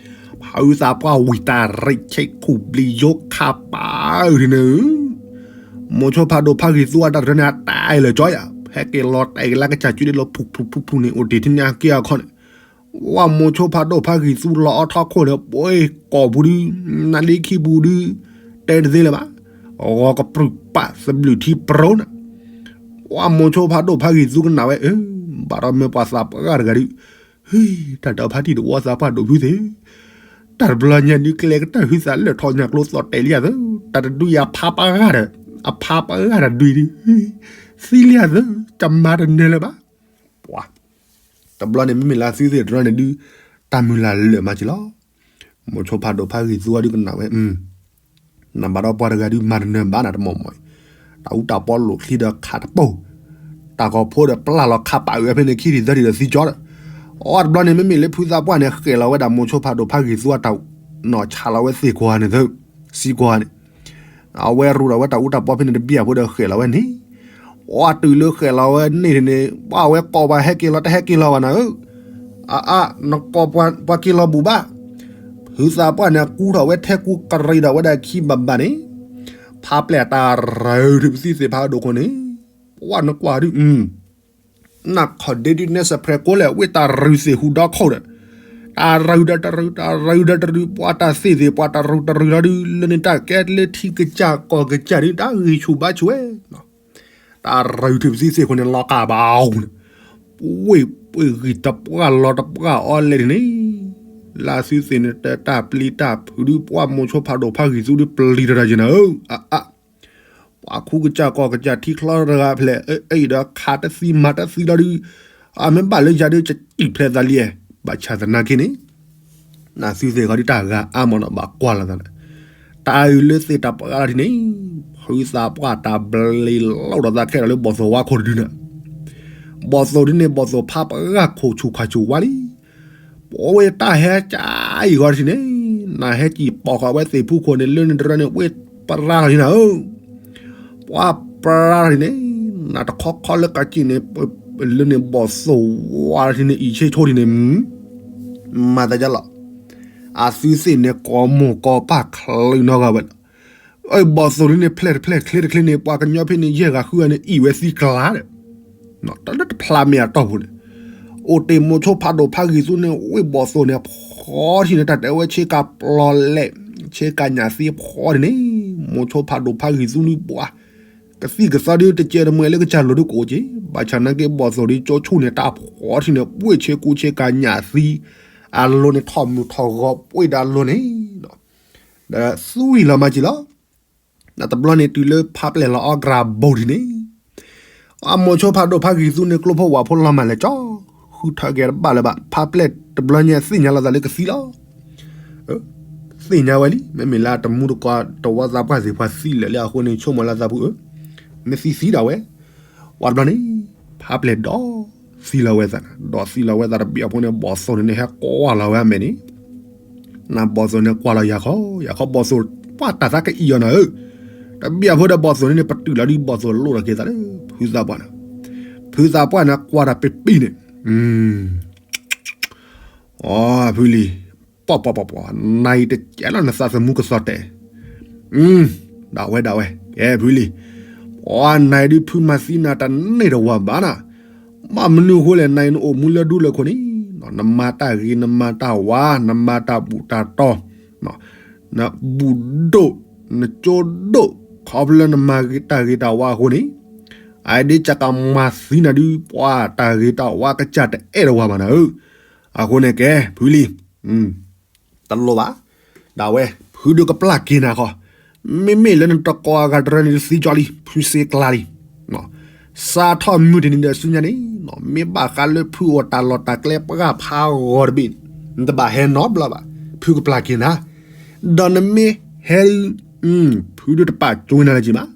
ဖုသးပှၢ်ဝံၢ်တၢ်ရံးဆဲးခူၣ်ဘျံးယိခါပာ်အုးဒ်န့ၣ်, မိၤဆိဖးဒိၣ်ဖးဂံၢ်သူအတၢ်တရၢန့ၣ် အတၢ်အဲၣ်လၢာ်ကၠီယၤ ဟဲက့ၤလီၤတဲာ်က့ၤလၢကစၢ်ကၠူဒ်လီၤ ဖူးဖူးဖူးဖူးန့ၣ် အိၣ်တ့ၢ်ထံန့ၣ်အက့အခီန့ၣ်, ဝဲမိၤဆိဖးဒိၣ်ဖးဂံၢ်သူလီၤအီထီခိၣ်ဒီး ပှၤကိာ်ပူၤဒု နါဒ့ခံပူၤဒု တဲတသ့လၢၤဘၣ်, ဂီၤကပြုၢ်ပာ်သဘျုးထံပြိနၤ, ပှၤမိၤဆိဖးဒိၣ်ဖးဂံၢ်သူကနၣ်ဝဲ အၢ ဘၣ်ဒီးမ့ၢ်ပှၤသးပှၢ်တဂၤဒု ဟ့ တၢ်တအဖါတံၢ်တဝီသးပှၢ်ဒိၣ်ဖုသ့ၣ်, တၢ်တဘျီညါဒု ကျဲကတၢၢ်ဟုသးလၢာ်ထီၣ်ညါကျိသီၣ်တဲာ်လံဧါသၢ, တၢ်တဒုယၤဖးပှၢ်ဂၤဒီး အဖးပှၢ်ဂၤတၢ်ဒုဒု သံလံဧါသၢ, ကမၤတနၢၤလၢၤဘၣ်, ပှၤ တဘျီန့ၣ်မ့မ့ၢ်လၢသုသ့ၣ်တရၢန့ၣ်ဒု တၢ်မုၢ်လၢ်လၢာ်မးက့ၤလီၤ, မိၤဆိဖးဒိၣ်ဖးဂံၢ်သူအီၤဒုကနၣ်ဝဲ နဘၣ်ဒီးပှၤတဂၤဒုမၤတနၢၤဘၣ်နၤတမီၢ်မီၢ်, တၢ်အူတၢ်ပီလိာ်ချံဒီးခးတပိၢ်, တၢ်ဂီၤဖိဒီးပျၢ်လီၤခးပာ်အုးဖဲန့ၣ်ခံထံၣ်သၢထံၣ်ဒီးသံကၠီဒီး, အီတဘျီန့ၣ် မ့မ့ၢ်လၢဖုသးပှၢ်န့ၣ် ဃဲၤလီၤဝဲဒၣ်မိၤဆိဖးဒိၣ်ဖးဂံၢ်သူအတၢ်, နီၢ်ဆးလီၤဝဲသ့ၣ်ကွၢ်န့ၣ်သၢ, သံကွၢ်န့ၣ် အဝဲရူးဒီးဝဲတၢ်အူတၢ်ပီဖဲန့ၣ်တဘျီအဖိဒီးဃဲၤလီၤဝဲန့ၣ်, အီတုၤလၢဃဲၤလီၤဝဲန့ၣ်န့ၣ် ပှၤဝဲကိးပှၤဟဲက့ၤလီၤတဟဲက့ၤလီၤဘၣ်နၤဧၢ, အအါ နကိးပှၤက့ၤလီၤဘူၣ်ဘၣ်, ဖုသးပှၢ်န့ၣ် ကူထီၣ်ဝဲထဲကူကရံးဒီးဝဲဒၣ်ခံဘၣ်ဘၣ်န့ၣ်, ဖါပျဲၢ်တၢ်ရၢၢ်ထူၣ်ပသံသ့ၣ်ဖးဒိၣ်ခိၣ်န့ၣ်, ပှၤနကွၢ်ဒု နၢ်ခီၣ်ဒ့ဒုနဲစဲးဖရဲးကိးလဲၣ် ဝ့ၢ်တၢ်ရူၢ်သ့ၣ်ဟူဒီခိၣ်ဒီး, တၢ်ရူၢ်ဒီးတရူၢ် တၢ်ရူၢ်ဒီးတရူၢ် ပှၤတၢ်သ့ၣ်သ့ၣ် ပှၤတၢ်ရူၢ်တရူၢ်လီၤဒု လၢန့ၣ်တၢ်ကဲလၢထံကစၢ်ကီၢ်ကစၢ်ဒု တၢ်ဂံၢ်ဆူၣ်ဘါဆူၣ်ဝဲ, တၢ်ရူၢ်ထူၣ်ပသံသ့ၣ်ခိၣ်န့ၣ် လီၤကၢ်ဘၣ်အီၤန့ၣ်, ပှ့ၤဂံၢ်တပှၢ်လီၤတပှၢ်အီၤလဲၣ်န့ၣ်, လၢသုသ့ၣ်န့ၣ်တၢ်ပျံၤတၢ်ဖုးဒု ပှၤမိၤဆိဖးဒိၣ်ဖးဂံၢ်သူဒု ပျံၤတၢ်တၢ်ယဲၢ်နၤဧၢ, အအါ ပှၤခူကစၢ်ကီၢ်ကစၢ်ထံချီတဂၤဖျဲၣ် အအံၤဒီးခးတသံမၤတသံလီၤဒု, အမ့ၢ်ဘၣ်လၢယၤဒု ကစံၣ်ဖျဲးသးလံ, ဘၣ်ဆၣ်သနာ်က့န့ၣ်, နသုသ့ၣ်ဃီဒုတၢ်ဂၤအါမးနီၤ ဘၣ်ကွၢ်လီၤသးဒီး, တၢ်အုးလၢသ့ၣ်တၢ်ပှၤလီၤဒ်န့ၣ်, ဖုသးပှၢ်တၢ်ဘျံၤလီၤဒီးသးခဲဒီးလၢဘီၣ်သိၣ်ဝါခိၣ်တဒုနၤ, ဘီၣ်သိၣ်ဒ်န့ၣ် ဘီၣ်သိၣ်ဖးပှၢ်ဂၤခိၣ်ဆူၣ်ခါဆူၣ်ဝါလံ ပဝဲတၢ်ဟဲကၠၤအံၤဂီၤတထံၣ်န့ၣ်, နဟဲကံၣ်ပိာ်ဃာ်ဝဲသ့ၣ်ဖူခိၣ်န့ၣ် လၢန့ၣ်တရၢန့ၣ် ဝ့ၢ်ပရၢလီၤန့ၣ်နၤဧၢ, ပှၤပရၢလီၤန့ၣ်, နတခီခီလၢကစံၣ်န့ၣ်, လၢန့ၣ်ဘီၣ်သိၣ်ဝါလီၤထံၣ်န့ၣ် အံၣ်ဆ့ဆိထံၣ်န့ၣ်, မၤသးဒ်လီၤ, အသုသ့ၣ်န့ၣ် ကိးမိၢ်ကိးပၢ်ချၢနီၢ်ဂၤဝဲလီၤ, အဘီၣ်သိၣ်ဒ်န့ၣ် ဖျဲၣ်တဖျဲၣ်ချ့တချ့န့ၣ် ပှၤကညီဖဲန့ၣ် ယဲၢ်ဂၤဃုဂၤန့ၣ် အံၣ်ဝဲသံကျါဒီး တၢ်လၢတဖျါမ့ၢ်အတီၢ်ပူၤန့ၣ်, အိၣ်တ့ၢ်မိၤဆိဖးဒိၣ်ဖးဂံၢ်သူန့ၣ် ဝ့ၢ်ဘီၣ်သိၣ်န့ၣ် ဖီထံၣ်န့ၣ် တၢ်တဲဝဲဆ့ကၤပျီလဲၣ်, ဆ့ကၤညၣ်သံဖီထံၣ်န့ၣ်, မိၤဆိဖးဒိၣ်ဖးဂံၢ်သူလံပှၤ, ကသံၣ်ကသီဒုတကဲတမှဲလၢကစၢ်လိၤဒုကအိၣ်က့ၤ, ဘၣ်ဆၣ်နာ်က့ဘီၣ်သိၣ်ဒုကၠိဆူၣ်န့ၣ် တၢ်ဖီထံၣ်န့ၣ် ပှ့ၢ်ဆ့ကူဆ့ကၤညၣ်သံ, အလိၤန့ၣ်ထီၣ်မုၢ်ထီၣ်ဂီၤပှ့ၢ်ဒီးအလိၤန့ၣ် ဒီးသူဝံၤလီၤမးက့ၤလီၤ. တဘျီန့ၣ်တုၤလၢဖးပျဲၢ်လီၤအီၣ်ကရၢဘိဒ်န့ၣ်, အမိၤဆိဖးဒိၣ်ဖးဂံၢ်သူန့ၣ် ကျိဖိဝၣ်ဖိလီၤမၢ်လဲၤကၠီ, ဃုထၢက့ၤတဘၣ်လၢၤဘၣ်, ဖးပျဲၢ်တဘျီညါသ့ၣ်ညါလီၤသးလၢကသံလီၤ. သ့ၣ်ညါဝဲလံ, မ့မ့ၢ်လၢတမူတကိးတဝီသးပှၢ်သ့ၣ်တဖၣ်သံလၢာ်လံအဃိန့ၣ် ဆိကမိၣ်လၢသးပူၤဧၢ, မ့ၢ်သံသံဒၣ်ဝဲ, ပှၤတဘျီန့ၣ်, ဖးပျဲၢ်ဒီးသံလီၤဝဲသး, ဒီးသံလီၤဝဲသးတဘျီအဖိန့ၣ် ဘီၣ်သိၣ်န့ၣ်န့ၣ် ဟဲကွၢ်လီၤဝဲအမဲာ်န့ၣ်, နဘီၣ်သိၣ်န့ၣ်ကွၢ်လီၤယၤခီ, ယၤခီဘီၣ်သိၣ်, ပှၤတၢ်သးကအံၣ်အီၤနၤဧၢ, တဘျီအဖိဒီးဘီၣ်သိၣ်န့ၣ်န့ၣ် ပတုာ်လီၤဒုးဘီၣ်သိၣ်လိၣ်ထီၣ်က့ၤသးလၢ, ဖုသးပှၢ်န့ၣ်, ဖုသးပှၢ်န့ၣ်ကွၢ်တၢ်ပံၤပံၤန့ၣ်, အီ ဖုလံၤ, ပီၣ်ပီၣ်ပီၣ်ပီၣ်, နၤအံၤတကဲလီၤနသးသမူကသီၣ်တဲာ်, ဒၣ်ဝဲဒၣ်ဝဲ, ကဲဖုလံၤ, ပှၤနၤအံၤဒုးဖုမၤသံနၤတန့ၢ်တဝီဘၣ်နၤ, ဘၣ်မနုၤအဃိလဲၣ် နၤအံၤနအိၣ်မူလၢဒူလၢခိၣ်န့ၣ်, နမၤတၢ်ဂ့ၤ နမၤတၢ်ဝါ နမၤတၢ်ဘူၣ်တၢ်တီၤ, နဘူၣ်ဒိၣ် နကၠိဒိၣ် ခီဖျိလၢနမၤတၢ်ဂ့ၤတၢ်ဝါအဃိန့ၣ် အဒ့ကကမၤသံနၤဒုး ပှၤတၢ်ဂ့ၤတၢ်ဝါကစၢ်တအဲၣ်ဒိးဝဲဘၣ်နၤဧၢ. အဃိန့ၣ်ကဲ ဖုလံ တလိၣ်ဘၣ် ဒၣ်ဝဲ ဖုဒုးကပျၢ်က့ၤနၤဃီ, မ့မ့ၢ်လၢနတကိးအဂၤတရၢန့ၣ် တသံကၠီလံ ဖုစ့ကျါလံ. စးထီၣ်မုၢ်တနံၤဒီးဆူညါန့ၣ် မ့ၢ်ဘၣ်ဃးလၢဖုအိၣ်တၢ်လီၢ်တၢ်ကျဲပှၢ်ဖးဂီၤတဘ့ၣ်န့ၣ် နတဘၣ်ဟဲနီတဘျီဘၣ်, ဖုကပျၢ်က့ၤနၤ. ဒီးနမ့ၢ်ဟဲ ဖုဒုးတပာ်ကၠိနၤလၢၤက့ၤမး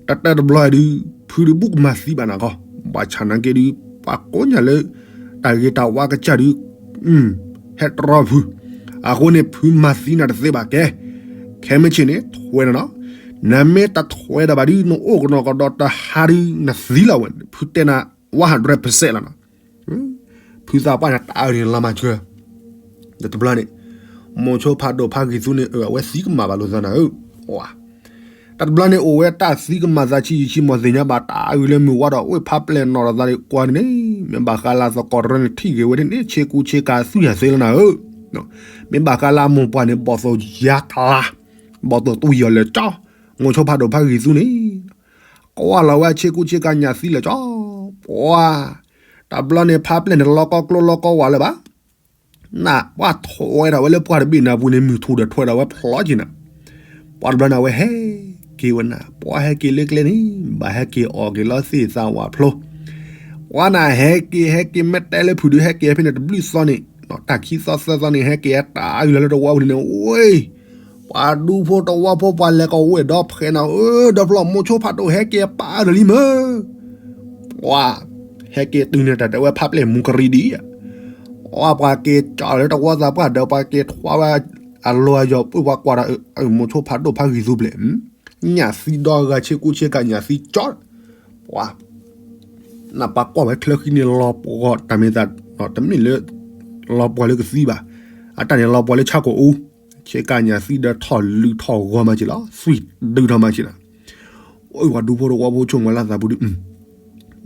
တၢ်တၢ်တဘျီဒုး ဖုဒုးဘူၣ်ကမၤသံဘၣ်နၤကီး, ဘၣ်ဆၣ်နာ်က့ဒုး ပှၤကိးညါလၢ တၢ်ဂ့ၤတၢ်ဝါကစၢ်ဒုး ဟဲတြီဖု, အဃိန့ၣ် ဖုမၤသံနၤတသ့ဘၣ်ကဲ, ခဲမုၢ်ဆ့ၣ်န့ၣ် ထွဲနၤနီၤ, နမ့ၢ်တထွဲဒီးဘၣ်ဒုး နအိၣ်ကနီၤကဒီးတဟါဒုး နသံလီၤဝဲ, ဖုတဲနၤ one hundred percent လီၤနီၤ. ဖုသးပှၢ်န့ၣ် တအၢန့ၣ်လီၤမၤစၢၤ တဘျီန့ၣ် မိၤဆိဖးဒိၣ်ဖးဂံၢ်သူန့ၣ် အဝဲသံကမၣ်ဘၣ်လိာ်သးနၤဧၢ, တၢ်တဘျီန့ၣ် အိၣ်ဝဲတၢ်သံကမၣ်သးဆံးယံာ်ဆံးမီၢ်သ့ၣ်ညါဘၣ် တၢ်အဂ့ၢ်လၢမုၢ်ဝါဒီး အိၣ်ဖးပျဲၢ်နီၢ်ဒီးသးန့ၣ် ကွၢ်န့ၣ် မ့ၢ်ဘၣ်ဃးလၢသကိးတရၢန့ၣ် ထံၣ်ဂ့ၤဝဲဒ်န့ၣ် ဆ့ကူဆ့ကၤသူၣ်ယၤသ့လီၤနၤဧၢ, မ့ၢ်ဘၣ်ဃးလၢအမိၢ်ပှၢ်န့ၣ် ဘီၣ်သိၣ်ယါကျါ, ဘီၣ်သိၣ်တူၢ်ယီၤလၢာ်ကၠီ, မိၤဆိဖးဒိၣ်ဖးဂံၢ်သူန့ၣ် ကွၢ်လီၤဝဲဆ့ကူဆ့ကၤညၣ်သံလၢာ်ကၠီ, ပှၤ တဘျီန့ၣ် ဖးပျဲၢ်န့ၣ် လီၤကီကျိလီၤကီဝါလၢၤဘၣ် နၢ်ပှၤထွဲဒီးဝဲလၢပှၢ်တဘ့ၣ်နၤပူၤန့ၣ် မုၢ်ထူၣ်ဒီးထွဲဒီးဝဲဖျီက့ၤနၤ, ပှၤတဘျီန့ၣ် အဝဲဟဲက့ၤဝဲနၤ ပှၤဟဲက့ၤလၢကျဲန့ၣ် ဘၣ်ဟဲက့ၤအီၣ်က့ၤလီၤသ့ၣ်သးဝးဖျိ, ပှၤနၢ်ဟဲက့ၤဟဲက့ၤမ့ၢ်တဲလၢဖုၣ်ဒုးဟဲက့ၤဖဲန့ၣ်တဘျုးသီန့ၣ် တၢ်ခံသီသၢသီန့ၣ် ဟဲက့ၤအတၢ်အုၣ်လီၤလၢတဝီပူၤန့ၣ် ဝ့ၢ် ပှၤဒူဖိတဝီဖိပှၤလဲၤကဝဲၢ်ဒီဖှဲးနၤဧၢ ဒီဖျီမိၤဆိဖးဒိၣ်ဟဲက့ၤပာ်အါဒီးလံမၢ် ပှၤ ဟဲက့ၤတုၤန့ၣ်တၢ်တဲဝဲဖးပျဲၢ်မူကရံဒ်အံၤ, ပှၤက့ၤကၠီလၢတဝီသးပှၢ်ဒီး ပှၤက့ၤထွါဝဲ အလီၢ်အယီၤပှၢ်ပှၤကွၢ်ဒီး မိၤဆိဖးဒိၣ်ဖးဂံၢ်သူပျဲၢ်, ညၣ်သံဒီဂၤဆ့ကူဆ့ကၤညၣ်သံကၠီ, ပှၤ နၢ်ပှၤကွၢ်ဝဲချၢဃံန့ၣ်လီၤပှီၢ်တၢ်မ့ၢ်သး, တမ့ၢ်လၢ လီၤပှီၢ်လၢကသံဘၣ်, အတၢ်န့ၣ်လီၤပှီၢ်လၢဆၣ်ကိာ်အူ, ဆ့ကၤညၣ်သံဒီးထီၣ်လုၢ်ထီၣ်ဂီၤမးက့ၤလီၤ သွံၣ်ဒုးထီၣ်မးက့ၤနၤ, အိၣ်ပှၤဒူဖိတဝီဖိဆိကမိၣ်လၢသးပူၤဒုး,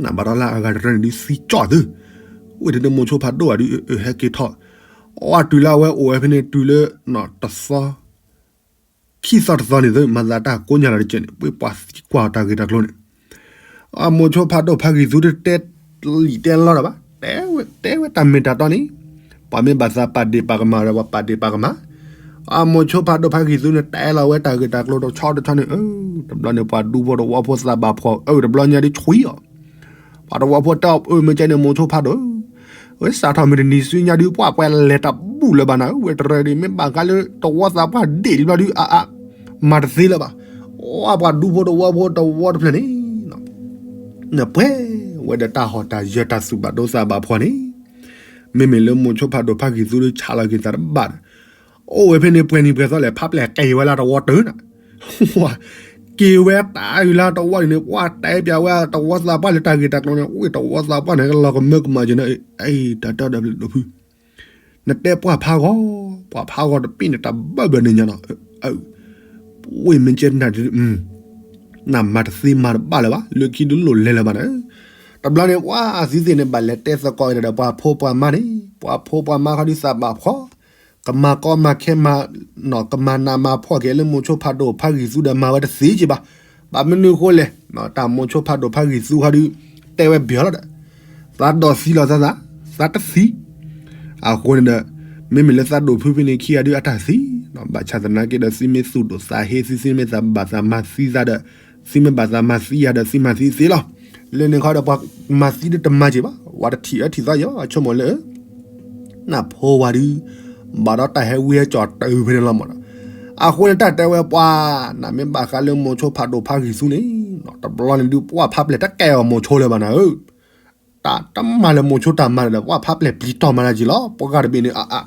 နၢ်ဘၣ်ဒီးလၢအဂၤတရၢန့ၣ်ဒုးသံကၠီသု, အိၣ်တဒုးမိၤဆိဖးဒိၣ်ဘၣ်ဒုး ဟဲက့ၤထီၣ်, အီၣ်တုၤလၢအဝဲအိၣ်ဝဲဖဲန့ၣ်တုၤလၢ တသီ ခံသီတသီန့ၣ်သု မၤသးတၢ်ကိးညါလီၤတကဲးန့ၣ် ပှၤသံကွၢ်တၢ်ဂ့ၢ်တၢ်ကျိၤန့ၣ်, အမိၤဆိဖးဒိၣ်ဖးဂံၢ်သူတတဲလံာ်တဲလီတၢ်ဘၣ်, တဲဝဲတၢ်မ့ၢ်တၢ်တီန့ၣ်, ပှၤမ့ၢ်ဘၣ်သးပာ်ဒ့ၣ်ပာ်ကမၣ်ဒီး ပှၤပာ်ဒ့ၣ်ပာ်ကမၣ်, အမိၤဆိဖးဒိၣ်ဖးဂံၢ်သူန့ၣ် တဲလီၤဝဲတၢ်ဂ့ၢ်တၢ်ကျိၤတဆီတဆီန့ၣ်, တဘျီန့ၣ် ပှၤဒူဖိတဝီဖိသးဘၣ်ဖှီၣ် အၢ တဘျီညါဒ်ဆွံအီၤ ပှၤတဝီဖိတဲအီၤ အၢ မ့ၢ်ကဲန့ၣ် မိၤဆိဖးဒိၣ်, ဝဲစးထီၣ်မုၢ်တနံၤဆူညါဒုး ပှၤပှဲၤလဲၤတဘူၣ်လၢၤဘၣ်နၤ, ဝဲတရၢဒ် မ့ၢ်ဘၣ်ဃးလၢတဝီသးပှၢ်ဒ့ၣ်လံဘျီဒုး အါအါ မၤတသ့လၢၤဘၣ်, အီ ပှၤဒူဖိတဝီဖိတဝီတဖျၢၣ်န့ၣ် နပှဲၤဝဲဒီးတၢ်ဟီၣ်တၢ်ယၢၤတၢ်သူၣ်ဘၣ်ဒိသးဘၣ်ဖှီၣ်န့ၣ်, မ့မ့ၢ်လၢမိၤဆိဖးဒိၣ်ဖးဂံၢ်သူဒုးဆးလီၤက့ၤသးတဘၣ်ဒီး, အိၣ်ဝဲဖဲန့ၣ်ပှဲၤနံၤပှဲၤသီလဲၣ် ဖးပျဲၢ်က့ၤဝဲလၢတဝီတၢၢ်နၤ က့ၤဝဲတၢ်အုၣ်လၢတဝီန့ၣ် ပှၤတဲပျးဝဲတဝီသးပှၢ်လၢတၢ်ဂ့ၢ်တၢ်ကျိၤန့ၣ် အိၣ်တဝီသးပှၢ်န့ၣ် ကလီၤကမၢကမၣ်က့ၤနၤ, အံၤ တၢ်တၢ်ဒီးဖု နတဲပှၢ်ဖးဂီၤ, ပှၤဖးဂီၤတပ့ၢ်န့ၣ် တၢ်ဘၢဘၢန့ၣ်ညါနီၤ, ဝ့ၢ်မ့ၢ်ကဲနၤဒုး နမၤတသ့မၤတဘၣ်လၢၤဘၣ် လၢခံဒုးလိၣ်လဲၤလၢၤဘၣ်န့ၣ်, တဘျီန့ၣ် ပှၤသံသ့ၣ်န့ၣ် ဘၣ်လဲၤတဲသကိးဒီးပှၤဖိပှၤမါန့ၣ် ပှၤဖိပှၤမါခီဒုးသးဘၣ်ဖှီၣ် ကမၤကီမၤခဲမၤ ကမၤနးမၤဖှီၣ်က့ၤလၢမိၤဆိဖးဒိၣ်ဖးဂံၢ်သူဒီးမၤဝဲတသ့က့ၤဘၣ်, ဘၣ်မနုၤအဃိလဲၣ်, တၢ်မိၤဆိဖးဒိၣ်ဖးဂံၢ်သူခီဒုး တဲဝဲဘၣ်လီၤဒီး သးဒီးသံလီၤသးသး, သးတသံ, အဃိန့ၣ်ဒီး မ့မ့ၢ်လၢသးဒိၣ်ဖုဖဲန့ၣ်ခံဂၤဒုးအတၢ်သံ, ဘၣ်ဆၣ်သနာ်က့ဒီး သုမ့ၢ်သူၣ်ဒိၣ်သးဟ့ သုသုမ့ၢ်သးဘၣ်သးမၤသံသးဒီး သုမ့ၢ်ဘၣ်သးမၤသံယၤဒီး သုမၤသံသ့လီၤ, လၢန့ၣ်ခီဒီး ပှၤမၤသံဒုးတမၤက့ၤဘၣ်, ဝဲတထံၣ်အၢထံၣ်သီယီၤ အဆိကမိၣ်လၢ နၢ်ဖိဝၤဒုး ဘၣ်ဒီးတၢ်ဟဲဝံဟဲကၠီၣ်တုၤဖဲန့ၣ်လီၤမးဒီး, အဃိန့ၣ်တၢ်တဲဝဲပှၤ နမ့ၢ်ဘၣ်ဃးလၢမိၤဆိဖးဒိၣ်ဖးဂံၢ်သူန့ၣ် တဘျီန့ၣ်ဒုး ပှၤဖးပျဲၢ်တကဲအီၤမိၤဆိလၢၤဘၣ်နၤဧၢ, တၢ်တမၤလၢမိၤဆိတၢ်မၤဒီး ပှၤဖးပျဲၢ်ပျံၤတီၢ်မၤတၢ်က့ၤလီၤ, ပှၤဂၤတဘ့ၣ်န့ၣ် အအါ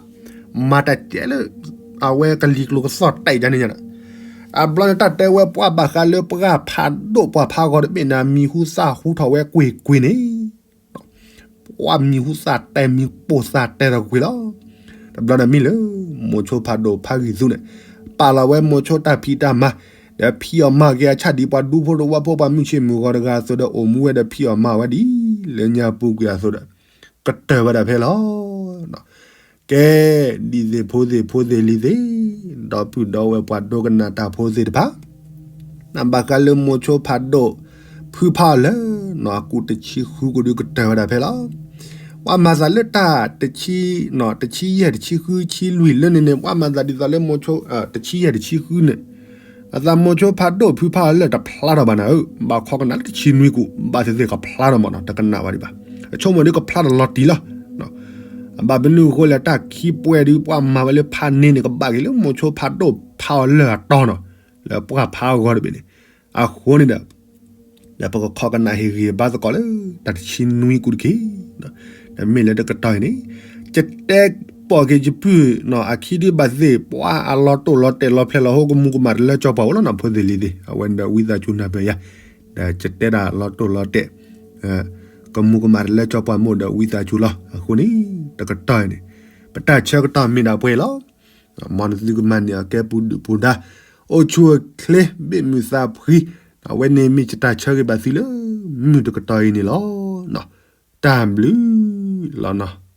မၤတၢ်ကဲလၢ အဝဲကလံၤကျိၤကသီၣ်တဲာ်ဒ်န့ၣ်ညါဒီး, တဘျီန့ၣ်တၢ်တဲဝဲပှၤဘၣ်ဃးလၢပှၤဖးဒိၣ်ပှၤဖးဂီၤတဘ့ၣ်န့ၣ် မံၤဟူသၣ်ဟူထီၣ်ဝဲကွ့ၢ်ကွ့ၢ်န့ၣ် ပှၤမံၤဟူသၣ်တဲာ်မံၤပိာ်သၣ်တဲာ်ထီၣ်ကွ့ၢ်လီၤ. တဘျီန့ၣ်မ့ၢ်လၢ မိၤဆိဖးဒိၣ်ဖးဂံၢ်သူန့ၣ် ပာ်လီၤဝဲမိၤဆိတၢ်ဖံးတၢ်မၤ ဒီးဖံးအီၣ်မၤက့ၤအဆၣ်ဒ်ပှၤဒူဖိတဝီဖိပှၤမုၢ်ဆ့ၣ်မုၢ်ဂီၤတဂၤအသိးဒီး အိၣ်မူဝဲဒီးဖံးအီၣ်မၤဝဲဒ် လၢညါပူၤကွံာ်အသိးဒီး ကတၢၢ်ဝဲဒၣ်ဖဲလီၤ. ကဲ ဒ်သ့ၣ်ဖိသ့ၣ်ဖိသ့ၣ်လံၤသ့ၣ် ဒီပုၢ်ဒီဝဲၢ်ပှၤဒိကနၣ်တၢ်ဖိသ့ၣ်တဖၣ်, နဘၣ်ဃးလၢမိၤဆိဖးဒိၣ် ဖုဖးအီၤလၢာ်နီၤ အကူၣ်တဆံဃုကူၣ်ဒုးကတၢၢ်ဝဲဒၣ်ဖဲလီၤ. ပှၤမၤသးလၢတၢ်တဆံ, တဆံယဲၢ် တဆံဃု ဆံလွံၢ်လၢန့ၣ်န့ၣ် ပှၤမၤသးဒ်သိးလၢမိၤဆိ တဆံယဲၢ် တဆံဃုန့ၣ် အသးမိၤဆိဖးဒိၣ် ဖုဖးအီၤလၢာ် တဖျါထီၣ်ဘၣ်နၤဧၢ, ဘၣ်ခီကနၣ်လၢတဆံနွံကူၣ် ဘၣ်သ့ၣ်သ့ၣ်ကဖျါထီၣ်မးနီၤ တကနၣ်ဘၣ်ဒံးဘၣ်. အဆိကမိၣ်ဒ်ကဖျါထီၣ်လီၤတံၢ်လီၤ. အဘၣ်မနုၤအဃိလဲၣ် တၢ်ခံပှဲၤဒုး ပှၤမၤဝဲလၢဖးန့ၣ်န့ၣ် ကဘၣ်က့ၤလၢမိၤဆိဖးဒိၣ် ဖးအီၤလၢာ်အတီနီၤ, လၢပှၤဖးအဂီၢ်တဘ့ၣ်န့ၣ်. အဃိန့ၣ်ဒီး လၢပကခီကနၣ်ဟ့ၣ်ဂံၢ်ဘါသကိးလၢ တၢ်တဆံနွံကူၣ်တက့ၢ်. ဒီးမ့ၢ်လၢတကတီၢ်အံၤန့ၣ် ယတဲပိာ်က့ၤယပုၢ်နီၤ အခံဒုးဘၣ်သ့ၣ် ပှၤအလီၤတိၢ်လီၤတဲာ်လီၤဖျဲးလီၤဟိ ကမူၤကမၣ်တလၢကၠီပှၤအိၣ်လီၤနီၤ ဖိသ့ၣ်လံၤသ့ၣ် အဝဲန့ၣ်ဒီးဝံသးစူၤနၢ်ပၢၢ်ယၤ, ဒီးယတဲဒၣ်လီၤတိၢ်လီၤတဲာ် ကမူၤကမၣ်တလၢကၠီပှၤမိၢ်ဒီးဝံသးစူၤလီၤ. အဃိန့ၣ် တကတီၢ်အံၤန့ၣ် ပတၢ်ဆၢကတီၢ်မ့ၢ်ဒၣ်ပှဲၤလီၤ. မ်နသုကမၤန့ၢ်အကဲပူၤဒုၣ်ပူၤဒါ အိၣ်ဆူၣ်အိၣ်ချ့ ဘ့ၣ်မုာ်သးဖှံ, အဝဲန့ၣ်မ့ၢ်ယတၢ်ဆၢဂ့ၤဘၣ်သုလၢ မုၢ်တကတီၢ်အံၤန့ၣ်လီၤ. တၢ်ဘျုးလီၤနီၤ.